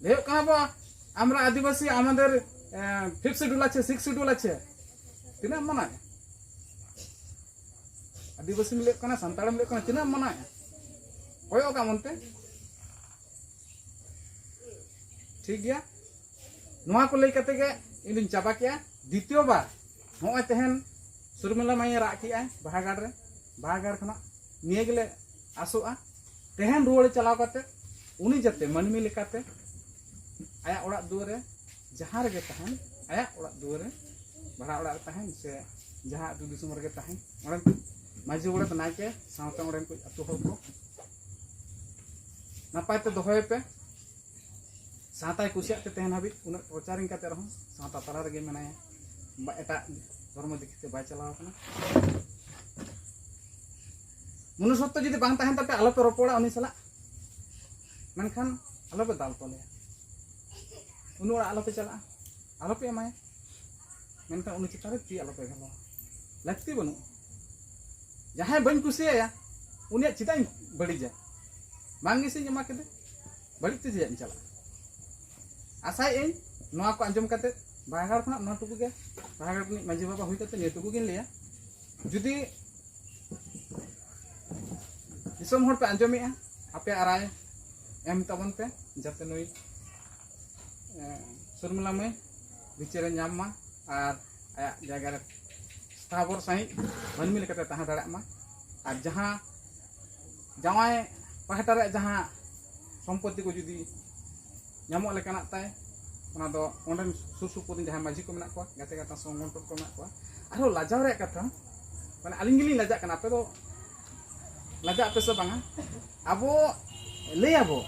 ᱞᱟᱹᱭᱚᱜ ᱠᱟᱱᱟ ᱵᱚ, আমরা আদিবাসী, আমাদের ফিফথ শিডিউল আছে, সিক্সথ শিডিউল আছে, ᱛᱤᱱᱟᱹᱜ ᱮᱢ ᱢᱟᱱᱟᱣᱮᱫᱼᱟ? ᱟᱹᱫᱤᱵᱟᱹᱥᱤᱢ ᱞᱟᱹᱭᱚᱜ ᱠᱟᱱᱟ, ᱥᱟᱱᱛᱟᱲᱮᱢ ᱞᱟᱹᱭᱚᱜ ᱠᱟᱱᱟ, ᱛᱤᱱᱟᱹᱜ ᱮᱢ ᱢᱟᱱᱟᱣᱮᱫᱼᱟ? ᱠᱚᱭᱚᱜ ᱠᱟᱜ ᱢᱚᱱᱛᱮ᱾ ᱴᱷᱤᱠ ᱜᱮᱭᱟ, ᱱᱚᱣᱟ ᱠᱚ ᱞᱟᱹᱭ ᱠᱟᱛᱮ ᱜᱮ ᱤᱧ ᱫᱩᱧ ᱪᱟᱵᱟ ᱠᱮᱜᱼᱟ᱾ ᱫᱤᱛᱤᱭᱚ ᱵᱟᱨ ᱱᱚᱜᱼᱚᱭ ᱛᱮᱦᱮᱧ ᱥᱩᱨᱢᱤᱞᱟ ᱢᱟᱹᱭᱮ ᱨᱟᱜ ᱠᱮᱜᱼᱟᱭ ᱵᱟᱦᱟᱜᱟᱲ ᱨᱮ, ᱵᱟᱦᱟᱜᱟᱲ ᱠᱷᱚᱱᱟᱜ ᱱᱤᱭᱟᱹ ᱜᱮᱞᱮ ᱟᱥᱚᱜᱼᱟ, ᱛᱮᱦᱮᱧ ᱨᱩᱣᱟᱹᱲ ᱪᱟᱞᱟᱣ ᱠᱟᱛᱮ ᱩᱱᱤ ᱡᱟᱛᱮ ᱢᱟᱹᱱᱢᱤ ᱞᱮᱠᱟᱛᱮ ᱟᱭᱟᱜ ᱚᱲᱟᱜ ᱫᱩᱣᱟᱹᱨ ᱨᱮ, ᱡᱟᱦᱟᱸ ᱨᱮᱜᱮ ᱛᱟᱦᱮᱱ, ᱟᱭᱟᱜ ᱚᱲᱟᱜ ᱫᱩᱣᱟᱹᱨ ᱨᱮ, ᱵᱷᱟᱲᱟ ᱚᱲᱟᱜ ᱨᱮ ᱛᱟᱦᱮᱱ ᱥᱮ ᱡᱟᱦᱟᱸ ᱟᱹᱛᱩ ᱫᱤᱥᱚᱢ ᱨᱮᱜᱮ ᱛᱟᱦᱮᱱ, ᱚᱸᱰᱮ ᱢᱟᱹᱡᱷᱤ ᱜᱚᱰᱮᱛ ᱱᱟᱭᱠᱮ ᱥᱟᱶᱛᱮ ᱚᱸᱰᱮᱱ ᱠᱚ ᱟᱹᱛᱩ ᱦᱚᱲ ᱠᱚ ᱱᱟᱯᱟᱭ ᱛᱮ ᱫᱚᱦᱚᱭᱮ ᱯᱮ᱾ ᱥᱟᱶᱛᱟᱭ ᱠᱩᱥᱤᱭᱟᱜ ᱛᱮ ᱛᱮᱦᱮᱧ ᱦᱟᱹᱵᱤᱡ ᱩᱱᱟᱹᱜ ᱯᱨᱚᱪᱟᱨᱤᱝ ᱠᱟᱛᱮ ᱨᱮᱦᱚᱸ ᱥᱟᱶᱛᱟ ᱛᱟᱞᱟ ᱨᱮᱜᱮ ᱢᱮᱱᱟᱭᱟ, ᱵᱟ ᱮᱴᱟᱜ ᱫᱷᱚᱨᱢᱚ ᱫᱤᱠ ᱛᱮ ᱵᱟᱭ ᱪᱟᱞᱟᱣ ᱠᱟᱱᱟ᱾ ᱢᱚᱱᱩᱥᱚᱛᱛᱚ ᱡᱩᱫᱤ ᱵᱟᱝ ᱛᱟᱦᱮᱱ ᱛᱟᱯᱮ, ᱟᱞᱚᱯᱮ ᱨᱚᱯᱚᱲᱟ ᱩᱱᱤ ᱥᱟᱞᱟᱜ, ᱢᱮᱱᱠᱷᱟᱱ ᱟᱞᱚᱯᱮ ᱫᱟᱞ ᱛᱚᱞᱮᱭᱟ, ᱩᱱᱤ ᱚᱲᱟᱜ ᱟᱞᱚᱯᱮ ᱪᱟᱞᱟᱜᱼᱟ, ᱟᱞᱚᱯᱮ ᱮᱢᱟᱭᱟ, ᱢᱮᱱᱠᱷᱟᱱ ᱩᱱᱤ ᱪᱮᱛᱟᱱ ᱨᱮ ᱛᱤ ᱟᱞᱚᱯᱮ ᱜᱷᱟᱞᱚᱜᱼᱟ, ᱞᱟᱹᱠᱛᱤ ᱵᱟᱹᱱᱩᱜᱼᱟ᱾ ᱡᱟᱦᱟᱸᱭ ᱵᱟᱹᱧ ᱠᱩᱥᱤᱭᱟᱭᱟ ᱩᱱᱤᱭᱟᱜ ᱪᱮᱫᱟᱜ ᱤᱧ ᱵᱟᱹᱲᱤᱡᱟ? ᱵᱟᱝ ᱜᱮᱥᱮᱧ ᱮᱢᱟ ᱠᱮᱫᱮ, ᱵᱟᱹᱲᱤᱡ ᱛᱮ ᱪᱮᱫᱟᱜ ᱤᱧ ᱪᱟᱞᱟᱜᱼᱟ? ᱟᱥᱟᱭᱮᱫ ᱟᱹᱧ ᱱᱚᱣᱟ ᱠᱚ ᱟᱸᱡᱚᱢ ᱠᱟᱛᱮ ᱵᱟᱦᱟᱜᱟᱲ ᱠᱷᱚᱱᱟᱜ ᱱᱚᱣᱟ ᱴᱩᱠᱩ ᱜᱮ, ᱵᱟᱦᱟᱜᱟᱲ ᱨᱤᱱᱤᱡ ᱢᱟᱹᱡᱷᱤ ᱵᱟᱵᱟ ᱦᱩᱭ ᱠᱟᱛᱮ ᱱᱤᱭᱟᱹ ᱴᱩᱠᱩ ᱜᱤᱧ ᱞᱟᱹᱭᱟ, ᱡᱩᱫᱤ ᱫᱤᱥᱚᱢ ᱦᱚᱲ ᱯᱮ ᱟᱸᱡᱚᱢᱮᱜᱼᱟ, ᱟᱯᱮ ᱟᱨᱟᱭ ᱮᱢ ᱛᱟᱵᱚᱱ ᱯᱮ, ᱡᱟᱛᱮ ᱱᱩᱭ, ᱮ, ᱥᱩᱨᱢᱤᱞᱟ ᱢᱟᱹᱭ ᱵᱤᱪᱟᱹᱨᱮ ᱧᱟᱢ ᱢᱟ ᱟᱨ ᱟᱭᱟᱜ ᱡᱟᱭᱜᱟ ᱨᱮ ᱥᱛᱷᱟᱵᱚᱨ ᱥᱟᱺᱦᱤᱡ ᱢᱟᱹᱱᱢᱤ ᱞᱮᱠᱟᱛᱮ ᱛᱟᱦᱮᱸ ᱫᱟᱲᱮᱭᱟᱜ ᱢᱟ᱾ ᱟᱨ ᱡᱟᱦᱟᱸ ᱡᱟᱶᱟᱭ ᱯᱟᱦᱴᱟ ᱨᱮᱭᱟᱜ ᱡᱟᱦᱟᱸ ᱥᱚᱢᱯᱚᱛᱛᱤ ᱠᱚ ᱡᱩᱫᱤ ᱧᱟᱢᱚᱜ ᱞᱮᱠᱟᱱᱟᱜ ᱛᱟᱭ, ᱚᱱᱟ ᱫᱚ ᱚᱸᱰᱮᱱ ᱥᱩᱨ ᱥᱩᱯᱩᱨ ᱨᱮᱱ ᱡᱟᱦᱟᱸᱭ ᱢᱟᱹᱡᱷᱤ ᱠᱚ ᱢᱮᱱᱟᱜ ᱠᱚᱣᱟ, ᱜᱟᱛᱮ ᱜᱟᱶᱛᱟ ᱥᱚᱝᱜᱚᱴᱷᱚᱱ ᱠᱚ ᱢᱮᱱᱟᱜ ᱠᱚᱣᱟ᱾ ᱟᱨᱦᱚᱸ ᱞᱟᱡᱟᱣ ᱨᱮᱭᱟᱜ ᱠᱟᱛᱷᱟ, ᱢᱟᱱᱮ ᱟᱹᱞᱤᱧ ᱜᱮᱞᱤᱧ ᱞᱟᱡᱟᱜ ᱠᱟᱱᱟ, ᱟᱯᱮ ᱫᱚ ᱞᱟᱡᱟᱜ ᱟᱯᱮ ᱥᱮ ᱵᱟᱝᱟ? ᱟᱵᱚ ᱞᱟᱹᱭᱟᱵᱚ,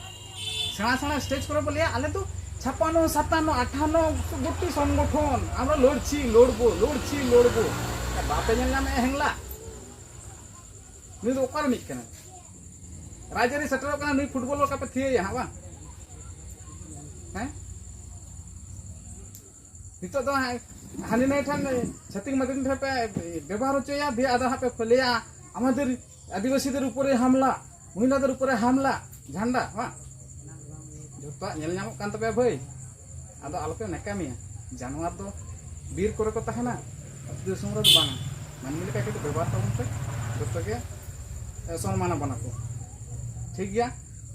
ᱥᱮᱬᱟ ᱥᱮᱬᱟ ᱥᱴᱮᱡᱽ ᱠᱚᱨᱮ ᱵᱚ ᱞᱟᱹᱭᱟ, ᱟᱞᱮ ᱫᱚ ᱪᱷᱟᱯᱟᱱᱱᱚ, ᱥᱟᱛᱟᱱᱱᱚ, ᱟᱴᱷᱟᱱᱱᱚ ᱜᱩᱴᱤ ᱥᱚᱝᱜᱚᱴᱷᱚᱱ, ᱟᱢᱨᱟ ᱞᱚᱲᱪᱷᱤ ᱞᱚᱲᱵᱚ, ᱞᱚᱲᱪᱷᱤ ᱞᱚᱲᱵᱚ᱾ ᱵᱟᱯᱮ ᱧᱮᱞ ᱧᱟᱢᱮᱫᱼᱟ ᱦᱮᱝᱞᱟ? ᱱᱩᱭ ᱫᱚ ᱚᱠᱟ ᱨᱤᱱᱤᱡ ᱠᱟᱱᱟᱭ? ᱨᱟᱡᱽᱟᱹᱨᱤ ᱥᱮᱴᱮᱨᱚᱜ ᱠᱟᱱᱟ, ᱱᱩᱭ ᱯᱷᱩᱴᱵᱚᱞ ᱞᱮᱠᱟ ᱯᱮ ᱛᱷᱤᱭᱟᱹᱭᱟ ᱦᱟᱸᱜ, ᱵᱟᱝ? ᱦᱮᱸ? ᱱᱤᱛᱚᱜ ᱫᱚ ᱦᱟᱸᱜ ᱦᱟᱹᱱᱤ ᱱᱟᱹᱭ ᱴᱷᱮᱱ, ᱪᱷᱟᱹᱛᱤᱠ ᱢᱟᱹᱛᱤᱠ ᱴᱷᱮᱱ ᱯᱮ ᱵᱮᱵᱚᱦᱟᱨ ᱦᱚᱪᱚᱭᱟ, ᱫᱤᱭᱮ ᱟᱫᱚ ᱦᱟᱸᱜ ᱯᱮ ᱞᱟᱹᱭᱟ, "ᱟᱢᱟᱫᱮᱨ ᱟᱹᱫᱤᱵᱟᱹᱥᱤᱫᱮᱨ ᱩᱯᱚᱨᱮ ᱦᱟᱢᱞᱟ, ᱢᱚᱦᱤᱞᱟᱫᱮᱨ ᱩᱯᱚᱨᱮ ᱦᱟᱢᱞᱟ", ᱡᱷᱟᱱᱰᱟ, ᱵᱟᱝ? ᱡᱚᱛᱚᱣᱟᱜ ᱧᱮᱞ ᱧᱟᱢᱚᱜ ᱠᱟᱱ ᱛᱟᱯᱮᱭᱟ ᱵᱷᱟᱹᱭ᱾ ᱟᱫᱚ ᱟᱞᱚᱯᱮ ᱱᱟᱠᱟᱢᱤᱭᱟ᱾ ᱡᱟᱱᱣᱟᱨ ᱫᱚ ᱵᱤᱨ ᱠᱚᱨᱮ ᱠᱚ ᱛᱟᱦᱮᱱᱟ, ᱟᱹᱛᱩ ᱫᱤᱥᱚᱢ ᱨᱮᱫᱚ ᱵᱟᱝ᱾ ᱢᱟᱹᱱᱢᱤ ᱞᱮᱠᱟ ᱠᱟᱹᱴᱤᱡ ᱵᱮᱵᱚᱦᱟᱨ ᱛᱟᱵᱚᱱ ᱯᱮ, ᱡᱚᱛᱚ ᱜᱮ, ᱮ, ᱥᱚᱱᱢᱟᱱ ᱟᱵᱚᱱᱟ ᱠᱚ᱾ ᱴᱷᱤᱠ ᱜᱮᱭᱟ?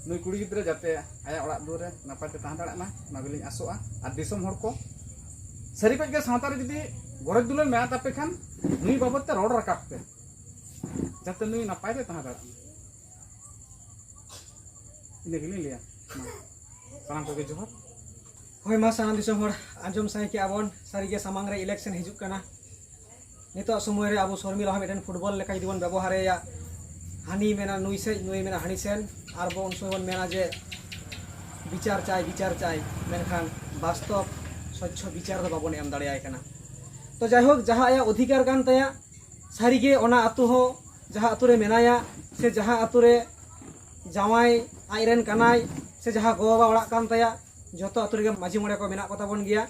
ᱱᱩᱭ ᱠᱩᱲᱤ ᱜᱤᱫᱽᱨᱟᱹ ᱡᱟᱛᱮ ᱟᱭᱟᱜ ᱚᱲᱟᱜ ᱫᱩᱣᱟᱹᱨ ᱨᱮ ᱱᱟᱯᱟᱭ ᱛᱮ ᱛᱟᱦᱮᱸ ᱫᱟᱲᱮᱭᱟᱜ ᱢᱟ, ᱚᱱᱟ ᱜᱮᱞᱤᱧ ᱟᱥᱚᱜᱼᱟ᱾ ᱟᱨ ᱫᱤᱥᱚᱢ ᱦᱚᱲ ᱠᱚ, ᱥᱟᱹᱨᱤ ᱠᱚᱡ ᱜᱮ ᱥᱟᱶᱛᱟ ᱨᱮ ᱡᱩᱫᱤ ᱜᱚᱨᱚᱡᱽ ᱫᱩᱞᱟᱹᱲ ᱢᱮᱱᱟᱜ ᱛᱟᱯᱮ ᱠᱷᱟᱱ, ᱱᱩᱭ ᱵᱟᱵᱚᱫ ᱛᱮ ᱨᱚᱲ ᱨᱟᱠᱟᱵ ᱯᱮ, ᱡᱟᱛᱮ ᱱᱩᱭ ᱱᱟᱯᱟᱭ ᱛᱮ ᱛᱟᱦᱮᱸ ᱫᱟᱲᱮᱭᱟᱜ ᱢᱟ᱾ ᱤᱱᱟᱹ ᱜᱮᱞᱤᱧ ᱞᱟᱹᱭᱟ᱾ ᱢᱟ, ᱥᱟᱱᱟᱢ ᱠᱚᱜᱮ ᱡᱚᱦᱟᱨ᱾ ᱦᱳᱭ, ᱢᱟ ᱥᱟᱱᱟᱢ ᱫᱤᱥᱚᱢ ᱦᱚᱲ, ᱟᱸᱡᱚᱢ ᱥᱟᱸᱜᱮ ᱠᱮᱜᱼᱟ ᱵᱚᱱ, ᱥᱟᱹᱨᱤᱜᱮ ᱥᱟᱢᱟᱝ ᱨᱮ election ᱦᱤᱡᱩᱜ ᱠᱟᱱᱟ᱾ ᱱᱤᱛᱚᱜ ᱥᱚᱢᱚᱭ ᱨᱮ ᱟᱵᱚ ᱥᱚᱨᱢᱤᱞᱟ ᱦᱚᱸ ᱢᱤᱫᱴᱮᱱ football ᱞᱮᱠᱟ ᱡᱩᱫᱤ ᱵᱚᱱ ᱵᱮᱵᱚᱦᱟᱨᱮᱭᱟ, ᱦᱟᱹᱱᱤ ᱢᱮᱱᱟ ᱱᱩᱭ ᱥᱮᱡ, ᱱᱩᱭ ᱢᱮᱱᱟ ᱦᱟᱹᱱᱤ ᱥᱮᱱ, ᱟᱨ ᱵᱚ ᱩᱱ ᱥᱚᱢᱚᱭ ᱵᱚᱱ ᱢᱮᱱᱟ ᱡᱮ ᱵᱤᱪᱟᱨ ᱪᱟᱭ, ᱵᱤᱪᱟᱨ ᱪᱟᱭ, ᱢᱮᱱᱠᱷᱟᱱ ᱵᱟᱥᱛᱚᱵ ᱥᱚᱪᱪᱷᱚ ᱵᱤᱪᱟᱨ ᱫᱚ ᱵᱟᱵᱚᱱ ᱮᱢ ᱫᱟᱲᱮᱭᱟᱭ ᱠᱟᱱᱟ᱾ ᱛᱚ ᱡᱟᱭᱦᱳᱠ, ᱡᱟᱦᱟᱸ ᱟᱭᱟᱜ ᱚᱫᱷᱤᱠᱟᱨ ᱠᱟᱱ ᱛᱟᱭᱟ, ᱥᱟᱹᱨᱤᱜᱮ ᱚᱱᱟ ᱟᱹᱛᱩ ᱦᱚᱸ, ᱡᱟᱦᱟᱸ ᱟᱹᱛᱩ ᱨᱮ ᱢᱮᱱᱟᱭᱟ, ᱥᱮ ᱡᱟᱦᱟᱸ ᱟᱹᱛᱩ ᱨᱮ ᱡᱟᱶᱟᱭ ᱟᱡᱨᱮᱱ ᱠᱟᱱᱟᱭ, ᱥᱮ ᱡᱟᱦᱟᱸ ᱜᱚ ᱵᱟᱵᱟ ᱚᱲᱟᱜ ᱠᱟᱱ ᱛᱟᱭᱟ, ᱡᱚᱛᱚ ᱟᱹᱛᱩ ᱨᱮᱜᱮ ᱢᱟᱹᱡᱷᱤ ᱢᱚᱬᱮ ᱠᱚ ᱢᱮᱱᱟᱜ ᱠᱚᱛᱟ ᱵᱚᱱ ᱜᱮᱭᱟ᱾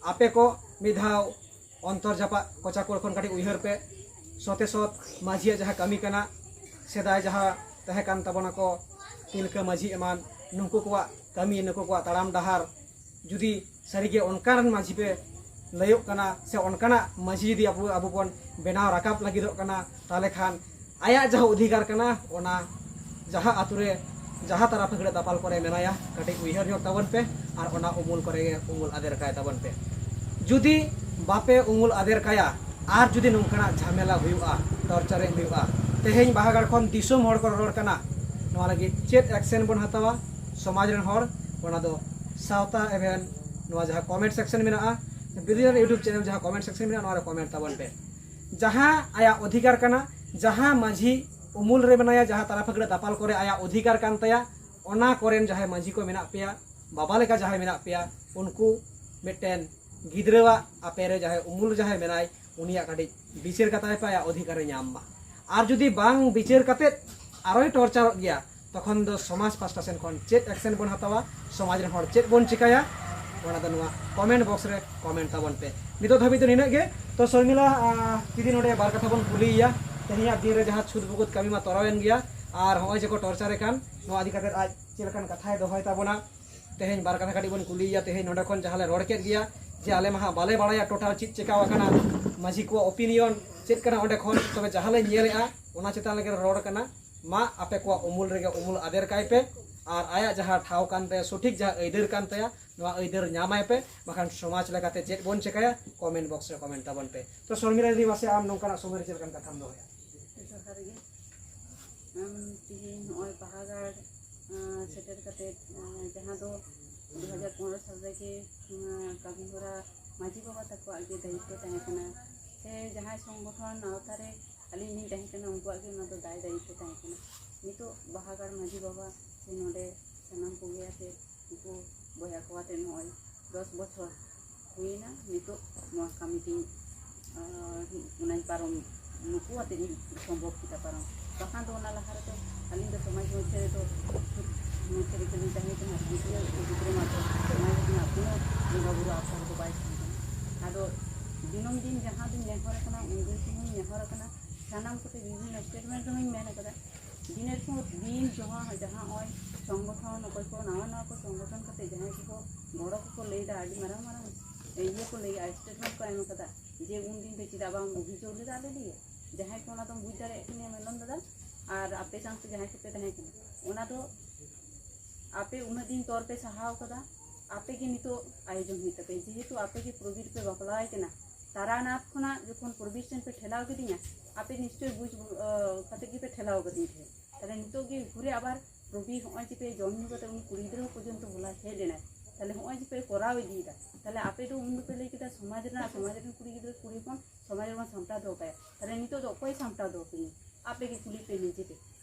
ᱟᱯᱮ ᱠᱚ ᱢᱤᱫ ᱫᱷᱟᱣ ᱚᱱᱛᱚᱨ ᱡᱟᱯᱟᱜ ᱠᱚᱪᱟ ᱠᱚᱲ ᱠᱷᱚᱱ ᱠᱟᱹᱴᱤᱡ ᱩᱭᱦᱟᱹᱨ ᱯᱮ᱾ ᱥᱚᱛᱮ ᱥᱚᱛ ᱢᱟᱹᱡᱷᱤᱭᱟᱜ ᱡᱟᱦᱟᱸ ᱠᱟᱹᱢᱤ ᱠᱟᱱᱟ, ᱥᱮᱫᱟᱭ ᱡᱟᱦᱟᱸ ᱛᱟᱦᱮᱸ ᱠᱟᱱ ᱛᱟᱵᱚᱱᱟ ᱠᱚ ᱛᱤᱞᱠᱟᱹ ᱢᱟᱹᱡᱷᱤ ᱮᱢᱟᱱ, ᱱᱩᱠᱩ ᱠᱚᱣᱟᱜ ᱠᱟᱹᱢᱤ, ᱱᱩᱠᱩ ᱠᱚᱣᱟᱜ ᱛᱟᱲᱟᱢ ᱰᱟᱦᱟᱨ, ᱡᱩᱫᱤ ᱥᱟᱹᱨᱤᱜᱮ ᱚᱱᱠᱟᱱ ᱢᱟᱹᱡᱷᱤ ᱯᱮ ᱞᱟᱹᱭᱚᱜ ᱠᱟᱱᱟ, ᱥᱮ ᱚᱱᱠᱟᱱᱟᱜ ᱢᱟᱹᱡᱷᱤ ᱡᱩᱫᱤ ᱟᱵᱚ, ᱟᱵᱚ ᱵᱚᱱ ᱵᱮᱱᱟᱣ ᱨᱟᱠᱟᱵ ᱞᱟᱹᱜᱤᱫᱚᱜ ᱠᱟᱱᱟ, ᱛᱟᱦᱚᱞᱮ ᱠᱷᱟᱱ ᱟᱭᱟᱜ ᱡᱟᱦᱟᱸ ᱚᱫᱷᱤᱠᱟᱨ ᱠᱟᱱᱟ, ᱚᱱᱟ ᱡᱟᱦᱟᱸ ᱟᱛᱳ ᱨᱮ ᱡᱟᱦᱟᱸ ᱛᱟᱨᱟ ᱯᱷᱟᱹᱠᱲᱟᱹ ᱫᱟᱯᱟᱞ ᱠᱚᱨᱮ ᱢᱮᱱᱟᱭᱟ, ᱠᱟᱹᱴᱤᱡ ᱩᱭᱦᱟᱹᱨ ᱧᱚᱜ ᱛᱟᱵᱚᱱ ᱯᱮ ᱟᱨ ᱚᱱᱟ ᱩᱢᱩᱞ ᱠᱚᱨᱮ ᱜᱮ ᱩᱢᱩᱞ ᱟᱫᱮᱨ ᱠᱟᱭ ᱛᱟᱵᱚᱱ ᱯᱮ᱾ ᱡᱩᱫᱤ ᱵᱟᱯᱮ ᱩᱢᱩᱞ ᱟᱫᱮᱨ ᱠᱟᱭᱟ ᱟᱨ ᱡᱩᱫᱤ ᱱᱚᱝᱠᱟᱱᱟᱜ ᱡᱷᱟᱢᱮᱞᱟ ᱦᱩᱭᱩᱜᱼᱟ, torturing ᱦᱩᱭᱩᱜᱼᱟ, ᱛᱮᱦᱮᱧ ᱵᱟᱦᱟᱜᱟᱲ ᱠᱷᱚᱱ ᱫᱤᱥᱚᱢ ᱦᱚᱲ ᱠᱚ ᱨᱚᱨᱚᱲ ᱠᱟᱱᱟ, ᱱᱚᱣᱟ ᱞᱟᱹᱜᱤᱫ ᱪᱮᱫ action ᱵᱚᱱ ᱦᱟᱛᱟᱣᱟ ᱥᱚᱢᱟᱡᱽ ᱨᱮᱱ ᱦᱚᱲ, ᱚᱱᱟ ᱫᱚ ᱥᱟᱶᱛᱟ ᱮᱵᱷᱮᱱ ᱱᱚᱣᱟ ᱡᱟᱦᱟᱸ comment section ᱢᱮᱱᱟᱜᱼᱟ, ᱵᱤᱨᱤᱭᱟᱨ YouTube channel ᱡᱟᱦᱟᱸ comment section ᱢᱮᱱᱟᱜᱼᱟ, ᱱᱚᱣᱟ ᱨᱮ comment ᱛᱟᱵᱚᱱ ᱯᱮ᱾ ᱡᱟᱦᱟᱸ ᱟᱭᱟᱜ ᱚᱫᱷᱤᱠᱟᱨ ᱠᱟᱱᱟ, ᱡᱟᱦᱟᱸ ᱢᱟᱹᱡᱷᱤ ᱩᱢᱩᱞ ᱨᱮ ᱢᱮᱱᱟᱭᱟ, ᱡᱟᱦᱟᱸ ᱛᱟᱨᱟ ᱯᱷᱟᱹᱠᱲᱟᱹ ᱫᱟᱯᱟᱞ ᱠᱚᱨᱮ ᱟᱭᱟᱜ ᱚᱫᱷᱤᱠᱟᱨ ᱠᱟᱱ ᱛᱟᱭᱟ, ᱚᱱᱟ ᱠᱚᱨᱮᱱ ᱡᱟᱦᱟᱸᱭ ᱢᱟᱹᱡᱷᱤ ᱠᱚ ᱢᱮᱱᱟᱜ ᱯᱮᱭᱟ, ᱵᱟᱵᱟ ᱞᱮᱠᱟ ᱡᱟᱦᱟᱸᱭ ᱢᱮᱱᱟᱜ ᱯᱮᱭᱟ, ᱩᱱᱠᱩ ᱢᱤᱫᱴᱮᱱ ᱜᱤᱫᱽᱨᱟᱹᱣᱟᱜ ᱟᱯᱮ ᱨᱮ ᱡᱟᱦᱟᱸᱭ ᱩᱢᱩᱞ ᱡᱟᱦᱟᱸᱭ ᱢᱮᱱᱟᱭ, ᱩᱱᱤᱭᱟᱜ ᱠᱟᱹᱴᱤᱡ ᱵᱤᱪᱟᱹᱨ ᱠᱟᱛᱟᱭ ᱯᱮ, ᱟᱭᱟᱜ ᱚᱫᱷᱤᱠᱟᱨᱮ ᱧᱟᱢ ᱢᱟ᱾ ᱟᱨ ᱡᱩᱫᱤ ᱵᱟᱝ ᱵᱤᱪᱟᱹᱨ ᱠᱟᱛᱮᱫ ᱟᱨᱚᱭ tortureᱚᱜ ᱜᱮᱭᱟ, ᱛᱚᱠᱷᱚᱱ ᱫᱚ ᱥᱚᱢᱟᱡᱽ ᱯᱟᱥᱴᱟ ᱥᱮᱱ ᱠᱷᱚᱱ ᱪᱮᱫ action ᱵᱚᱱ ᱦᱟᱛᱟᱣᱟ, ᱥᱚᱢᱟᱡᱽ ᱨᱮᱱ ᱦᱚᱲ ᱪᱮᱫ ᱵᱚᱱ ᱪᱤᱠᱟᱹᱭᱟ, ᱚᱱᱟ ᱫᱚ ᱱᱚᱣᱟ comment box ᱨᱮ comment ᱛᱟᱵᱚᱱ ᱯᱮ᱾ ᱱᱤᱛᱚᱜ ᱫᱷᱟᱹᱵᱤᱡ ᱫᱚ ᱱᱤᱱᱟᱹᱜ ᱜᱮ᱾ ᱛᱚ ᱥᱚᱨᱢᱤᱞᱟ, ᱟᱸ, ᱡᱩᱫᱤ ᱱᱚᱰᱮ ᱵᱟᱨ ᱠᱟᱛᱷᱟ ᱵᱚᱱ ᱠᱩᱞᱤᱭᱮᱭᱟ, ᱛᱮᱦᱮᱧᱟᱜ ᱫᱤᱱ ᱨᱮ ᱡᱟᱦᱟᱸ ᱪᱷᱩᱛ ᱵᱩᱠᱩᱛ ᱠᱟᱹᱢᱤ ᱢᱟ ᱛᱚᱨᱟᱣᱮᱱ ᱜᱮᱭᱟ, ᱟᱨ ᱦᱚᱸᱜᱼᱚᱭ ᱡᱮ ᱠᱚ torture ᱮ ᱠᱟᱱ, ᱱᱚᱣᱟ ᱤᱫᱤ ᱠᱟᱛᱮᱫ ᱟᱡ ᱪᱮᱫ ᱞᱮᱠᱟᱱ ᱠᱟᱛᱷᱟᱭ ᱫᱚᱦᱚᱭ ᱛᱟᱵᱚᱱᱟ? ᱛᱮᱦᱮᱧ ᱵᱟᱨ ᱠᱟᱛᱷᱟ ᱠᱟᱹᱴᱤᱡ ᱵᱚᱱ ᱠᱩᱞᱤᱭᱮᱭᱟ᱾ ᱛᱮᱦᱮᱧ ᱱᱚᱰᱮ ᱠᱷᱚᱱ ᱡᱟᱦᱟᱸ ᱞᱮ ᱨᱚᱲ ᱠᱮᱫ ᱜᱮᱭᱟ, ᱡᱮ ᱟᱞᱮ ᱢᱟ ᱦᱟᱸᱜ ᱵᱟᱞᱮ ᱵᱟᱲᱟᱭᱟ total ᱪᱮᱫ ᱪᱮᱠᱟᱣ ᱟᱠᱟᱱᱟ, ᱢᱟᱹᱡᱷᱤ ᱠᱚᱣᱟᱜ opinion ᱪᱮᱫ ᱠᱟᱱᱟ ᱚᱸᱰᱮ ᱠᱷᱚᱱ, ᱛᱚᱵᱮ ᱡᱟᱦᱟᱸ ᱞᱮ ᱧᱮᱞᱮᱜᱼᱟ, ᱚᱱᱟ ᱪᱮᱛᱟᱱ ᱨᱮᱜᱮ ᱞᱮ ᱨᱚᱲ ᱠᱟᱱᱟ᱾ ᱢᱟ ᱟᱯᱮ ᱠᱚᱣᱟᱜ ᱩᱢᱩᱞ ᱨᱮᱜᱮ ᱩᱢᱩᱞ ᱟᱫᱮᱨ ᱠᱟᱭ ᱯᱮ, ᱟᱨ ᱟᱭᱟᱜ ᱡᱟᱦᱟᱸ ᱴᱷᱟᱶ ᱠᱟᱱ ᱛᱟᱭᱟ, ᱥᱚᱴᱷᱤᱠ ᱡᱟᱦᱟᱸ ᱟᱹᱭᱫᱟᱹᱨ ᱠᱟᱱ ᱛᱟᱭᱟ, ᱱᱚᱣᱟ ᱟᱹᱭᱫᱟᱹᱨ ᱧᱟᱢᱟᱭ ᱯᱮ᱾ ᱵᱟᱠᱷᱟᱱ ᱥᱚᱢᱟᱡᱽ ᱞᱮᱠᱟᱛᱮ ᱪᱮᱫ ᱵᱚᱱ ᱪᱮᱠᱟᱭᱟ, comment box ᱨᱮ comment ᱛᱟᱵᱚᱱ ᱯᱮ᱾ ᱛᱚ ᱥᱚᱨᱢᱤᱞᱟ ᱫᱤᱫᱤ, ᱢᱟᱥᱮ ᱟᱢ ᱱᱚᱝᱠᱟᱱᱟᱜ ᱥᱚᱢᱚᱭ ᱨᱮ ᱪᱮᱫ ᱞᱮᱠᱟᱱ ᱠᱟᱛᱷᱟᱢ ᱫᱚᱦᱚᱭᱟ? ᱡᱚᱦᱟᱨ ᱜᱮ᱾ ᱟᱢ ᱛᱮᱦᱮᱧ ᱱᱚᱜᱼᱚᱭ ᱵᱟᱦᱟᱜᱟᱲ, ᱟᱸ, ᱥᱮᱴᱮᱨ ᱠᱟᱛᱮ, ᱟᱸ, ᱡᱟᱦᱟᱸ ᱫᱚ ᱫᱩ ᱦᱟᱡᱟᱨ ᱯᱚᱱᱨᱚ ᱥᱟᱞ ᱨᱮᱜᱮ, ᱟᱸ, ᱠᱟᱹᱢᱤ ᱦᱚᱨᱟ ᱢᱟᱹᱡᱷᱤ ᱵᱟᱵᱟ ᱛᱟᱠᱚᱣᱟᱜ ᱜᱮ ᱫᱟᱭᱤᱛᱛᱚ ᱛᱟᱦᱮᱸ ᱠᱟᱱᱟ, ᱥᱮ ᱡᱟᱦᱟᱸᱭ ᱥᱚᱝᱜᱚᱴᱷᱚᱱ ᱟᱣᱛᱟ ᱨᱮ ᱟᱹᱞᱤᱧ ᱞᱤᱧ ᱛᱟᱦᱮᱸ ᱠᱟᱱᱟ, ᱩᱱᱠᱩᱣᱟᱜ ᱜᱮ ᱚᱱᱟ ᱫᱚ ᱫᱟᱭ ᱫᱟᱭᱤᱛᱛᱚ ᱛᱟᱦᱮᱸ ᱠᱟᱱᱟ᱾ ᱱᱤᱛᱚᱜ ᱵᱟᱦᱟᱜᱟᱲ ᱢᱟᱹᱡᱷᱤ ᱵᱟᱵᱟ ᱥᱮ ᱱᱚᱰᱮ ᱥᱟᱱᱟᱢ ᱠᱚᱜᱮ ᱟᱛᱮ ᱩᱱᱠᱩ ᱵᱚᱭᱦᱟ ᱠᱚ ᱟᱛᱮ ᱱᱚᱜᱼᱚᱭ ᱫᱚᱥ ᱵᱚᱪᱷᱚᱨ ᱦᱩᱭᱮᱱᱟ᱾ ᱱᱤᱛᱚᱜ ᱱᱚᱣᱟ ᱠᱟᱹᱢᱤ ᱛᱤᱧ, ᱟᱨ ᱚᱱᱟᱧ ᱯᱟᱨᱚᱢ, ᱱᱩᱠᱩ ᱟᱛᱮ ᱤᱧ ᱥᱚᱢᱵᱷᱚᱵ ᱠᱮᱫᱟ ᱯᱟᱨᱚᱢ᱾ ᱵᱟᱠᱷᱟᱱ ᱫᱚ ᱚᱱᱟ ᱞᱟᱦᱟ ᱨᱮᱫᱚ ᱟᱹᱞᱤᱧ ᱫᱚ ᱥᱚᱢᱟᱡᱽ ᱢᱚᱫᱽᱫᱷᱮ ᱨᱮᱫᱚ ᱢᱚᱫᱽᱫᱷᱮ ᱨᱮᱜᱮ ᱞᱤᱧ ᱛᱟᱦᱮᱸ ᱠᱟᱱᱟ᱾ ᱜᱤᱫᱽᱨᱟᱹ ᱜᱤᱫᱽᱨᱟᱹ ᱢᱟᱛᱚ ᱥᱚᱢᱟᱡᱽ ᱨᱮᱱᱟᱜ ᱠᱳᱱᱳ ᱵᱚᱸᱜᱟ ᱵᱩᱨᱩ ᱟᱥᱟ ᱨᱮᱫᱚ ᱵᱟᱭ ᱛᱟᱦᱮᱸ ᱠᱟᱱᱟ᱾ ᱟᱫᱚ ᱫᱤᱱᱟᱹᱢ ᱫᱤᱱ ᱡᱟᱦᱟᱸ ᱫᱚᱧ ᱱᱮᱦᱚᱨ ᱟᱠᱟᱱᱟ, ᱩᱱᱫᱤᱱ ᱠᱷᱚᱱ ᱦᱚᱸᱧ ᱱᱮᱦᱚᱨ ᱟᱠᱟᱱᱟ᱾ ᱥᱟᱱᱟᱢ ᱠᱚᱛᱮ ᱵᱤᱵᱷᱤᱱᱱᱚ statement ᱨᱮᱦᱚᱸᱧ ᱢᱮᱱ ᱟᱠᱟᱫᱟ, ᱫᱤᱱᱮᱨ ᱯᱚᱨ ᱫᱤᱱ ᱡᱟᱦᱟᱸ, ᱡᱟᱦᱟᱸ ᱱᱚᱜᱼᱚᱭ ᱥᱚᱝᱜᱚᱴᱷᱚᱱ, ᱚᱠᱚᱭ ᱠᱚ ᱱᱟᱣᱟ ᱱᱟᱣᱟ ᱠᱚ ᱥᱚᱝᱜᱚᱴᱷᱚᱱ ᱠᱟᱛᱮ ᱡᱟᱦᱟᱸᱭ ᱠᱚᱠᱚ ᱜᱚᱲᱚ ᱠᱚᱠᱚ ᱞᱟᱹᱭᱫᱟ, ᱟᱹᱰᱤ ᱢᱟᱨᱟᱝ ᱢᱟᱨᱟᱝ ᱤᱭᱟᱹ ᱠᱚ ᱞᱟᱹᱭᱟ, statement ᱠᱚ ᱮᱢ ᱟᱠᱟᱫᱟ ᱡᱮ ᱩᱱ ᱫᱤᱱ ᱫᱚ ᱪᱮᱫᱟᱜ ᱵᱟᱢ ᱚᱵᱷᱤᱡᱳᱜᱽ ᱞᱮᱫᱟ ᱟᱞᱮ ᱞᱟᱹᱭᱟ? ᱡᱟᱦᱟᱸᱭ ᱠᱚ ᱚᱱᱟ ᱫᱚᱢ ᱵᱩᱡᱽ ᱫᱟᱲᱮᱭᱟᱜ ᱠᱟᱱᱟ ᱢᱮᱞᱚᱱ ᱫᱟᱫᱟ, ᱟᱨ ᱟᱯᱮ ᱥᱟᱶᱛᱮ ᱡᱟᱦᱟᱸᱭ ᱠᱚᱯᱮ ᱛᱟᱦᱮᱸ ᱠᱟᱱᱟ, ᱚᱱᱟ ᱫᱚ ᱟᱯᱮ ᱩᱱᱟᱹᱜ ᱫᱤᱱ ᱛᱚᱨ ᱯᱮ ᱥᱟᱦᱟᱣ ᱠᱟᱫᱟ, ᱟᱯᱮ ᱜᱮ ᱱᱤᱛᱚᱜ ᱟᱭᱳᱡᱚᱱ ᱦᱩᱭᱩᱜ ᱛᱟᱯᱮᱭᱟ᱾ ᱡᱮᱦᱮᱛᱩ ᱟᱯᱮ ᱜᱮ ᱯᱨᱚᱵᱤᱨ ᱯᱮ ᱵᱟᱯᱞᱟᱭ ᱠᱟᱱᱟ, ᱛᱟᱨᱟᱱᱟᱛᱷ ᱠᱷᱚᱱᱟᱜ ᱡᱚᱠᱷᱚᱱ ᱯᱨᱚᱵᱤᱨ ᱴᱷᱮᱱ ᱯᱮ ᱴᱷᱮᱞᱟᱣ ᱠᱤᱫᱤᱧᱟ, ᱟᱯᱮ ᱱᱤᱥᱪᱚᱭ ᱵᱩᱡᱽ, ᱟᱸ, ᱠᱟᱛᱮ ᱜᱮᱯᱮ ᱴᱷᱮᱞᱟᱣ ᱠᱟᱫᱤᱧ ᱛᱟᱦᱮᱸᱫ᱾ ᱛᱟᱦᱞᱮ ᱱᱤᱛᱚᱜ ᱜᱮ ᱜᱷᱩᱨᱮ ᱟᱵᱟᱨ ᱯᱨᱚᱵᱤᱨ ᱦᱚᱸᱜᱼᱚᱭ ᱡᱮ ᱯᱮ ᱡᱚᱢ ᱧᱩ ᱠᱟᱛᱮ ᱩᱱᱤ ᱠᱩᱲᱤ ᱜᱤᱫᱽᱨᱟᱹ ᱦᱚᱸ ᱯᱚᱨᱡᱚᱱᱛᱚ ᱦᱚᱞᱟᱭ ᱦᱮᱡ ᱞᱮᱱᱟᱭ, ᱛᱟᱦᱞᱮ ᱦᱚᱸᱜᱼᱚᱭ ᱡᱮ ᱯᱮ ᱠᱚᱨᱟᱣ ᱤᱫᱤᱭᱮᱫᱟ, ᱛᱟᱦᱞᱮ ᱟᱯᱮ ᱫᱚ ᱩᱱ ᱫᱚᱯᱮ ᱞᱟᱹᱭ ᱠᱮᱫᱟ ᱥᱚᱢᱟᱡᱽ ᱨᱮᱱᱟᱜ, ᱥᱚᱢᱟᱡᱽ ᱨᱮᱱ ᱠᱩᱲᱤ ᱜᱤᱫᱽᱨᱟᱹ ᱠᱩᱲᱤ ᱦᱚᱯᱚᱱ ᱥᱚᱢᱟᱡᱽ ᱨᱮᱵᱚᱱ ᱥᱟᱢᱴᱟᱣ ᱫᱚᱦᱚ ᱠᱟᱭᱟ᱾ ᱛᱟᱦᱞᱮ ᱱᱤᱛᱚᱜ ᱫᱚ ᱚᱠᱚᱭ ᱥᱟᱢᱴᱟᱣ ᱫᱚᱦᱚ ᱠᱤᱱᱟ? ᱟᱯᱮ ᱜᱮ ᱠᱩᱞᱤ ᱯᱮ ᱱᱤᱡᱮ ᱛᱮ᱾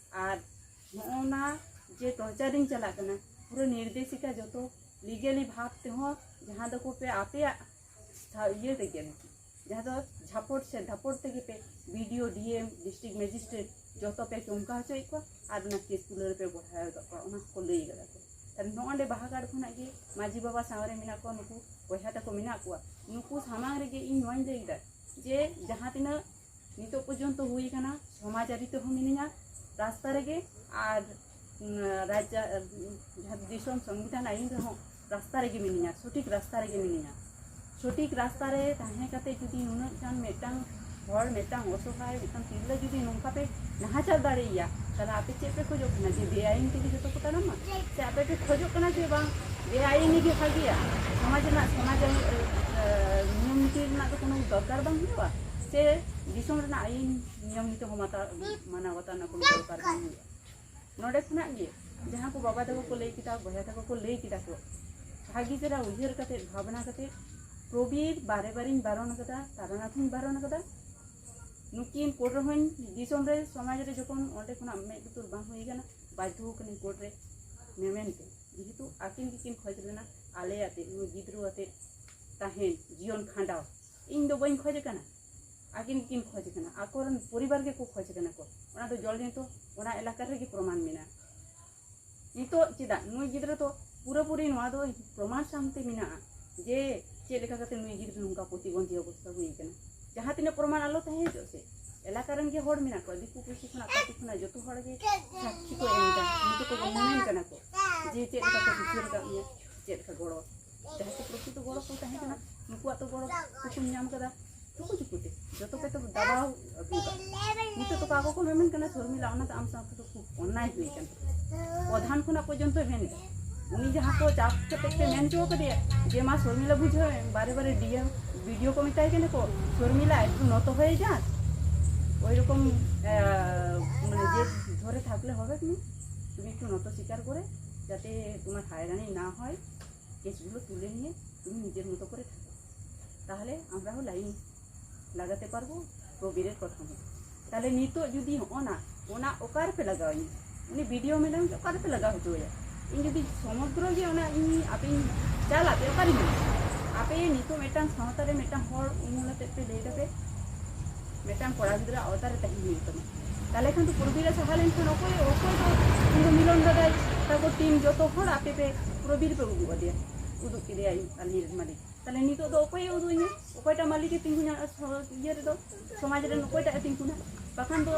ᱟᱨ ᱱᱚᱜᱼᱚ ᱱᱟ ᱡᱮ torturing ᱪᱟᱞᱟᱜ ᱠᱟᱱᱟ, ᱯᱩᱨᱟᱹ ᱱᱤᱨᱫᱮᱥᱤᱠᱟ ᱡᱚᱛᱚ legally ᱵᱷᱟᱵᱽ ᱛᱮᱦᱚᱸ, ᱡᱟᱦᱟᱸ ᱫᱚᱠᱚ ᱯᱮ ᱟᱯᱮᱭᱟᱜ ᱥᱟ-, ᱤᱭᱟᱹ ᱛᱮᱜᱮ ᱟᱨᱠᱤ, ᱡᱟᱦᱟᱸ ᱫᱚ ᱡᱷᱟᱯᱚᱴ ᱥᱮ ᱫᱷᱟᱯᱚᱴ ᱛᱮᱜᱮ ᱯᱮ BDO, DM, district magistrate ᱡᱚᱛᱚ ᱯᱮ ᱪᱚᱢᱠᱟᱣ ᱦᱚᱪᱚᱭᱮᱫ ᱠᱚᱣᱟ ᱟᱨ ᱚᱱᱟ case ᱛᱩᱞᱟᱹᱣ ᱨᱮᱯᱮ ᱵᱚᱲᱦᱟᱣ ᱟᱠᱟᱫ ᱠᱚᱣᱟ, ᱚᱱᱟ ᱦᱚᱸᱠᱚ ᱞᱟᱹᱭ ᱠᱟᱫᱟ ᱠᱚ᱾ ᱛᱟᱦᱞᱮ ᱱᱚᱜᱼᱚᱸᱰᱮ ᱵᱟᱦᱟᱜᱟᱲ ᱠᱷᱚᱱᱟᱜ ᱜᱮ ᱢᱟᱹᱡᱷᱤ ᱵᱟᱵᱟ ᱥᱟᱶ ᱨᱮ ᱢᱮᱱᱟᱜ ᱠᱚᱣᱟ, ᱱᱩᱠᱩ ᱵᱚᱭᱦᱟ ᱛᱟᱠᱚ ᱢᱮᱱᱟᱜ ᱠᱚᱣᱟ, ᱱᱩᱠᱩ ᱥᱟᱢᱟᱝ ᱨᱮᱜᱮ ᱤᱧ ᱱᱚᱣᱟᱧ ᱞᱟᱹᱭᱫᱟ ᱡᱮ ᱡᱟᱦᱟᱸ ᱛᱤᱱᱟᱹᱜ ᱱᱤᱛᱚᱜ ᱯᱚᱨᱡᱚᱱᱛᱚ ᱦᱩᱭ ᱟᱠᱟᱱᱟ, ᱥᱚᱢᱟᱡᱽ ᱟᱹᱨᱤ ᱛᱮᱦᱚᱸ ᱢᱤᱱᱟᱹᱧᱟ ᱨᱟᱥᱛᱟ ᱨᱮᱜᱮ, ᱟᱨ, ᱩᱸ, ᱨᱟᱡᱽ, ᱡᱟᱦᱟᱸ ᱫᱤᱥᱚᱢ ᱥᱚᱝᱵᱤᱫᱷᱟᱱ ᱟᱹᱭᱤᱱ ᱨᱮᱦᱚᱸ ᱨᱟᱥᱛᱟ ᱨᱮᱜᱮ ᱢᱤᱱᱟᱹᱧᱟ, ᱥᱚᱴᱷᱤᱠ ᱨᱟᱥᱛᱟ ᱨᱮᱜᱮ ᱢᱤᱱᱟᱹᱧᱟ᱾ ᱥᱚᱴᱷᱤᱠ ᱨᱟᱥᱛᱟ ᱨᱮ ᱛᱟᱦᱮᱸ ᱠᱟᱛᱮ ᱡᱩᱫᱤ ᱱᱩᱱᱟᱹᱜ ᱜᱟᱱ ᱢᱤᱫᱴᱟᱝ ᱦᱚᱲ, ᱢᱤᱫᱴᱟᱝ ᱚᱥᱚᱦᱟᱭ ᱢᱤᱫᱴᱟᱝ ᱛᱤᱨᱞᱟᱹ ᱡᱩᱫᱤ ᱱᱚᱝᱠᱟ ᱯᱮ ᱱᱟᱦᱟᱪᱟᱨ ᱫᱟᱲᱮᱭᱟᱭᱟ, ᱛᱟᱦᱞᱮ ᱟᱯᱮ ᱪᱮᱫ ᱯᱮ ᱠᱷᱚᱡᱚᱜ ᱠᱟᱱᱟ? ᱡᱮ ᱵᱮᱟᱭᱤᱱ ᱛᱮᱜᱮ ᱡᱚᱛᱚ ᱠᱚ ᱛᱟᱲᱟᱢᱟ? ᱥᱮ ᱟᱯᱮ ᱯᱮ ᱠᱷᱚᱡᱚᱜ ᱠᱟᱱᱟ ᱡᱮ ᱵᱟᱝ, ᱵᱮᱟᱭᱤᱱ ᱜᱮ ᱵᱷᱟᱜᱮᱭᱟ? ᱥᱚᱢᱟᱡᱽ ᱨᱮᱱᱟᱜ, ᱥᱚᱢᱟᱡᱽ ᱟᱹᱨᱤ, ᱮ, ᱱᱤᱭᱚᱢ ᱱᱤᱛᱤ ᱨᱮᱱᱟᱜ ᱫᱚ ᱠᱳᱱᱳ ᱫᱚᱨᱠᱟᱨ ᱵᱟᱝ ᱦᱩᱭᱩᱜᱼᱟ? ᱥᱮ ᱫᱤᱥᱚᱢ ᱨᱮᱱᱟᱜ ᱟᱹᱭᱤᱱ ᱱᱤᱭᱚᱢ ᱱᱤᱛᱤ ᱦᱚᱸ ᱢᱟᱛᱟ-, ᱢᱟᱱᱟᱣ ᱵᱟᱛᱟᱣ ᱨᱮᱱᱟᱜ ᱠᱳᱱᱳ ᱫᱚᱨᱠᱟᱨ ᱵᱟᱝ ᱦᱩᱭᱩᱜᱼᱟ? ᱱᱚᱰᱮ ᱠᱷᱚᱱᱟᱜ ᱜᱮ ᱡᱟᱦᱟᱸ ᱠᱚ ᱵᱟᱵᱟ ᱛᱟᱠᱚ ᱠᱚ ᱞᱟᱹᱭ ᱠᱮᱫᱟ, ᱵᱚᱭᱦᱟ ᱛᱟᱠᱚ ᱠᱚ ᱞᱟᱹᱭ ᱠᱮᱫᱟ ᱠᱚ, ᱵᱷᱟᱹᱜᱤ ᱪᱮᱦᱨᱟ ᱩᱭᱦᱟᱹᱨ ᱠᱟᱛᱮ, ᱵᱷᱟᱵᱽᱱᱟ ᱠᱟᱛᱮ, ᱯᱨᱚᱵᱤᱨ ᱵᱟᱨᱮ ᱵᱟᱨᱤᱧ ᱵᱟᱨᱚᱱ ᱟᱠᱟᱫᱟ, ᱛᱟᱨᱟᱱᱟᱛᱷ ᱦᱚᱸᱧ ᱵᱟᱨᱚᱱ ᱟᱠᱟᱫᱟ᱾ ᱱᱩᱠᱤᱱ ᱠᱳᱨᱴ ᱨᱮᱦᱚᱸᱧ, ᱫᱤᱥᱚᱢ ᱨᱮ, ᱥᱚᱢᱟᱡᱽ ᱨᱮ ᱡᱚᱠᱷᱚᱱ ᱚᱸᱰᱮ ᱠᱷᱚᱱᱟᱜ ᱢᱮᱫ ᱞᱩᱛᱩᱨ ᱵᱟᱝ ᱦᱩᱭ ᱟᱠᱟᱱᱟ, ᱵᱟᱫᱽᱫᱷᱚ ᱠᱟᱹᱱᱟᱹᱧ ᱠᱳᱨᱴ ᱨᱮ ᱢᱮᱢᱮᱱ ᱛᱮ, ᱡᱮᱦᱮᱛᱩ ᱟᱹᱠᱤᱱ ᱜᱮᱠᱤᱱ ᱠᱷᱚᱡᱽ ᱞᱮᱱᱟ ᱟᱞᱮ ᱟᱛᱮ, ᱱᱩᱭ ᱜᱤᱫᱽᱨᱟᱹ ᱟᱛᱮ ᱛᱟᱦᱮᱱ, ᱡᱤᱭᱚᱱ ᱠᱷᱟᱸᱰᱟᱣ᱾ ᱤᱧ ᱫᱚ ᱵᱟᱹᱧ ᱠᱷᱚᱡᱽ ᱟᱠᱟᱱᱟ, ᱟᱹᱠᱤᱱ ᱜᱮᱠᱤᱱ ᱠᱷᱚᱡᱽ ᱟᱠᱟᱱᱟ, ᱟᱠᱚᱨᱮᱱ ᱯᱚᱨᱤᱵᱟᱨ ᱜᱮᱠᱚ ᱠᱷᱚᱡᱽ ᱟᱠᱟᱱᱟ ᱠᱚ᱾ ᱚᱱᱟ ᱫᱚ ᱡᱚᱞ ᱡᱚᱱᱛᱚ ᱚᱱᱟ ᱮᱞᱟᱠᱟ ᱨᱮᱜᱮ ᱯᱨᱚᱢᱟᱱ ᱢᱮᱱᱟᱜᱼᱟ᱾ ᱱᱤᱛᱚᱜ ᱪᱮᱫᱟᱜ ᱱᱩᱭ ᱜᱤᱫᱽᱨᱟᱹ ᱫᱚ ᱯᱩᱨᱟᱹᱯᱩᱨᱤ ᱱᱚᱣᱟ ᱫᱚ ᱯᱨᱚᱢᱟᱱ ᱥᱟᱶᱛᱮ ᱢᱮᱱᱟᱜᱼᱟ ᱡᱮ ᱪᱮᱫ ᱞᱮᱠᱟ ᱠᱟᱛᱮ ᱱᱩᱭ ᱜᱤᱫᱽᱨᱟᱹ ᱱᱚᱝᱠᱟ ᱯᱨᱚᱛᱤᱵᱚᱱᱫᱷᱤ ᱚᱵᱚᱥᱛᱟ ᱦᱩᱭ ᱟᱠᱟᱱᱟ᱾ ᱡᱟᱦᱟᱸ ᱛᱤᱱᱟᱹᱜ ᱯᱨᱚᱢᱟᱱ ᱟᱞᱚ ᱛᱟᱦᱮᱸ ᱦᱚᱪᱚᱜ ᱥᱮ, ᱮᱞᱟᱠᱟ ᱨᱮᱱ ᱜᱮ ᱦᱚᱲ ᱢᱮᱱᱟᱜ ᱠᱚᱣᱟ, ᱫᱤᱠᱩ ᱯᱩᱥᱤ ᱠᱷᱚᱱᱟᱜ, ᱯᱟᱹᱴᱤ ᱠᱷᱚᱱᱟᱜ ᱡᱚᱛᱚ ᱦᱚᱲ ᱜᱮ ᱥᱟᱹᱠᱷᱤ ᱠᱚ ᱮᱢ ᱮᱫᱟ, ᱱᱤᱛᱚᱜ ᱠᱚ ᱢᱮᱢᱮᱱ ᱠᱟᱱᱟ ᱠᱚ ᱡᱮ ᱪᱮᱫ ᱞᱮᱠᱟ ᱠᱚ ᱵᱤᱪᱟᱹᱨ ᱟᱠᱟᱫ ᱢᱮᱭᱟ, ᱪᱮᱫ ᱞᱮᱠᱟ ᱜᱚᱲᱚ, ᱡᱟᱦᱟᱸᱭ ᱠᱚ ᱯᱨᱚᱠᱨᱤᱛᱚ ᱜᱚᱲᱚ ᱠᱚ ᱛᱟᱦᱮᱸ ᱠᱟᱱᱟ, ᱱᱩᱠᱩᱣᱟᱜ ᱛᱚ ᱜᱚᱲᱚ ᱠᱚᱠᱚ ᱧᱟᱢ ᱠᱟᱫᱟ᱾ ᱪᱩᱠᱩ ᱪᱩᱠᱩᱛᱮ ᱡᱚᱛᱚ ᱯᱮ ᱛᱚ ᱫᱟᱵᱟᱣ ᱟᱹᱜᱩ ᱠᱟᱜ᱾ ᱱᱤᱛᱚᱜ ᱛᱚ ᱟᱠᱚ ᱠᱚ ᱢᱮᱢᱮᱱ ᱠᱟᱱᱟ, "ᱥᱚᱨᱢᱤᱞᱟ, ᱚᱱᱟ ᱫᱚ ᱟᱢ ᱥᱟᱶᱛᱮ ᱫᱚ ᱠᱷᱩᱵ ᱚᱱᱱᱟᱭ ᱦᱩᱭ ᱠᱟᱱᱟ᱾" ᱯᱨᱚᱫᱷᱟᱱ ᱠᱷᱚᱱᱟᱜ ᱯᱚᱨᱡᱚᱱᱛᱚ ᱢᱮᱱ ᱮᱫᱟ, ᱩᱱᱤ ᱡᱟᱦᱟᱸ ᱠᱚ ᱪᱟᱯ ᱠᱟᱛᱮ ᱯᱮ ᱢᱮᱱ ᱦᱚᱪᱚ ᱠᱟᱫᱮᱭᱟ ᱡᱮ, "ᱢᱟ ᱥᱚᱨᱢᱤᱞᱟ ᱵᱩᱡᱷᱟᱹᱣ ᱮᱢ", ᱵᱟᱨᱮ ᱵᱟᱨᱮ ᱰᱤ ᱮᱢ, ᱵᱤ ᱰᱤ ᱳ ᱠᱚ ᱢᱮᱛᱟᱭ ᱠᱟᱱᱟ ᱠᱚ, "ᱥᱚᱨᱢᱤᱞᱟ, ᱮᱠᱴᱩ নত হয়ে যা, ওই রকম, আহ, মানে যে ধরে থাকলে হবে তুমি, তুমি একটু নত স্বীকার করে, যাতে তোমার হয়রানি না হয়, কেসগুলো তুলে নিয়ে তুমি নিজের মতো করে থাকো, তাহলে আমরাও লাইন লাগাতে পারবো প্রবীরের কথা মতো।" ᱛᱟᱦᱞᱮ ᱱᱤᱛᱚᱜ ᱡᱩᱫᱤ ᱦᱚᱸᱜᱼᱚ ᱱᱟ, ᱚᱱᱟ ᱚᱠᱟ ᱨᱮᱯᱮ ᱞᱟᱜᱟᱣ ᱤᱧᱟ? ᱩᱱᱤ ᱵᱤ ᱰᱤ ᱳ ᱢᱮᱰᱟᱢ ᱜᱮ ᱚᱠᱟ ᱨᱮᱯᱮ ᱞᱟᱜᱟᱣ ᱦᱚᱪᱚ ᱟᱭᱟ? ᱤᱧ ᱡᱩᱫᱤ ᱥᱚᱢᱚᱜᱨᱚ ᱜᱮ ᱚᱱᱟ ᱤᱧ ᱟᱯᱮᱧ ᱪᱟᱞᱟᱜ ᱯᱮ, ᱚᱠᱟᱨᱮᱧ ᱧᱟᱢᱟ? ᱟᱯᱮ ᱱᱤᱛᱚᱜ ᱢᱤᱫᱴᱟᱝ ᱥᱟᱶᱛᱟ ᱨᱮ ᱢᱤᱫᱴᱟᱝ ᱦᱚᱲ ᱩᱢᱩᱞ ᱟᱛᱮᱫ ᱯᱮ ᱞᱟᱹᱭ ᱫᱟᱯᱮ, ᱢᱤᱫᱴᱟᱝ ᱠᱚᱲᱟ ᱜᱤᱫᱽᱨᱟᱹ ᱟᱣᱛᱟ ᱨᱮ ᱛᱟᱦᱮᱸ ᱦᱩᱭᱩᱜ ᱛᱟᱢᱟ᱾ ᱛᱟᱦᱞᱮ ᱠᱷᱟᱱ ᱫᱚ ᱯᱨᱚᱵᱤᱨ ᱮ ᱥᱟᱦᱟ ᱞᱮᱱᱠᱷᱟᱱ ᱚᱠᱚᱭ, ᱚᱠᱚᱭ ᱫᱚ ᱩᱱᱤ ᱫᱚ ᱢᱤᱞᱚᱱ ᱫᱟᱫᱟ ᱛᱟᱠᱚ ᱴᱤᱢ ᱡᱚᱛᱚ ᱦᱚᱲ ᱟᱯᱮ ᱯᱮ ᱯᱨᱚᱵᱤᱨ ᱯᱮ ᱩᱫᱩᱜ ᱟᱫᱮᱭᱟ, ᱩᱫᱩᱜ ᱠᱮᱫᱮᱭᱟ ᱤᱧ, ᱟᱹᱞᱤᱧ ᱨᱮᱱ ᱢᱟᱹᱞᱤᱠ᱾ ᱛᱟᱦᱞᱮ ᱱᱤᱛᱚᱜ ᱫᱚ ᱚᱠᱚᱭᱮ ᱩᱫᱩᱜ ᱟᱹᱧᱟ? ᱚᱠᱚᱭᱴᱟᱜ ᱢᱟᱹᱞᱤᱠ ᱮ ᱛᱤᱸᱜᱩᱱᱟ ᱥᱚ-, ᱤᱭᱟᱹ ᱨᱮᱫᱚ, ᱥᱚᱢᱟᱡᱽ ᱨᱮᱱ ᱚᱠᱚᱭᱴᱟᱜ ᱮ ᱛᱤᱸᱜᱩᱱᱟ? ᱵᱟᱠᱷᱟᱱ ᱫᱚ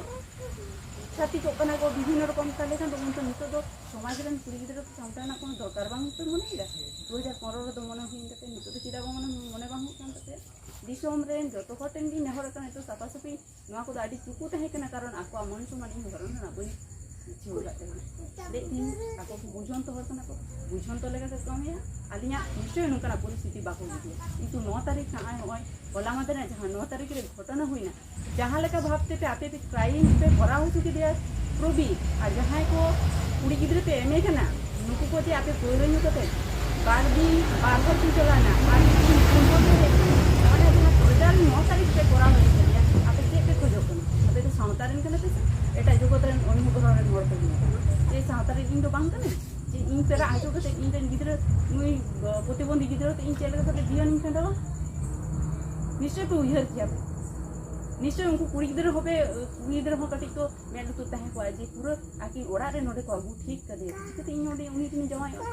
ᱪᱷᱟᱹᱛᱤᱠᱚᱜ ᱠᱟᱱᱟ ᱠᱚ ᱵᱤᱵᱷᱤᱱᱱᱚ ᱨᱚᱠᱚᱢ᱾ ᱛᱟᱦᱚᱞᱮ ᱠᱷᱟᱱ ᱫᱚ ᱩᱱ ᱫᱚ ᱱᱤᱛᱚᱜ ᱫᱚ ᱥᱚᱢᱟᱡᱽ ᱨᱮᱱ ᱠᱩᱲᱤ ᱜᱤᱫᱽᱨᱟᱹ ᱠᱚ ᱥᱟᱶᱛᱟ ᱨᱮᱱᱟᱜ ᱠᱳᱱᱳ ᱫᱚᱨᱠᱟᱨ ᱵᱟᱝ ᱯᱮ ᱢᱚᱱᱮᱭᱮᱫᱟ? ᱫᱩ ᱦᱟᱡᱟᱨ ᱯᱚᱱᱨᱚ ᱨᱮᱫᱚ ᱢᱚᱱᱮ ᱦᱩᱭᱮᱱ ᱛᱟᱯᱮᱭᱟ, ᱱᱤᱛᱚᱜ ᱫᱚ ᱪᱮᱫᱟᱜ ᱵᱟᱝ ᱢᱚᱱᱮ, ᱢᱚᱱᱮ ᱵᱟᱝ ᱦᱩᱭᱩᱜ ᱠᱟᱱ ᱛᱟᱯᱮᱭᱟ? ᱫᱤᱥᱚᱢ ᱨᱮᱱ ᱡᱚᱛᱚ ᱦᱚᱲ ᱴᱷᱮᱱ ᱜᱤᱧ ᱱᱮᱦᱚᱨᱚᱜ ᱠᱟᱱᱟ, ᱱᱤᱛᱚᱜ ᱥᱟᱯᱷᱟ ᱥᱟᱹᱯᱷᱤ ᱱᱚᱣᱟ ᱠᱚᱫᱚ ᱟᱹᱰᱤ ᱪᱩᱠᱩ ᱛᱟᱦᱮᱸ ᱠᱟᱱᱟ, ᱠᱟᱨᱚᱱ ᱟᱠᱚᱣᱟᱜ ᱢᱟᱹᱱ ᱥᱚᱢᱢᱟᱱ ᱤᱧ ᱦᱚᱨᱚᱱ ᱨᱮᱱᱟᱜ ᱵᱟᱹᱧ ᱤᱪᱪᱷᱟᱹ ᱟᱠᱟᱫ ᱛᱟᱦᱮᱸ ᱠᱟᱱᱟ᱾ ᱞᱟᱹᱭᱮᱫ ᱛᱟᱦᱮᱸᱧ ᱟᱠᱚ ᱠᱚ ᱵᱩᱡᱷᱚᱱᱛᱚ ᱦᱚᱲ ᱠᱟᱱᱟ ᱠᱚ, ᱵᱩᱡᱷᱚᱱᱛᱚ ᱞᱮᱠᱟ ᱠᱚ ᱠᱟᱹᱢᱤᱭᱟ᱾ ᱟᱹᱞᱤᱧᱟᱜ ᱱᱤᱥᱪᱚᱭ ᱱᱚᱝᱠᱟᱱᱟᱜ ᱯᱚᱨᱤᱥᱛᱷᱤᱛᱤ ᱵᱟᱠᱚ ᱵᱩᱡᱷᱟᱹᱣᱟ, ᱠᱤᱱᱛᱩ ᱱᱚ ᱛᱟᱹᱨᱤᱠᱷ ᱱᱚᱜᱼᱚᱭ, ᱱᱚᱜᱼᱚᱭ ᱦᱚᱞᱟ ᱢᱟᱫᱷᱮᱨ ᱨᱮᱱᱟᱜ ᱡᱟᱦᱟᱸ ᱱᱚ ᱛᱟᱹᱨᱤᱠᱷ ᱨᱮ ᱜᱷᱚᱴᱚᱱᱟ ᱦᱩᱭᱱᱟ, ᱡᱟᱦᱟᱸ ᱞᱮᱠᱟ ᱵᱷᱟᱵᱽ ᱛᱮ ᱯᱮ ᱟᱯᱮ ᱯᱮ ᱠᱨᱟᱭᱤᱢ ᱯᱮ ᱠᱚᱨᱟᱣ ᱦᱚᱪᱚ ᱠᱮᱫᱮᱭᱟ ᱯᱨᱚᱵᱤᱨ, ᱟᱨ ᱡᱟᱦᱟᱸᱭ ᱠᱚ ᱠᱩᱲᱤ ᱜᱤᱫᱽᱨᱟᱹ ᱯᱮ ᱮᱢᱮ ᱠᱟᱱᱟ, ᱱᱩᱠᱩ ᱠᱚ ᱡᱮ ᱟᱯᱮ ᱯᱟᱹᱣᱨᱟᱹ ᱧᱩ ᱠᱟᱛᱮ ᱵᱟᱨ ᱫᱤᱱ ᱵᱟᱨ ᱦᱚᱲ ᱠᱤᱱ ᱪᱟᱞᱟᱣᱱᱟ, ᱟᱨ ᱢᱤᱫ ᱫᱤᱱ ᱯᱩᱱ ᱦᱚᱲ ᱠᱚ ᱦᱮᱡ ᱮᱱᱟ, ᱚᱱᱟ ᱡᱟᱦᱟᱸ ᱴᱳᱴᱟᱞ ᱱᱚ ᱛᱟᱹᱨᱤᱠᱷ ᱯᱮ ᱠᱚᱨᱟᱣ ᱦᱚᱪᱚ ᱠᱮᱫᱮᱭᱟ, ᱟᱯᱮ ᱪᱮᱫ ᱯᱮ ᱠᱷᱚᱡᱚᱜ ᱠᱟᱱᱟ? ᱟᱯᱮ ᱫᱚ ᱥᱟᱶᱛᱟ ᱨᱮᱱ ᱠᱟᱱᱟ ᱯᱮ ᱥᱮ ᱮᱴᱟᱜ ᱡᱚᱜᱚᱛ ᱨᱮᱱ ᱚᱱᱱᱚ ᱜᱨᱚᱦᱚ ᱨᱮᱱ ᱦᱚᱲ ᱯᱮ ᱦᱩᱭᱩᱜ ᱠᱟᱱᱟ? ᱡᱮ ᱥᱟᱶᱛᱟ ᱨᱮᱱ ᱤᱧ ᱫᱚ ᱵᱟᱝ ᱠᱟᱹᱱᱟᱹᱧ? ᱡᱮ ᱤᱧ ᱯᱮᱲᱟ ᱦᱚᱪᱚ ᱠᱟᱛᱮ ᱤᱧ ᱨᱮᱱ ᱜᱤᱫᱽᱨᱟᱹ, ᱱᱩᱭ, ᱟᱸ, ᱯᱨᱚᱛᱤᱵᱚᱱᱫᱷᱤ ᱜᱤᱫᱽᱨᱟᱹ ᱛᱮ ᱤᱧ ᱪᱮᱫ ᱞᱮᱠᱟ ᱠᱟᱛᱮ ᱡᱤᱭᱚᱱᱤᱧ ᱠᱷᱟᱸᱰᱟᱣᱟ? ᱱᱤᱥᱪᱚᱭ ᱯᱮ ᱩᱭᱦᱟᱹᱨ ᱠᱮᱭᱟ ᱯᱮ᱾ ᱱᱤᱥᱪᱚᱭ ᱩᱱᱠᱩ ᱠᱩᱲᱤ ᱜᱤᱫᱽᱨᱟᱹ ᱦᱚᱸᱯᱮ, ᱠᱩᱲᱤ ᱜᱤᱫᱽᱨᱟᱹ ᱦᱚᱸ ᱠᱟᱹᱴᱤᱡ ᱠᱚ ᱢᱮᱫ ᱞᱩᱛᱩᱨ ᱛᱟᱦᱮᱸ ᱠᱚᱜᱼᱟ ᱡᱮ ᱯᱩᱨᱟᱹ ᱟᱹᱠᱤᱱ ᱚᱲᱟᱜ ᱨᱮ ᱱᱚᱰᱮ ᱠᱚ ᱟᱹᱜᱩ ᱴᱷᱤᱠ ᱠᱟᱫᱮᱭᱟ, ᱪᱤᱠᱟᱹᱛᱮ ᱤᱧ ᱱᱚᱰᱮ ᱩᱱᱤ ᱴᱷᱮᱱᱤᱧ ᱡᱟᱶᱟᱭᱚᱜᱼᱟ?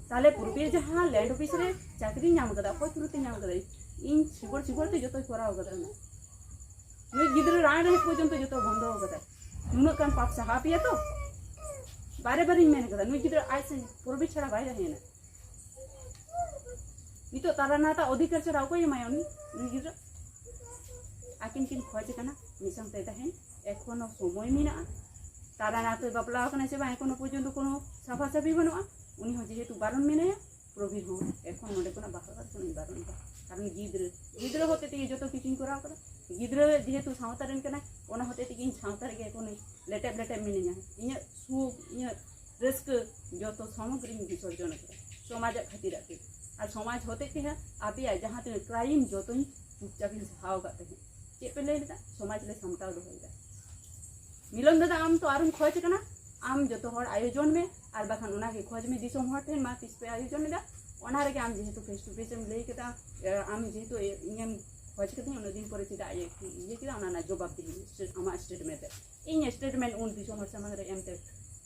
ᱛᱟᱦᱞᱮ ᱯᱩᱨᱵᱤ ᱡᱟᱦᱟᱸ ᱞᱮᱱᱰ ᱚᱯᱷᱤᱥ ᱨᱮ ᱪᱟᱹᱠᱨᱤ ᱧᱟᱢ ᱠᱟᱫᱟ, ᱚᱠᱚᱭ ᱛᱷᱨᱩ ᱛᱮ ᱧᱟᱢ ᱠᱟᱫᱟᱭ? ᱤᱧ ᱥᱤᱵᱚᱨ ᱥᱤᱵᱚᱨ ᱛᱮ ᱡᱚᱛᱚᱭ ᱠᱚᱨᱟᱣ ᱠᱟᱫᱟ᱾ ᱚᱱᱟ ᱱᱩᱭ ᱜᱤᱫᱽᱨᱟᱹ ᱨᱟᱱ ᱨᱮᱦᱮᱫ ᱯᱚᱨᱡᱚᱱᱛᱚ ᱡᱚᱛᱚ ᱵᱚᱱᱫᱚ ᱠᱟᱫᱟᱭ᱾ ᱱᱩᱱᱟᱹᱜ ᱜᱟᱱ ᱯᱟᱯ ᱥᱟᱦᱟ ᱯᱮᱭᱟ ᱛᱚ? ᱵᱟᱨᱮ ᱵᱟᱨᱤᱧ ᱢᱮᱱ ᱠᱟᱫᱟ, ᱱᱩᱭ ᱜᱤᱫᱽᱨᱟᱹ ᱟᱡ ᱥᱮ ᱯᱩᱨᱵᱤ ᱪᱷᱟᱲᱟ ᱵᱟᱭ ᱛᱟᱦᱮᱸᱭᱮᱱᱟ᱾ ᱱᱤᱛᱚᱜ ᱛᱟᱨᱟᱱᱟᱛᱷ ᱟᱜ ᱚᱫᱷᱤᱠᱟᱨ ᱪᱷᱟᱲᱟ ᱚᱠᱚᱭ ᱮᱢᱟᱭᱟ ᱩᱱᱤ, ᱱᱩᱭ ᱜᱤᱫᱽᱨᱟᱹ? ᱟᱹᱠᱤᱱ ᱠᱤᱱ ᱠᱷᱚᱡᱽ ᱠᱟᱱᱟ ᱢᱤᱫ ᱥᱟᱶᱛᱮ ᱛᱟᱦᱮᱱ, ᱮᱠᱷᱚᱱᱳ ᱥᱚᱢᱚᱭ ᱢᱮᱱᱟᱜᱼᱟ᱾ ᱛᱟᱨᱟᱱᱟᱛᱷ ᱮ ᱵᱟᱯᱞᱟ ᱟᱠᱟᱱᱟ ᱥᱮ ᱵᱟᱝ, ᱮᱠᱷᱚᱱᱳ ᱯᱚᱨᱡᱚᱱᱛᱚ ᱠᱳᱱᱳ ᱥᱟᱯᱷᱟ ᱥᱟᱹᱯᱷᱤ ᱵᱟᱹᱱᱩᱜᱼᱟ᱾ ᱩᱱᱤ ᱦᱚᱸ ᱡᱮᱦᱮᱛᱩ ᱵᱟᱨᱚᱱ ᱢᱮᱱᱟᱭᱟ, ᱯᱨᱚᱵᱤᱨ ᱦᱚᱸ ᱮᱠᱷᱚᱱ ᱱᱚᱰᱮ ᱠᱷᱚᱱᱟᱜ ᱵᱟᱦᱨᱮ ᱠᱷᱚᱱᱟᱜ ᱤᱧ ᱵᱟᱨᱚᱱ ᱮᱫᱟ᱾ ᱠᱟᱨᱚᱱ ᱜᱤᱫᱽᱨᱟᱹ, ᱜᱤᱫᱽᱨᱟᱹ ᱦᱚᱛᱮ ᱛᱮᱜᱮ ᱡᱚᱛᱚ ᱠᱤᱪᱷᱩᱧ ᱠᱚᱨᱟᱣ ᱠᱟᱫᱟ᱾ ᱜᱤᱫᱽᱨᱟᱹ ᱡᱮᱦᱮᱛᱩ ᱥᱟᱶᱛᱟ ᱨᱮᱱ ᱠᱟᱱᱟᱭ, ᱚᱱᱟ ᱦᱚᱛᱮ ᱛᱮᱜᱮ ᱤᱧ ᱥᱟᱶᱛᱟ ᱨᱮᱜᱮ ᱮᱠᱷᱚᱱ ᱞᱮᱴᱮᱵ ᱞᱮᱴᱮᱵ ᱢᱤᱱᱟᱹᱧᱟ᱾ ᱤᱧᱟᱹᱜ ᱥᱩᱠ, ᱤᱧᱟᱹᱜ ᱨᱟᱹᱥᱠᱟᱹ ᱡᱚᱛᱚ ᱥᱟᱢᱚᱜᱨᱤᱧ ᱵᱤᱥᱚᱨᱡᱚᱱ ᱟᱠᱟᱫᱟ ᱥᱚᱢᱟᱡᱟᱜ ᱠᱷᱟᱹᱛᱤᱨᱟᱜ ᱛᱮ᱾ ᱟᱨ ᱥᱚᱢᱟᱡᱽ ᱦᱚᱛᱮ ᱛᱮ ᱦᱟᱸᱜ ᱟᱯᱮᱭᱟᱜ ᱡᱟᱦᱟᱸ ᱛᱤᱱᱟᱹᱜ ᱠᱨᱟᱭᱤᱢ ᱡᱚᱛᱚᱧ ᱪᱩᱯᱪᱟᱯ ᱤᱧ ᱥᱟᱦᱟᱣ ᱟᱠᱟᱫ ᱛᱟᱦᱮᱸᱫ᱾ ᱪᱮᱫ ᱯᱮ ᱞᱟᱹᱭ ᱞᱮᱫᱟ? ᱥᱚᱢᱟᱡᱽ ᱞᱮ ᱥᱟᱢᱴᱟᱣ ᱫᱚᱦᱚᱭᱮᱫᱟ᱾ ᱢᱤᱞᱚᱱ ᱫᱟᱫᱟ, ᱟᱢ ᱛᱚ ᱟᱨᱮᱢ ᱠᱷᱚᱡᱽ ᱠᱟᱱᱟ, ᱟᱢ ᱡᱚᱛᱚ ᱦᱚᱲ ᱟᱭᱳᱡᱚᱱ ᱢᱮ, ᱟᱨ ᱵᱟᱠᱷᱟᱱ ᱚᱱᱟᱜᱮ ᱠᱷᱚᱡᱽ ᱢᱮ ᱫᱤᱥᱚᱢ ᱦᱚᱲ ᱴᱷᱮᱱ, ᱢᱟ ᱛᱤᱥ ᱯᱮ ᱟᱭᱳᱡᱚᱱ ᱮᱫᱟ? ᱚᱱᱟ ᱨᱮᱜᱮ ᱟᱢ ᱡᱮᱦᱮᱛᱩ ᱯᱷᱮᱥ ᱴᱩ ᱯᱷᱮᱥ ᱮᱢ ᱞᱟᱹᱭ ᱠᱮᱫᱟ, ᱮ, ᱟᱢ ᱡᱮᱦᱮᱛᱩ ᱤᱧᱮᱢ ᱠᱷᱚᱡᱽ ᱠᱤᱫᱤᱧ, ᱩᱱᱟᱹᱜ ᱫᱤᱱ ᱯᱚᱨᱮ ᱪᱮᱫᱟᱜ ᱤᱭᱟᱹ, ᱤᱭᱟᱹ ᱠᱮᱫᱟ, ᱚᱱᱟ ᱨᱮᱱᱟᱜ ᱡᱚᱵᱟᱵ ᱫᱤᱧ ᱢᱮ, ᱥᱴᱮ-, ᱟᱢᱟᱜ ᱥᱴᱮᱴᱢᱮᱱᱴ ᱨᱮ᱾ ᱤᱧ ᱥᱴᱮᱴᱢᱮᱱᱴ ᱩᱱ ᱫᱤᱥᱚᱢ ᱦᱚᱲ ᱥᱟᱢᱟᱝ ᱨᱮ ᱮᱢ ᱛᱮ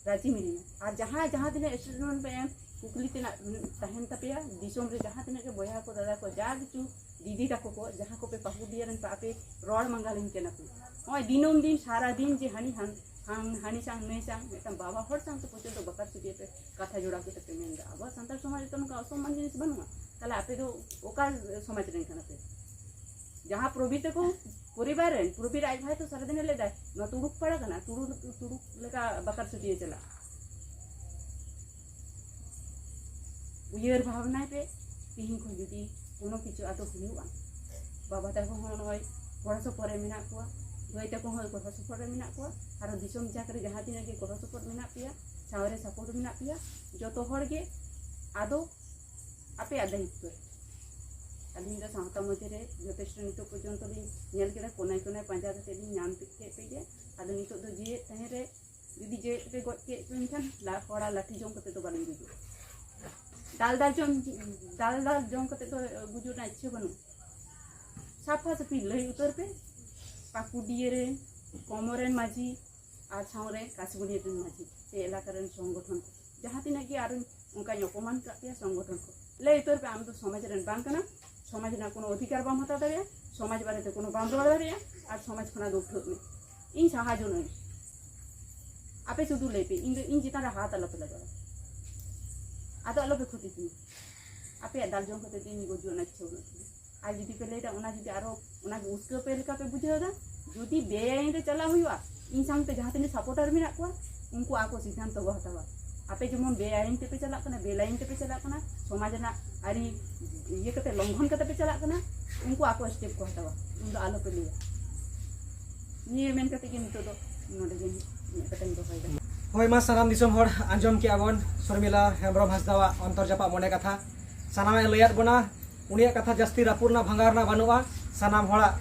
ᱨᱟᱹᱡᱤ ᱢᱤᱱᱟᱹᱧᱟ᱾ ᱟᱨ ᱡᱟᱦᱟᱸ, ᱡᱟᱦᱟᱸ ᱛᱤᱱᱟᱹᱜ ᱥᱴᱮᱴᱢᱮᱱᱴ ᱯᱮ ᱮᱢ, ᱠᱩᱠᱞᱤ ᱛᱮᱱᱟᱜ ᱛᱟᱦᱮᱱ ᱛᱟᱯᱮᱭᱟ, ᱫᱤᱥᱚᱢ ᱨᱮ ᱡᱟᱦᱟᱸ ᱛᱤᱱᱟᱹᱜ ᱜᱮ ᱵᱚᱭᱦᱟ ᱠᱚ, ᱫᱟᱫᱟ ᱠᱚ, ᱡᱟ ᱠᱤᱪᱷᱩ ᱫᱤᱫᱤ ᱛᱟᱠᱚ ᱠᱚ, ᱡᱟᱦᱟᱸ ᱠᱚᱯᱮ ᱯᱟᱹᱦᱩ ᱫᱤᱭᱟ ᱨᱮᱱ ᱯᱮ, ᱟᱯᱮ ᱨᱚᱲ ᱢᱟᱸᱜᱟᱞᱤᱧ ᱠᱟᱱᱟ ᱯᱮ, ᱱᱚᱜᱼᱚᱭ ᱫᱤᱱᱟᱹᱢ ᱫᱤᱱ ᱥᱟᱨᱟ ᱫᱤᱱ ᱡᱮ ᱦᱟᱹᱱᱤ ᱦᱟᱱ ᱦᱟᱱ ᱦᱟᱹᱱᱤ ᱥᱟᱝ ᱱᱟᱹᱭ ᱥᱟᱝ ᱢᱤᱫᱴᱟᱝ ᱵᱟᱵᱟ ᱦᱚᱲ ᱥᱟᱝ ᱛᱮ ᱯᱚᱨᱡᱚᱱᱛᱚ ᱵᱟᱠᱟᱨ ᱥᱩᱴᱤᱭᱟᱹ ᱯᱮ ᱠᱟᱛᱷᱟ ᱡᱚᱲᱟᱣ ᱠᱟᱛᱮ ᱯᱮ ᱢᱮᱱ ᱮᱫᱟ᱾ ᱟᱵᱚᱣᱟᱜ ᱥᱟᱱᱛᱟᱲ ᱥᱚᱢᱟᱡᱽ ᱨᱮᱫᱚ ᱱᱚᱝᱠᱟ ᱚᱥᱚᱢᱢᱟᱱ ᱡᱤᱱᱤᱥ ᱵᱟᱹᱱᱩᱜᱼᱟ᱾ ᱛᱟᱦᱚᱞᱮ ᱟᱯᱮ ᱫᱚ ᱚᱠᱟ ᱥᱚᱢᱟᱡᱽ ᱨᱮᱱ ᱠᱟᱱᱟ ᱯᱮ? ᱡᱟᱦᱟᱸ ᱯᱨᱚᱵᱤᱨ ᱛᱟᱠᱚ ᱯᱚᱨᱤᱵᱟᱨ ᱨᱮᱱ, ᱯᱨᱚᱵᱤᱨ ᱟᱡ ᱵᱷᱟᱭ ᱛᱚ ᱥᱟᱨᱟᱫᱤᱱᱮ ᱞᱟᱹᱭ ᱫᱟᱭ, "ᱱᱚᱣᱟ ᱛᱩᱲᱩᱠ ᱯᱟᱲᱟ ᱠᱟᱱᱟ, ᱛᱩᱲᱩᱠ, ᱛᱩᱲᱩᱠ ᱞᱮᱠᱟ ᱵᱟᱠᱟᱨ ᱥᱩᱴᱤᱭᱟᱹ ᱪᱟᱞᱟᱜ᱾" ᱩᱭᱦᱟᱹᱨ ᱵᱷᱟᱵᱽᱱᱟᱭ ᱯᱮ, ᱛᱤᱦᱤᱧ ᱠᱷᱚᱱ ᱡᱩᱫᱤ ᱠᱳᱱᱳ ᱠᱤᱪᱷᱩ ᱟᱫᱚ ᱦᱩᱭᱩᱜᱼᱟ, ᱵᱟᱵᱟ ᱛᱟᱠᱚ ᱦᱚᱸ ᱱᱚᱜᱼᱚᱭ ᱜᱚᱲᱚ ᱥᱚᱯᱚᱦᱚᱫ ᱨᱮ ᱢᱮᱱᱟᱜ ᱠᱚᱣᱟ, ᱵᱷᱟᱹᱭ ᱛᱟᱠᱚ ᱦᱚᱸ ᱜᱚᱲᱚ ᱥᱚᱯᱚᱦᱚᱫ ᱨᱮ ᱢᱮᱱᱟᱜ ᱠᱚᱣᱟ, ᱟᱨᱚ ᱫᱤᱥᱚᱢ ᱡᱟᱠ ᱨᱮ ᱡᱟᱦᱟᱸ ᱛᱤᱱᱟᱹᱜ ᱜᱮ ᱜᱚᱲᱚ ᱥᱚᱯᱚᱦᱚᱫ ᱢᱮᱱᱟᱜ ᱯᱮᱭᱟ, ᱥᱟᱶᱨᱮ ᱥᱟᱯᱳᱨᱴ ᱢᱮᱱᱟᱜ ᱯᱮᱭᱟ, ᱡᱚᱛᱚ ᱦᱚᱲ ᱜᱮ ᱟᱫᱚ ᱟᱯᱮᱭᱟᱜ ᱫᱟᱭᱤᱛᱛᱚ ᱨᱮ᱾ ᱟᱹᱞᱤᱧ ᱫᱚ ᱥᱟᱶᱛᱟ ᱢᱚᱫᱽᱫᱷᱮ ᱨᱮ ᱡᱚᱛᱷᱮᱥᱴᱚ ᱱᱤᱛᱚᱜ ᱯᱚᱨᱡᱚᱱᱛᱚ ᱞᱤᱧ ᱧᱮᱞ ᱠᱮᱫᱟ, ᱠᱚᱱᱟᱭ ᱠᱚᱱᱟᱭ ᱯᱟᱸᱡᱟ ᱠᱟᱛᱮ ᱞᱤᱧ ᱧᱟᱢ ᱠᱮᱫ ᱯᱮ ᱜᱮ᱾ ᱟᱫᱚ ᱱᱤᱛᱚᱜ ᱫᱚ ᱡᱤᱣᱮᱫ ᱛᱟᱦᱮᱸ ᱨᱮ ᱡᱩᱫᱤ ᱡᱤᱣᱮᱫ ᱯᱮ ᱜᱚᱡ ᱠᱮᱫ ᱯᱮ ᱠᱷᱟᱱ ᱞᱟ-, ᱦᱚᱲᱟᱜ ᱞᱟᱹᱴᱷᱤ ᱡᱚᱢ ᱠᱟᱛᱮ ᱫᱚ ᱵᱟᱹᱞᱤᱧ ᱜᱩᱡᱩᱜᱼᱟ᱾ ᱫᱟᱞ ᱫᱟᱞ ᱡᱚᱢ, ᱫᱟᱞ ᱫᱟᱞ ᱡᱚᱢ ᱠᱟᱛᱮ ᱫᱚ ᱜᱩᱡᱩᱜ ᱨᱮᱱᱟᱜ ᱤᱪᱪᱷᱟᱹ ᱵᱟᱹᱱᱩᱜᱼᱟ᱾ ᱥᱟᱯᱷᱟ ᱥᱟᱹᱯᱷᱤ ᱞᱟᱹᱭ ᱩᱛᱟᱹᱨ ᱯᱮ, ᱯᱟᱠᱩᱰᱤᱭᱟᱹ ᱨᱮ, ᱠᱚᱢᱚᱨᱮᱱ ᱢᱟᱹᱡᱷᱤ ᱟᱨ ᱥᱟᱶᱨᱮ ᱠᱟᱥᱤᱵᱩᱲᱤᱭᱟᱹ ᱨᱮᱱ ᱢᱟᱹᱡᱷᱤ ᱥᱮ ᱮᱞᱟᱠᱟ ᱨᱮᱱ ᱥᱚᱝᱜᱚᱴᱷᱚᱱ ᱠᱚ, ᱡᱟᱦᱟᱸ ᱛᱤᱱᱟᱹᱜ ᱜᱮ ᱟᱨᱚᱧ ᱚᱱᱠᱟᱧ ᱚᱯᱚᱢᱟᱱ ᱠᱟᱜ ᱯᱮᱭᱟ ᱥᱚᱝᱜᱚᱴᱷᱚᱱ ᱠᱚ, ᱞᱟᱹᱭ ᱩᱛᱟᱹᱨ ᱯᱮ, ᱟᱢ ᱫᱚ ᱥᱚᱢᱟᱡᱽ ᱨᱮᱱ ᱵᱟᱝ ᱠᱟᱱᱟᱢ, ᱥᱚᱢᱟᱡᱽ ᱨᱮᱱᱟᱜ ᱠᱳᱱᱳ ᱚᱫᱷᱤᱠᱟᱨ ᱵᱟᱢ ᱦᱟᱛᱟᱣ ᱫᱟᱲᱮᱭᱟᱜᱼᱟ, ᱥᱚᱢᱟᱡᱽ ᱵᱟᱨᱮᱛᱮ ᱠᱳᱱᱳ ᱵᱟᱢ ᱨᱚᱲ ᱫᱟᱲᱮᱭᱟᱜᱼᱟ, ᱟᱨ ᱥᱚᱢᱟᱡᱽ ᱠᱷᱚᱱᱟᱜ ᱫᱚ ᱩᱴᱷᱟᱹᱜ ᱢᱮ, ᱤᱧ ᱥᱟᱦᱟ ᱡᱚᱱᱚᱜ ᱟᱹᱧ᱾ ᱟᱯᱮ ᱥᱩᱫᱷᱩ ᱞᱟᱹᱭ ᱯᱮ, ᱤᱧ ᱫᱚ ᱤᱧ ᱪᱮᱛᱟᱱ ᱨᱮ ᱦᱟᱛ ᱟᱞᱚᱯᱮ ᱞᱟᱜᱟᱣᱟ, ᱟᱫᱚ ᱟᱞᱚᱯᱮ ᱠᱷᱚᱛᱤ ᱛᱤᱧᱟ᱾ ᱟᱯᱮᱭᱟᱜ ᱫᱟᱞ ᱡᱚᱢ ᱠᱟᱛᱮ ᱫᱚ ᱤᱧ ᱜᱩᱡᱩᱜ ᱨᱮᱱᱟᱜ ᱤᱪᱪᱷᱟᱹ ᱵᱟᱹᱱᱩᱜ ᱛᱤᱧᱟ᱾ ᱟᱨ ᱡᱩᱫᱤ ᱯᱮ ᱞᱟᱹᱭᱫᱟ ᱚᱱᱟ ᱡᱩᱫᱤ ᱟᱨᱚ ᱚᱱᱟᱜᱮ ᱩᱥᱠᱟᱹᱣ ᱯᱮ ᱞᱮᱠᱟ ᱯᱮ ᱵᱩᱡᱷᱟᱹᱣ ᱮᱫᱟ, ᱡᱩᱫᱤ ᱵᱮᱟᱭᱤᱱ ᱨᱮ ᱪᱟᱞᱟᱜ ᱦᱩᱭᱩᱜᱼᱟ, ᱤᱧ ᱥᱟᱶᱛᱮ ᱡᱟᱦᱟᱸ ᱛᱤᱱᱟᱹᱜ ᱥᱟᱯᱳᱨᱴᱟᱨ ᱢᱮᱱᱟᱜ ᱠᱚᱣᱟ, ᱩᱱᱠᱩ ᱟᱠᱚ ᱥᱤᱫᱽᱫᱷᱟᱱᱛᱚ ᱠᱚ ᱦᱟᱛᱟᱣᱟ᱾ ᱟᱯᱮ ᱡᱮᱢᱚᱱ ᱵᱮᱟᱭᱤᱱ ᱛᱮᱯᱮ ᱪᱟᱞᱟᱜ ᱠᱟᱱᱟ, ᱵᱮᱞᱟᱭᱤᱱ ᱛᱮᱯᱮ ᱪᱟᱞᱟᱜ ᱠᱟᱱᱟ, ᱥᱚᱢᱟᱡᱽ ᱨᱮᱱᱟᱜ ᱟᱹᱨᱤ ᱤᱭᱟᱹ ᱠᱟᱛᱮ, ᱞᱚᱝᱜᱷᱚᱱ ᱠᱟᱛᱮ ᱯᱮ ᱪᱟᱞᱟᱜ ᱠᱟᱱᱟ, ᱩᱱᱠᱩ ᱟᱠᱚ ᱥᱴᱮᱯ ᱠᱚ ᱦᱟᱛᱟᱣᱟ, ᱩᱱᱫᱚ ᱟᱞᱚᱯᱮ ᱞᱟᱹᱭᱟ᱾ ᱱᱤᱭᱟᱹ ᱢᱮᱱ ᱠᱟᱛᱮ ᱜᱮ ᱱᱤᱛᱚᱜ ᱫᱚ ᱱᱚᱰᱮ ᱜᱮ ᱤᱧᱟᱹᱜ ᱠᱟᱛᱷᱟᱧ ᱫᱚᱦᱚᱭᱮᱫᱟ᱾ ᱦᱳᱭ, ᱢᱟ ᱥᱟᱱᱟᱢ ᱫᱤᱥᱚᱢ ᱦᱚᱲ ᱟᱸᱡᱚᱢ ᱠᱮᱜᱼᱟ ᱵᱚᱱ ᱥᱚᱨᱢᱤᱞᱟ ᱦᱮᱢᱵᱨᱚᱢ ᱦᱟᱸᱥᱫᱟᱣᱟᱜ ᱚᱱᱛᱚᱨ ᱡᱟᱯᱟᱜ ᱢᱚᱱᱮ ᱠᱟᱛᱷᱟ᱾ ᱥᱟᱱᱟᱢᱮ ᱞᱟᱹᱭᱟᱫ ᱵᱚᱱᱟ, ᱩᱱᱤᱭᱟᱜ ᱠᱟᱛᱷᱟ ᱡᱟᱹᱥᱛᱤ ᱨᱟᱹᱯᱩᱫ ᱨᱮᱱᱟᱜ ᱵᱷᱟᱸᱜᱟᱣ ᱨᱮᱱᱟᱜ ᱵᱟᱹᱱᱩᱜᱼᱟ᱾ ᱥᱟᱱᱟᱢ ᱦᱚᱲᱟᱜ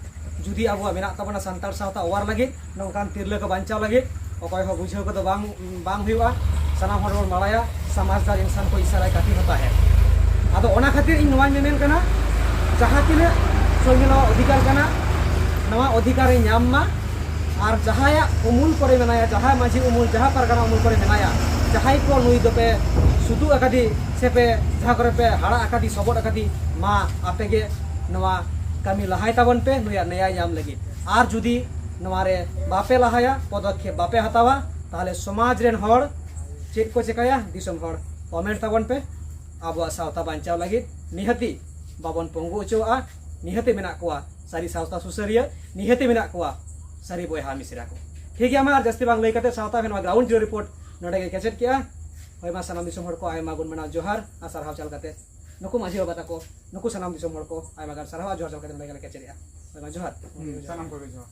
ᱡᱩᱫᱤ ᱟᱵᱚᱣᱟᱜ ᱢᱮᱱᱟᱜ ᱛᱟᱵᱚᱱᱟ ᱥᱟᱱᱛᱟᱲ ᱥᱟᱶᱛᱟ ᱚᱣᱟᱨ ᱞᱟᱹᱜᱤᱫ, ᱱᱚᱝᱠᱟᱱ ᱛᱤᱨᱞᱟᱹ ᱠᱚ ᱵᱟᱧᱪᱟᱣ ᱞᱟᱹᱜᱤᱫ, ᱚᱠᱚᱭ ᱦᱚᱸ ᱵᱩᱡᱷᱟᱹᱣ ᱠᱚᱫᱚ ᱵᱟᱝ, ᱵᱟᱝ ᱦᱩᱭᱩᱜᱼᱟ᱾ ᱥᱟᱱᱟᱢ ᱦᱚᱲ ᱵᱚᱱ ᱵᱟᱲᱟᱭᱟ, ᱥᱚᱢᱟᱡᱽᱫᱟᱨ ᱤᱱᱥᱟᱱ ᱠᱚ ᱤᱥᱟᱨᱟ ᱠᱟᱹᱴᱤᱡ ᱦᱚᱸ ᱛᱟᱦᱮᱸ᱾ ᱟᱫᱚ ᱚᱱᱟ ᱠᱷᱟᱹᱛᱤᱨ ᱤᱧ ᱱᱚᱣᱟᱧ ᱢᱮᱢᱮᱱ ᱠᱟᱱᱟ, ᱡᱟᱦᱟᱸ ᱛᱤᱱᱟᱹᱜ ᱥᱚᱨᱢᱤᱞᱟ ᱚᱫᱷᱤᱠᱟᱨ ᱠᱟᱱᱟ, ᱱᱚᱣᱟ ᱚᱫᱷᱤᱠᱟᱨ ᱮ ᱧᱟᱢ ᱢᱟ᱾ ᱟᱨ ᱡᱟᱦᱟᱸᱭᱟᱜ ᱩᱢᱩᱞ ᱠᱚᱨᱮ ᱢᱮᱱᱟᱭᱟ, ᱡᱟᱦᱟᱸᱭ ᱢᱟᱹᱡᱷᱤ ᱩᱢᱩᱞ, ᱡᱟᱦᱟᱸ ᱯᱟᱨᱜᱟᱱᱟ ᱩᱢᱩᱞ ᱠᱚᱨᱮ ᱢᱮᱱᱟᱭᱟ, ᱡᱟᱦᱟᱸᱭ ᱠᱚ ᱱᱩᱭ ᱫᱚᱯᱮ ᱥᱩᱛᱩᱜ ᱟᱠᱟᱫᱮ ᱥᱮ ᱯᱮ ᱡᱟᱦᱟᱸ ᱠᱚᱨᱮ ᱯᱮ ᱦᱟᱲᱟᱜ ᱟᱠᱟᱫᱮ, ᱥᱚᱵᱚᱫ ᱟᱠᱟᱫᱮ, ᱢᱟ ᱟᱯᱮ ᱜᱮ ᱱᱚᱣᱟ ᱠᱟᱹᱢᱤ ᱞᱟᱦᱟᱭ ᱛᱟᱵᱚᱱ ᱯᱮ ᱱᱩᱭᱟᱜ ᱱᱮᱭᱟᱭ ᱧᱟᱢ ᱞᱟᱹᱜᱤᱫ᱾ ᱟᱨ ᱡᱩᱫᱤ ᱱᱚᱣᱟ ᱨᱮ ᱵᱟᱯᱮ ᱞᱟᱦᱟᱭᱟ, ᱯᱚᱫᱚᱠᱷᱮᱯ ᱵᱟᱯᱮ ᱦᱟᱛᱟᱣᱟ, ᱛᱟᱦᱚᱞᱮ ᱥᱚᱢᱟᱡᱽ ᱨᱮᱱ ᱦᱚᱲ ᱪᱮᱫ ᱠᱚ ᱪᱮᱠᱟᱭᱟ? ᱫᱤᱥᱚᱢ ᱦᱚᱲ ᱠᱚᱢᱮᱱᱴ ᱛᱟᱵᱚᱱ ᱯᱮ᱾ ᱟᱵᱚᱣᱟᱜ ᱥᱟᱶᱛᱟ ᱵᱟᱧᱪᱟᱣ ᱞᱟᱹᱜᱤᱫ ᱱᱤᱦᱟᱹᱛᱤ ᱵᱟᱵᱚᱱ ᱯᱚᱝᱜᱩ ᱦᱚᱪᱚᱣᱟᱜᱼᱟ᱾ ᱱᱤᱦᱟᱹᱛᱤ ᱢᱮᱱᱟᱜ ᱠᱚᱣᱟ ᱥᱟᱹᱨᱤ ᱥᱟᱶᱛᱟ ᱥᱩᱥᱟᱹᱨᱤᱭᱟᱹ, ᱱᱤᱦᱟᱹᱛᱤ ᱢᱮᱱᱟᱜ ᱠᱚᱣᱟ ᱥᱟᱹᱨᱤ ᱵᱚᱭᱦᱟ ᱢᱤᱥᱨᱟ ᱠᱚ᱾ ᱴᱷᱤᱠ ᱜᱮᱭᱟ, ᱢᱟ ᱟᱨ ᱡᱟᱹᱥᱛᱤ ᱵᱟᱝ ᱞᱟᱹᱭ ᱠᱟᱛᱮ ᱥᱟᱶᱛᱟ ᱯᱷᱮ ᱱᱚᱣᱟ ᱜᱨᱟᱣᱩᱱᱰ ᱡᱤᱨᱳ ᱨᱤᱯᱳᱨᱴ ᱱᱚᱰᱮ ᱜᱮ ᱠᱮᱪᱮᱫ ᱠᱮᱜᱼᱟ᱾ ᱦᱳᱭ, ᱢᱟ ᱥᱟᱱᱟᱢ ᱫᱤᱥᱚᱢ ᱦᱚᱲ ᱠᱚ ᱟᱭᱢᱟ ᱜᱩᱱ ᱢᱟᱱᱟᱣ ᱡᱚᱦᱟᱨ ᱟᱨ ᱥᱟᱨᱦᱟᱣ ᱪᱟᱞ ᱠᱟᱛᱮ ᱱᱩᱠᱩ ᱢᱟᱹᱡᱷᱤ ᱵᱟᱵᱟ ᱛᱟᱠᱚ ᱱᱩᱠᱩ ᱥᱟᱱᱟᱢ ᱫᱤᱥᱚᱢ ᱦᱚᱲ ᱠᱚ ᱟᱭᱢᱟ ᱜᱟᱱ ᱥᱟᱨᱦᱟᱣ ᱟᱨ ᱡᱚᱦᱟᱨ ᱪᱟᱞ ᱠᱟᱛᱮ ᱱᱚᱰᱮ ᱜᱮᱞᱮ ᱠᱮᱪᱮᱫᱮᱜᱼᱟ᱾ ᱦᱳᱭ, ᱢᱟ ᱡᱚᱦᱟᱨ᱾ ᱦᱩᱸ, ᱥᱟᱱᱟᱢ ᱠᱚᱜᱮ ᱡᱚᱦᱟᱨ᱾